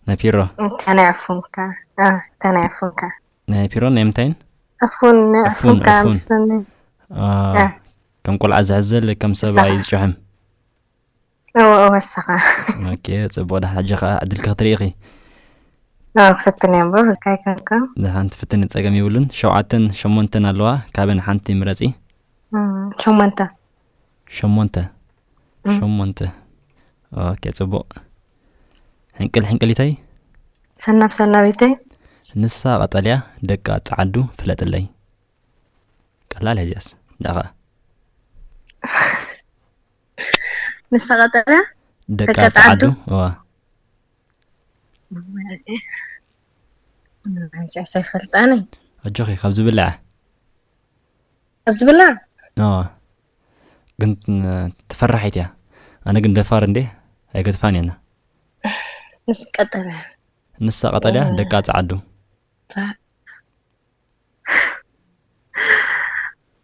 ናይ ፒሮ? እታ ናይ ዕፉንካ፣ እ፣ እታ ናይ ዕፉንካ። ናይ ፒሮን ናይ ምንታይን? ዕፉን፣ ናይ ዕፉን፣ ዕፉንካ ዕፉን። ምስለኒ። አ፣ አ። ከም ቆልዓ ዝሕዘል፣ ከም ሰብ ንስኻ። ኣይዝጭሕም። እወ፣ እወ፣ ንስኻ። ኦኬ፣ ጽቡቕ። ደሓን፣ ሕጂ ኸኣ ዕድልኪ ክትርኢ ኢኺ። እወ፣ ክፍትን እየ እምበር፣ ብዝካ ኣይኮንኩን። ደሓን ትፍትን፣ ጸገም የብሉን። ሸውዓተን ሸሞንተን ኣለዋ፣ ካብን ሓንቲ ምረጺ። እም፣ ሸሞንተ። ሸሞንተ። እም። ሸሞንተ። ኦኬ፣ ጽቡቕ። ሕንቅል ሕንቅሊተይ? ሰናብ ሰናቢተይ? ንሳ ቀጠልያ፣ ደቃ ጸዓዱ፣ ፍለጥለይ። ቀላል እያ እዚኣስ፣ ደኣ ኸኣ። ንሳ ቀጠልያ? ደቃ ደቃ ጸዓዱ? ጸዓዱ? እዋ። እዚኣስ ኣይፈልጣን እየ። ኣጆኺ፣ ካብ ዝብላዕ። ካብ ዝብላዕ? እዋ። ግን ትፈራሒት እያ። ኣነ ግን ደፋር እንዴ፣ ኣይገድፋን እየ። ንስ ቀጠልያ። ንሳ ቀጠልያ፣ እዋ። ደቃ ጸዓዱ። ታ-፣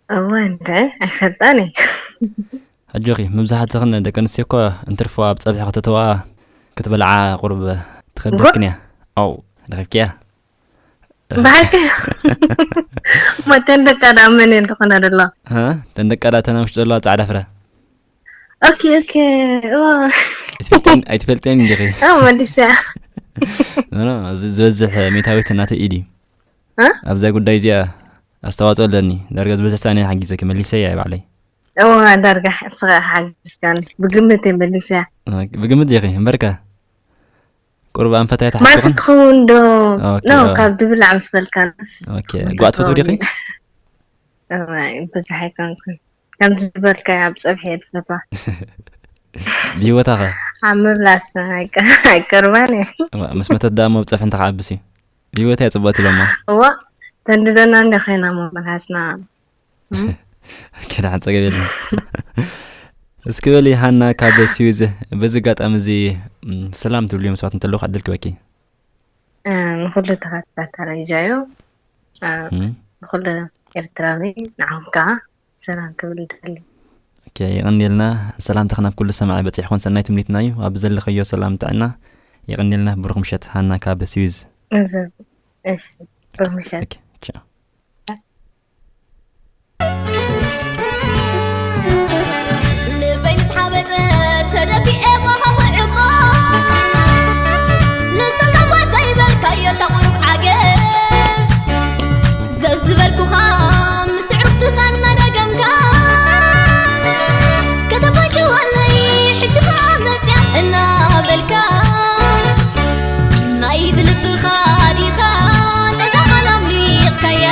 እወ፣ እንተ ኣይፈልጣን እየ። ኣጆኺ፣ መብዛሕትኽን ደቂ ኣንስትዮ እኮ እንትርፎ ኣብ ጸብሒ ከተእትዋ ክትበልዓ ቁሩብ ትኸብደክን እዋ። እያ። ኣው፣ ረኺብክያ? ብሓቂ? እሞ እተን ደቃ ደኣ መን እየን ዝኾና ዘለዋ? እ? እተን ደቃ ደኣ እተን ኣብ ውሽጢ ዘለዋ ጻዕዳ ፍረ። ኦኬ፣ ኦኬ። እዋ። ኣይትፈልጥን-፣ ኣይትፈልጥን እንዲኺ? ኣው፣ መሊሰያ። ኖ፣ ኖ፣ እዚ ዝበዝሕ ሚእታዊት ናተይ ኢድ እዩ። እ? ኣብዛ ጉዳይ እዚኣ ኣስተዋጽኦ ኣለኒ። ዳርጋ ዝበዝሕ ሳእኒ ሓጊዘኪ፣ መሊሰያ እየ ባዕለይ። እዋ፣ ዳርጋ እስኻ ሓጊዝካኒ። ብግምት እየ መሊሰያ። ኦኬ፣ ብግምት ዲኺ? እምበርከ? ቁሩብ ኣንፈት ማሲ ኣይትሓፍርን? ትኸውን ዶ? ኦኬ፣ ኖ፣ ኦ። ካብ ድብላዕ ምስ በልካንስ ኦኬ፣ ጓእ ትፈትዊ ዲኺ? እዋይ፣ ብዙሕ ኣይኮንኩን። ከምዚ ዝበልካዮ ኣብ ጸብሒ እየ ዝፈትዋ። ብህይወታ ኸ? ኣብ ምብላስ ኣይቀ-፣ ኣይቀርባን እየ። እዋ፣ ምስ መተት ደኣ እሞ ኣብ ጸብሒ እንተኽዓብስ እዩ። ብህይወታ እየ ጽቡቕ ትብለማ። እዋ፣ ተንድደና እንደ ኸይና እሞ መልሃስና። እም? ኦኬ፣ ደሓን ጸገብ የለን። እስኪ በሊ ሃና ካብ ስዊዝ፣ በዚ ኣጋጣሚ እዚ፣ እም፣ ሰላም ትብልዮም ሰባት እንተለዉ ዕድል ክበኪ። እ፣ ንኹሉ ተኸታታላይ ጃዮ፣ እ፣ እም። ንኹሉ ኤርትራዊ፣ ንዓኹም ከኣ ሰላም ክብል ይደሊ። ኦኬ፣ የቐንየልና። ሰላምታኻ ናብ ኩሉ ሰማዒ በጺሕኩን ሰናይ ትምኒትና እዩ። ኣብ ዘለኸዮ ሰላም ጥዕና። የቐንየልና። ብሩኽ ምሸት ሃና ካብ ስዊዝ። እዚ፣ እሺ፣ ብሩኽ ምሸት። ኦኬ፣ ቻው። ልበይ ምስ ሓበጠ ተደፊኤ ኳኻ ክዕቆ፣ ልሳንካ ጓዛ ይበልካዮ እታ ቁሩብ ዓገብ። ዘዝበልኩኻ ምስ ዕርፍትኻ እናደገምካ፣ ከተባጭወለይ ሕጂ ኸኣ መጽያ እናበልካ፣ ናይ ብልብኻ ዲኻ ነዛ ዓለም ሊቕካያ?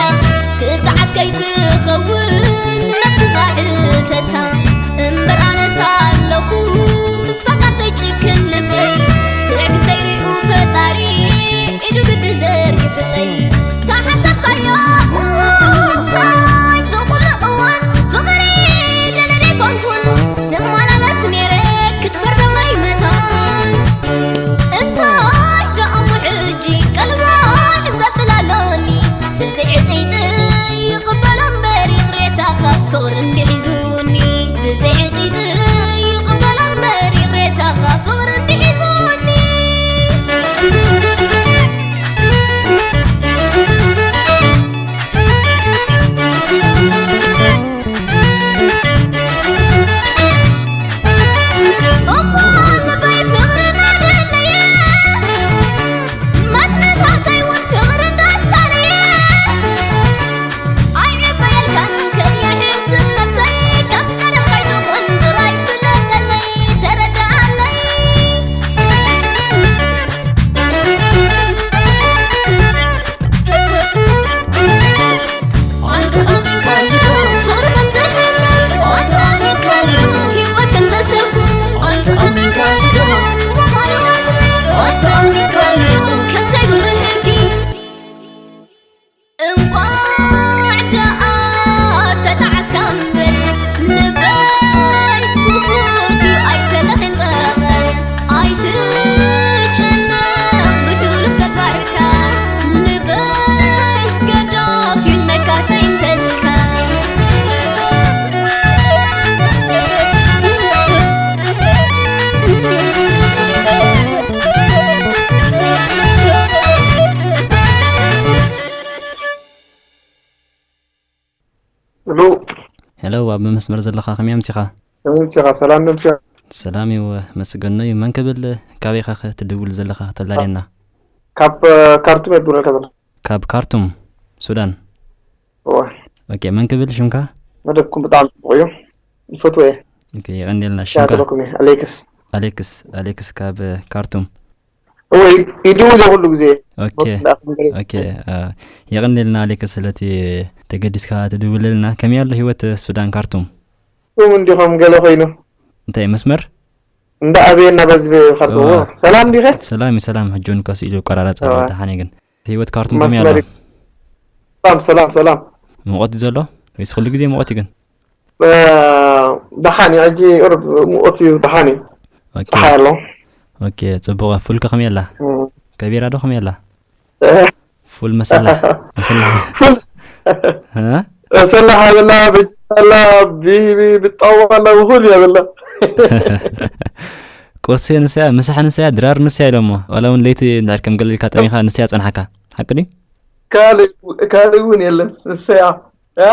እዋ፣ ብመስመር ዘለኻ ከመይ ኣምሲኻ? ከመይ ኣምሲኻ? ሰላም ዶ ኣምሲኻ? ሰላም እዩ፣ መስገኖ እዩ። መን ክብል፣ ካበይ ኢኻ ትድውል ዘለኻ? ተላልየና። ካብ ካርቱም እየ ዝድውለልካ ዘለኹ። ካብ ካርቱም፣ ሱዳን። እወ። ኦኬ፣ መን ክብል ሽምካ? መደብኩም ብጣዕሚ ጽቡቕ እዩ። ይፈትዎ እየ። ኦኬ፣ የቐንየልና። ሽምካ? ይከታተለኩም እየ። ኣሌክስ። ኣሌክስ፣ ኣሌክስ ካብ ካርቱም። እወ፣ ይድውል እየ ኩሉ ግዜ። ኦኬ። ሞት እንዳኣኽም ገለ ኦኬ፣ እ፣ የቐንየልና ኣሌክስ ስለቲ ተገዲስካ ትድውለልና። ከመይ ኣሎ ህይወት ሱዳን ካርቱም? ኩም እንዲኹም ገለ ኮይኑ። እንታይ መስመር? እንዳ ኣበየና በዚ ብ-፣ ካርቱም። እዋ። ሰላም ዲኸ? ሰላም እዩ፣ ሰላም። ሕጂ እውን ከስ ኢሉ ይቆራረጽ ኣሎ። እዋ። ደሓን እዩ ግን። ህይወት ካርቱም ከመይ ኣሎ? መስመር። ሰላም፣ ሰላም፣ ሰላም። ሙቐት እዩ ዘሎ? ወይስ ኩሉ ግዜ ሙቐት እዩ ግን? እ፣ ደሓን እዩ። ሕጂ ቁሩብ ሙቐት እዩ፣ ደሓን እዩ። ኦኬ። ጸሓይ ኣሎ። ኦኬ፣ ጽቡቕ። ፉል ከ ከመይ ኣላ? እም። ከቢራ ዶ ከመይ ኣላ? እ። ፉል መሰላ፣ መሰላ። ፉል። እ? መሰላ ሃበላ፣ ብጫ ኣላ፣ ቢ-፣ ቢ-፣ ብጣዋ ኣላ፣ ብኹሉ እያ ዘላ። ቁርሲ ንስያ፣ ምሳሕ ንስያ፣ ድራር ንስያ ኢሎሞ። ዋላ እውን ለይቲ እንድሕር ከም ገለ ኢልካ ጠሚኻ ንስያ ጸንሓካ። ሓቂ ድዩ? ካልእ፣ ካልእ እውን የለን። ንስያ። እ?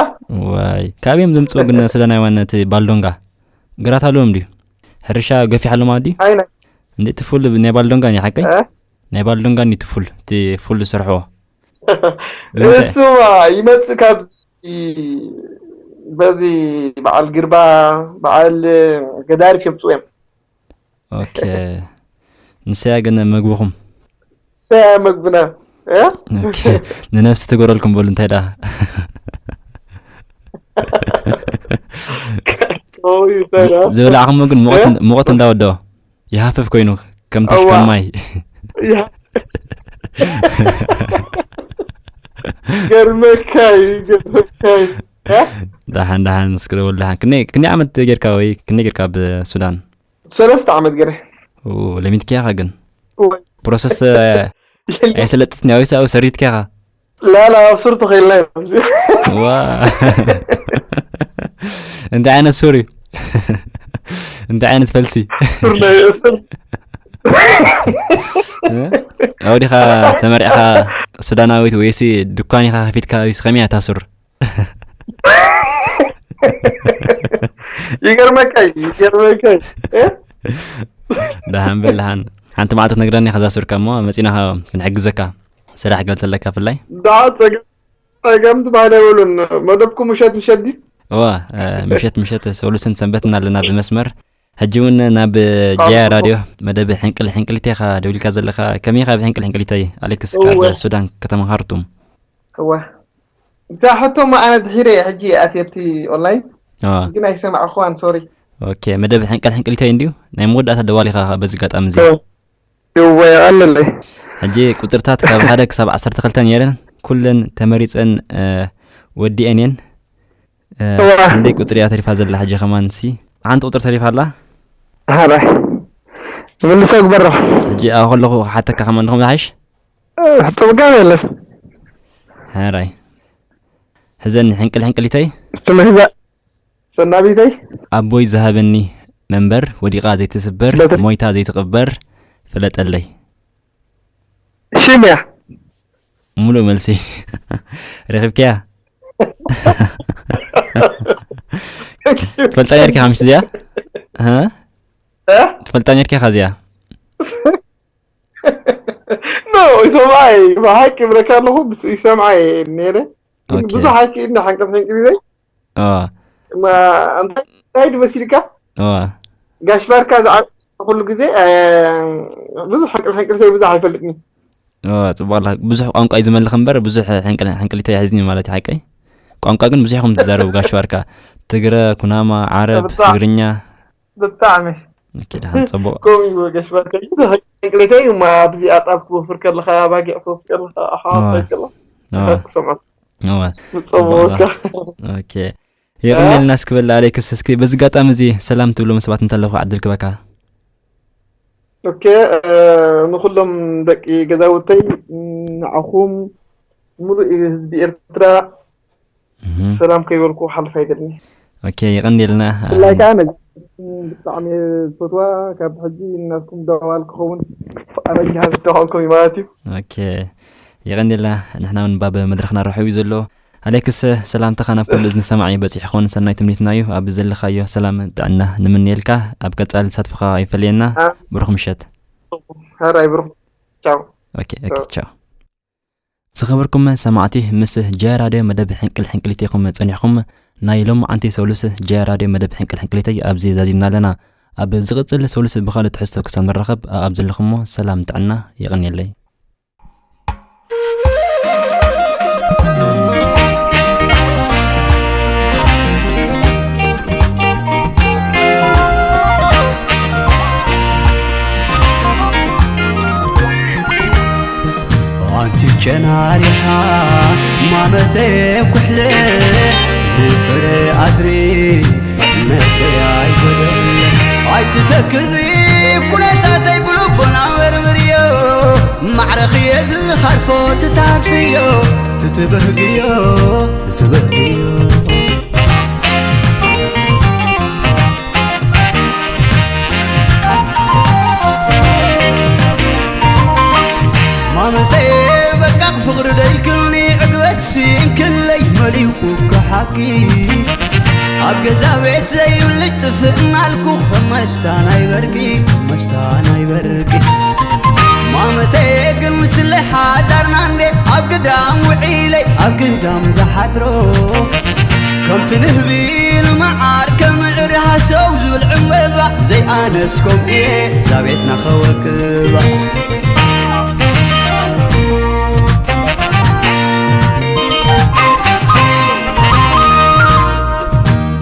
ዋይ፣ ካበይ እዮም ዝምጽኡ ግን ሱዳናውያን ነቲ ባልዶንጋ? ግራት ኣለዎም ድዩ? ሕርሻ ገፊሕ ኣለዎም ድዩ? ኣይነ። እንዴ፣ እቲ ፉል ናይ ባልዶንጋ እዩ ሓቀይ? እ? ናይ ባልዶንጋ እዩ እቲ ፉል፣ እቲ ፉል ዝሰርሕዎ። ብምንታይ? እሱማ ይመጽእ ካብዚ፣ በዚ በዓል ግርባ፣ በዓል ገዳሪፍ የምጽኡ እዮም። ኦኬ። ንሰያ ግን መግብኹም? ንሰያ መግብና። እ? ኦኬ። ንነብሲ ትገረልኩም በሉ፣ እንታይ ደኣ? ኦይ፣ እንታይ ደኣ? ዝ-፣ ዝበላዕኹሞ ግን ሙቐት እ? እንዳ-፣ ሙቐት እንዳወደኦ ይሃፍፍ ኮይኑ፣ ከምቲ እዋ። ከም ማይ። ይሃ-፣ ገርመካ እዩ፣ ገርመካ እዩ። እ? ደሓን፣ ደሓን፣ እስኪ ደውል ደሓን። ክንደይ፣ ክንደይ ዓመት ጌርካ ወይ ክንደይ ጌርካ ኣብ ሱዳን? ሰለስተ ዓመት ገይረ። ኡ፣ ለሚድካያ ኢኻ ግን? እወ። ፕሮሰስ፣ እ፣ የለ። ኣይሰለጥትን እያ ወይስ ኣብኡ ሰሪትካ ኢኻ? ላ፣ ላ፣ ኣብ ሱር ተኸይልና ኢና። ዋ። እንታይ ዓይነት ሱር እዩ? እንታይ ዓይነት ፈልሲ? ሱር ናይ፣ ሱር። እ? ኣብኡ ዲኻ ተመሪዕኻ ሱዳናዊት ወይሲ ድኳን ኢኻ ከፊትካ ወይሲ ከመይ እያ እታ ሱር? ይገርመካ እዩ፣ ይገርመካ እዩ። እ? ደሓን በል፣ ደሓን። ሓንቲ መዓልቲ ክትነግረኒ ኢኻ እዛ ሱርካ እሞ መጺና ኸ ክንሕግዘካ። ስራሕ ገለ ተለካ ብፍላይ። ደኣ ጸገም፣ ጸገም ትበሃል ኣይብሉን። መደብኩም ምሸት ምሸት ድዩ? እዋ፣ እ፣ ምሸት ምሸት ሰሉስን ሰንበትን ኣለና ብመስመር። ሕጂ እውን ናብ ጃያ ኣዎ። ራድዮ መደብ ሕንቅል ሕንቅሊተይ ኢኻ ደዊልካ ዘለኻ። ከመይ ኢኻ ብሕንቅል ሕንቅሊተይ? ኣሌክስ ካብ እወ። ሱዳን ከተማ ካርቱም። እወ። እታ ሕቶ እሞ ኣነ ድሒረ እየ ሕጂ ኣትየ ኣብቲ ኦንላይን። ኣዋ። ግን ኣይሰማዕኹዋን፣ ሶሪ። ኦኬ፣ መደብ ሕንቅል ሕንቅሊተይ እንድዩ። ናይ መወዳእታ ደዋል ኢኻ በዚ ኣጋጣሚ እዚ። እወ። እወ፣ የቐንለይ። ሕጂ ቁጽርታት ካብ ሓደ ክሳብ ዓሰርተ ክልተ ነይረን፣ ኩለን ተመሪጸን፣ እ፣ ወዲኤን እየን። እ፣ እዋ። ክንደይ ቁጽሪ እያ ተሪፋ ዘላ ሕጂ ከማን ሲ? ሓንቲ ቁጽሪ ተሪፋ ኣላ? ሓራይ። ዝምልሶ ግበሮ። ሕጂ ኣብ ከለኹ ክሓተካ ከማን ድኹም ዝሓይሽ? እ፣ ጽገም የለን። ሓራይ። ሕዘኒ ሕንቅል ሕንቅሊተይ። ትምህዛ-፣ ሰናቢተይ። ኣቦይ ዝሃበኒ መንበር፣ ወዲቓ ዘይትስበር፣ በተ- ሞይታ ዘይትቕበር፣ ፍለጠለይ። ሽም እያ። ሙሉእ መልሲ። ረኺብካያ? ትፈልጣ ነርኪ ኢኻ ምሽ እዚኣ? እ? እ? ትፈልጣ ነርኪ ኢኻ እዚኣ? ኖ፣ ይሰምዓ እየ። ብሓቂ ይብለካ ኣለኹ፣ ብስ-፣ ይሰምዓ እየ ነይረ። ግን ኦኬ። ብዙሕ ኣይክእልን፣ ሓንቀፍ ሕንቅሊተይ። ኣዋ። ማ-፣ እንታይ፣ እንታይ ድመሲልካ? ኣዋ። ጋሽ ባርካ ዝዓብ-፣ ኩሉ ግዜ፣ እ፣ ብዙሕ ሕንቅል-፣ ሕንቅልተይ ብዙሕ ኣይፈልጥን። ኣዋ፣ ጽቡቕ ኣላ። ብዙሕ ቋንቋ እዩ ዝመልኽ እምበር፣ ብዙሕ ሕንቅል-፣ ሕንቅሊተይ ኣይሕዝን እዩ ማለት እዩ፣ ሓቀይ? ቋንቋ ግን ብዙሕ ኢኹም ትዛረቡ፣ ጋሽ ባርካ። ትግረ፣ ኩናማ፣ ዓረብ፣ ብጣዕ-፣ ትግርኛ። ብጣዕሚ። ኦኬ፣ ደሓን፣ ጽቡቕ። ከምኡ እዩ፣ ጋሽ ባርካ። ብዙሕ ሕንቅሊተይ እዩ፣ ማ-፣ ኣብዚ ኣጣል ክወፍር ከለኻ፣ ኣባጊዕ ክወፍር ከለኻ፣ ኣሕዋት ኣዋ። ከለኻ፣ ኣዋ። ክሰምዖ። እወ፣ ጽቡቕ ጽቡቕ ኣሎ። ዶ። ኦኬ። የቐንየልና እስኪ በል ኣሌክስ፣ እስኪ በዚ ኣጋጣሚ እዚ ሰላም ትብሎም ሰባት እንተለኹ ዕድል ክበካ። ኦኬ፣ እ፣ ንኹሎም ደቂ ገዛውተይ፣ ንዓኹም፣ ምሉእ ህዝቢ ኤርትራ እህ። ሰላም ከይበልኩ ክሓልፍ ኣይደልን። ኦኬ፣ የቐንየልና። ብፍላይ ከኣ ነዚ ብጣዕሚ እየ ዝፈትዋ፣ ካብ ሕጂ ናትኩም ደዋል ክኸውን ፍቓደኛ ዝደኸልኩም እዩ ማለት እዩ። ኦኬ፣ የቐንየልና። ንሕና እውን ባብ መድረኽና ርሑው እዩ ዘሎ። ኣሌክስ፣ ሰላምታኻ ናብ ኩሉ እዝኒ ሰማዒ በጺሑ ክኸውን ሰናይ ትምኒትና እዩ። ኣብ ዘለኻዮ ሰላም ጥዕና ንምንየልካ። ኣብ ቀጻሊ ተሳትፎኻ ይፈልየና። አ- ብሩኽ ምሸት። ሀራይ ብሩኽ። ቻው። ኦኬ፣ ኦኬ፣ ቻው። ቻው። ዝኸበርኩም ሰማዕቲ፣ ምስ ጀያ ራድዮ መደብ ሕንቅል ሕንቅሊት ኢኹም ጸኒሕኩም። ናይ ሎማዓንቲ ሰሉስ ጀያ ራድዮ መደብ ሕንቅል ሕንቅሊተይ ኣብዚ ዛዚምና ኣለና። ኣብ ዝቕጽል ሰሉስ ብኻልእ ትሕዝቶ ክሳብ ንራኸብ፣ ኣብ ዘለኹሞ ሰላም ጥዕና የቐንየለይ። ኣንቲ ጨናሪሓ ማመተ ኩሕለ ብፍረ ኣድሪ መለያ ኣይጎደለ ኣይትተክዚ ኩነታተይ ብልቦና መርምርዮ ማዕረኽየ ዝሃርፎ ትታርፍዮ ትትበህግዮ ትትበህግዮ ማመተየ በቃ ፍቕሪ ደይልክኒ ዕግበት ስኢንክለይ መሊኡ ከሓቂ ኣብ ገዛ ቤት ዘይብልጭ ጥፍእ እናልኩ ከም መስታ ናይ በርቂ መስታ ናይ በርቂ ማመተየ ግን ስለ ሓዳርና እንዴ ኣብ ግዳም ውዒለይ ኣብ ግዳም ዝሓድሮ ከምቲ ንህቢ ንመዓር ከምዕሪ ሃሰው ዝብል ዕምበባ ዘይኣነስ ከምኡ እየ እዛ ቤትና ከወቅባ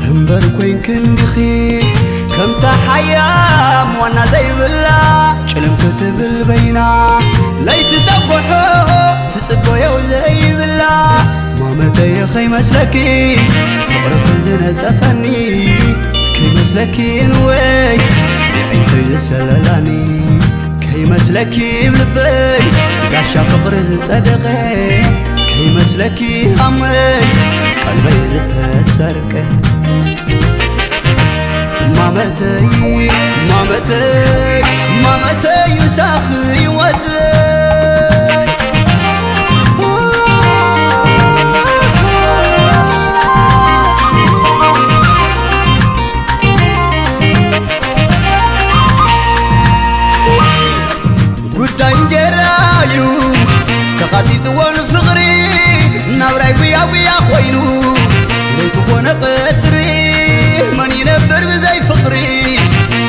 እምበር ኮይንክን ዲኺ ከምታ ሓያም ዋና ዘይብላ ጭልም ክትብል በይና ለይቲ ተጎሖ ትጽበዮ ዘይብላ ማመተየ ከይመስለኪ ፍቕርኺ ዝነጸፈኒ ከይመስለኪ ንወይ ንዕንተይ ዝሰለላኒ ከይመስለኪ ብልበይ ጋሻ ፍቕሪ ዝጸደቐ ከይመስለኪ ሃመይ ቀልበይ ዝተሰርቀ ማመተይ ማመተይ ማመተይ ምሳኺ ይወፀይ ጉዳይ እንጀራ እዩ ተቓጺጽዎ ንፍቕሪ ናብራይ ጉያ ጉያ ኮይኑ ለይቲ ኮነ ቀትሪ መን ይነብር ብዘይ ፍቕሪ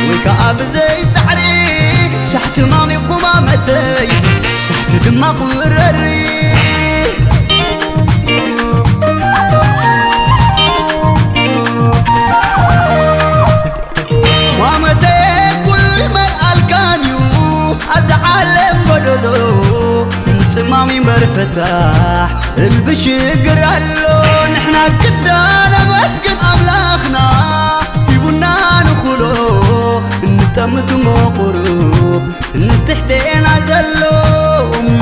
ወይ ከዓ ብዘይ ጻዕሪ ሳሕቲ ማሚ ጉማመተይ ሳሕቲ ድማ ቁረሪ ማመተይ ኩሉ ይመልኣልካን እዩ ኣብዚ ዓለም ጎደሎ ጽማም ይንበር ፈታሕ እልቢ ሽግር ኣሎ ንሕና ግዳ ነመስግን ኣምላኽና ሂቡና ንኹሎ እንጠምት እሞ ቁሩብ ንትሕቴና ዘሎ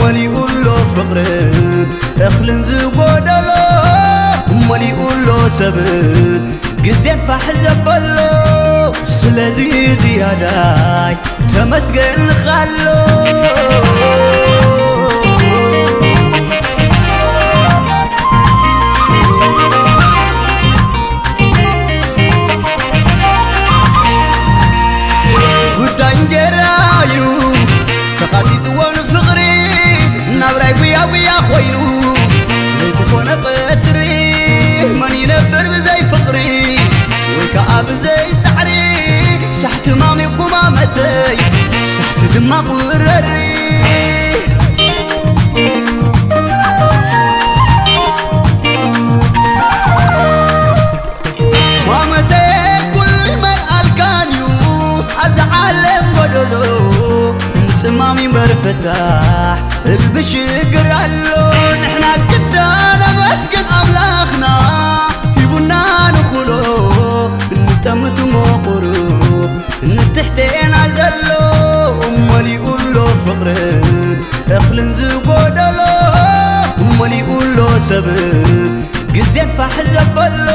መሊኡ ኣሎ ፍቕርን እኽልን ዝጎደሎ መሊኡ ኣሎ ሰብን ግዜን ፋሕ ዘበሎ ስለዚ ዝያዳይ ተመስገን ንኻሎ ጉዳይ እንጀራ እዩ ተቓጺጽዎ ንፍቕሪ ናብራይ ጉያ ጉያ ኮይኑ ለይቲ ኮነ ቀትሪ መን ይነብር ብዘይ ፍቕሪ ወይ ከዓ ብዘይ ጻዕሪ ሳሕቲ ማሚ ጉማመተይ ሳሕቲ ድማ ቁረሪ ማመተይ ኩሉ ይመልኣልካን እዩ ኣብዚ ዓለም ጎደሎ ጽማም ይንበር ፈታሕ እልቢ ሽግር ኣሎ ንሕና ግዳ ነመስግን ኣምላኽና ሂቡና ንኹሎ እንጠምት እሞ ቁሩብ ንትሕቴና ዘሎ መሊኡ ኣሎ ፍቕርን እኽልን ዝጎደሎ መሊኡ ኣሎ ሰብን ግዜን ፋሕ ዘበሎ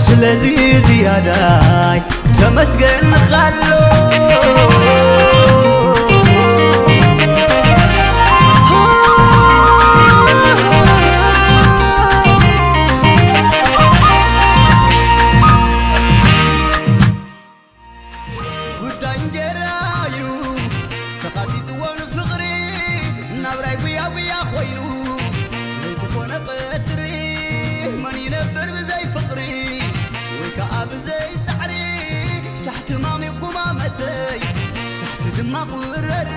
ስለዚ ዝያዳይ ተመስገን ንኻሎ ብዘይ ፍቕሪ ወይ ከዓ ብዘይ ፃዕሪ ሳሕቲ ማሚ ቁማመተይ ሳሕቲ ድማ ቁረሪ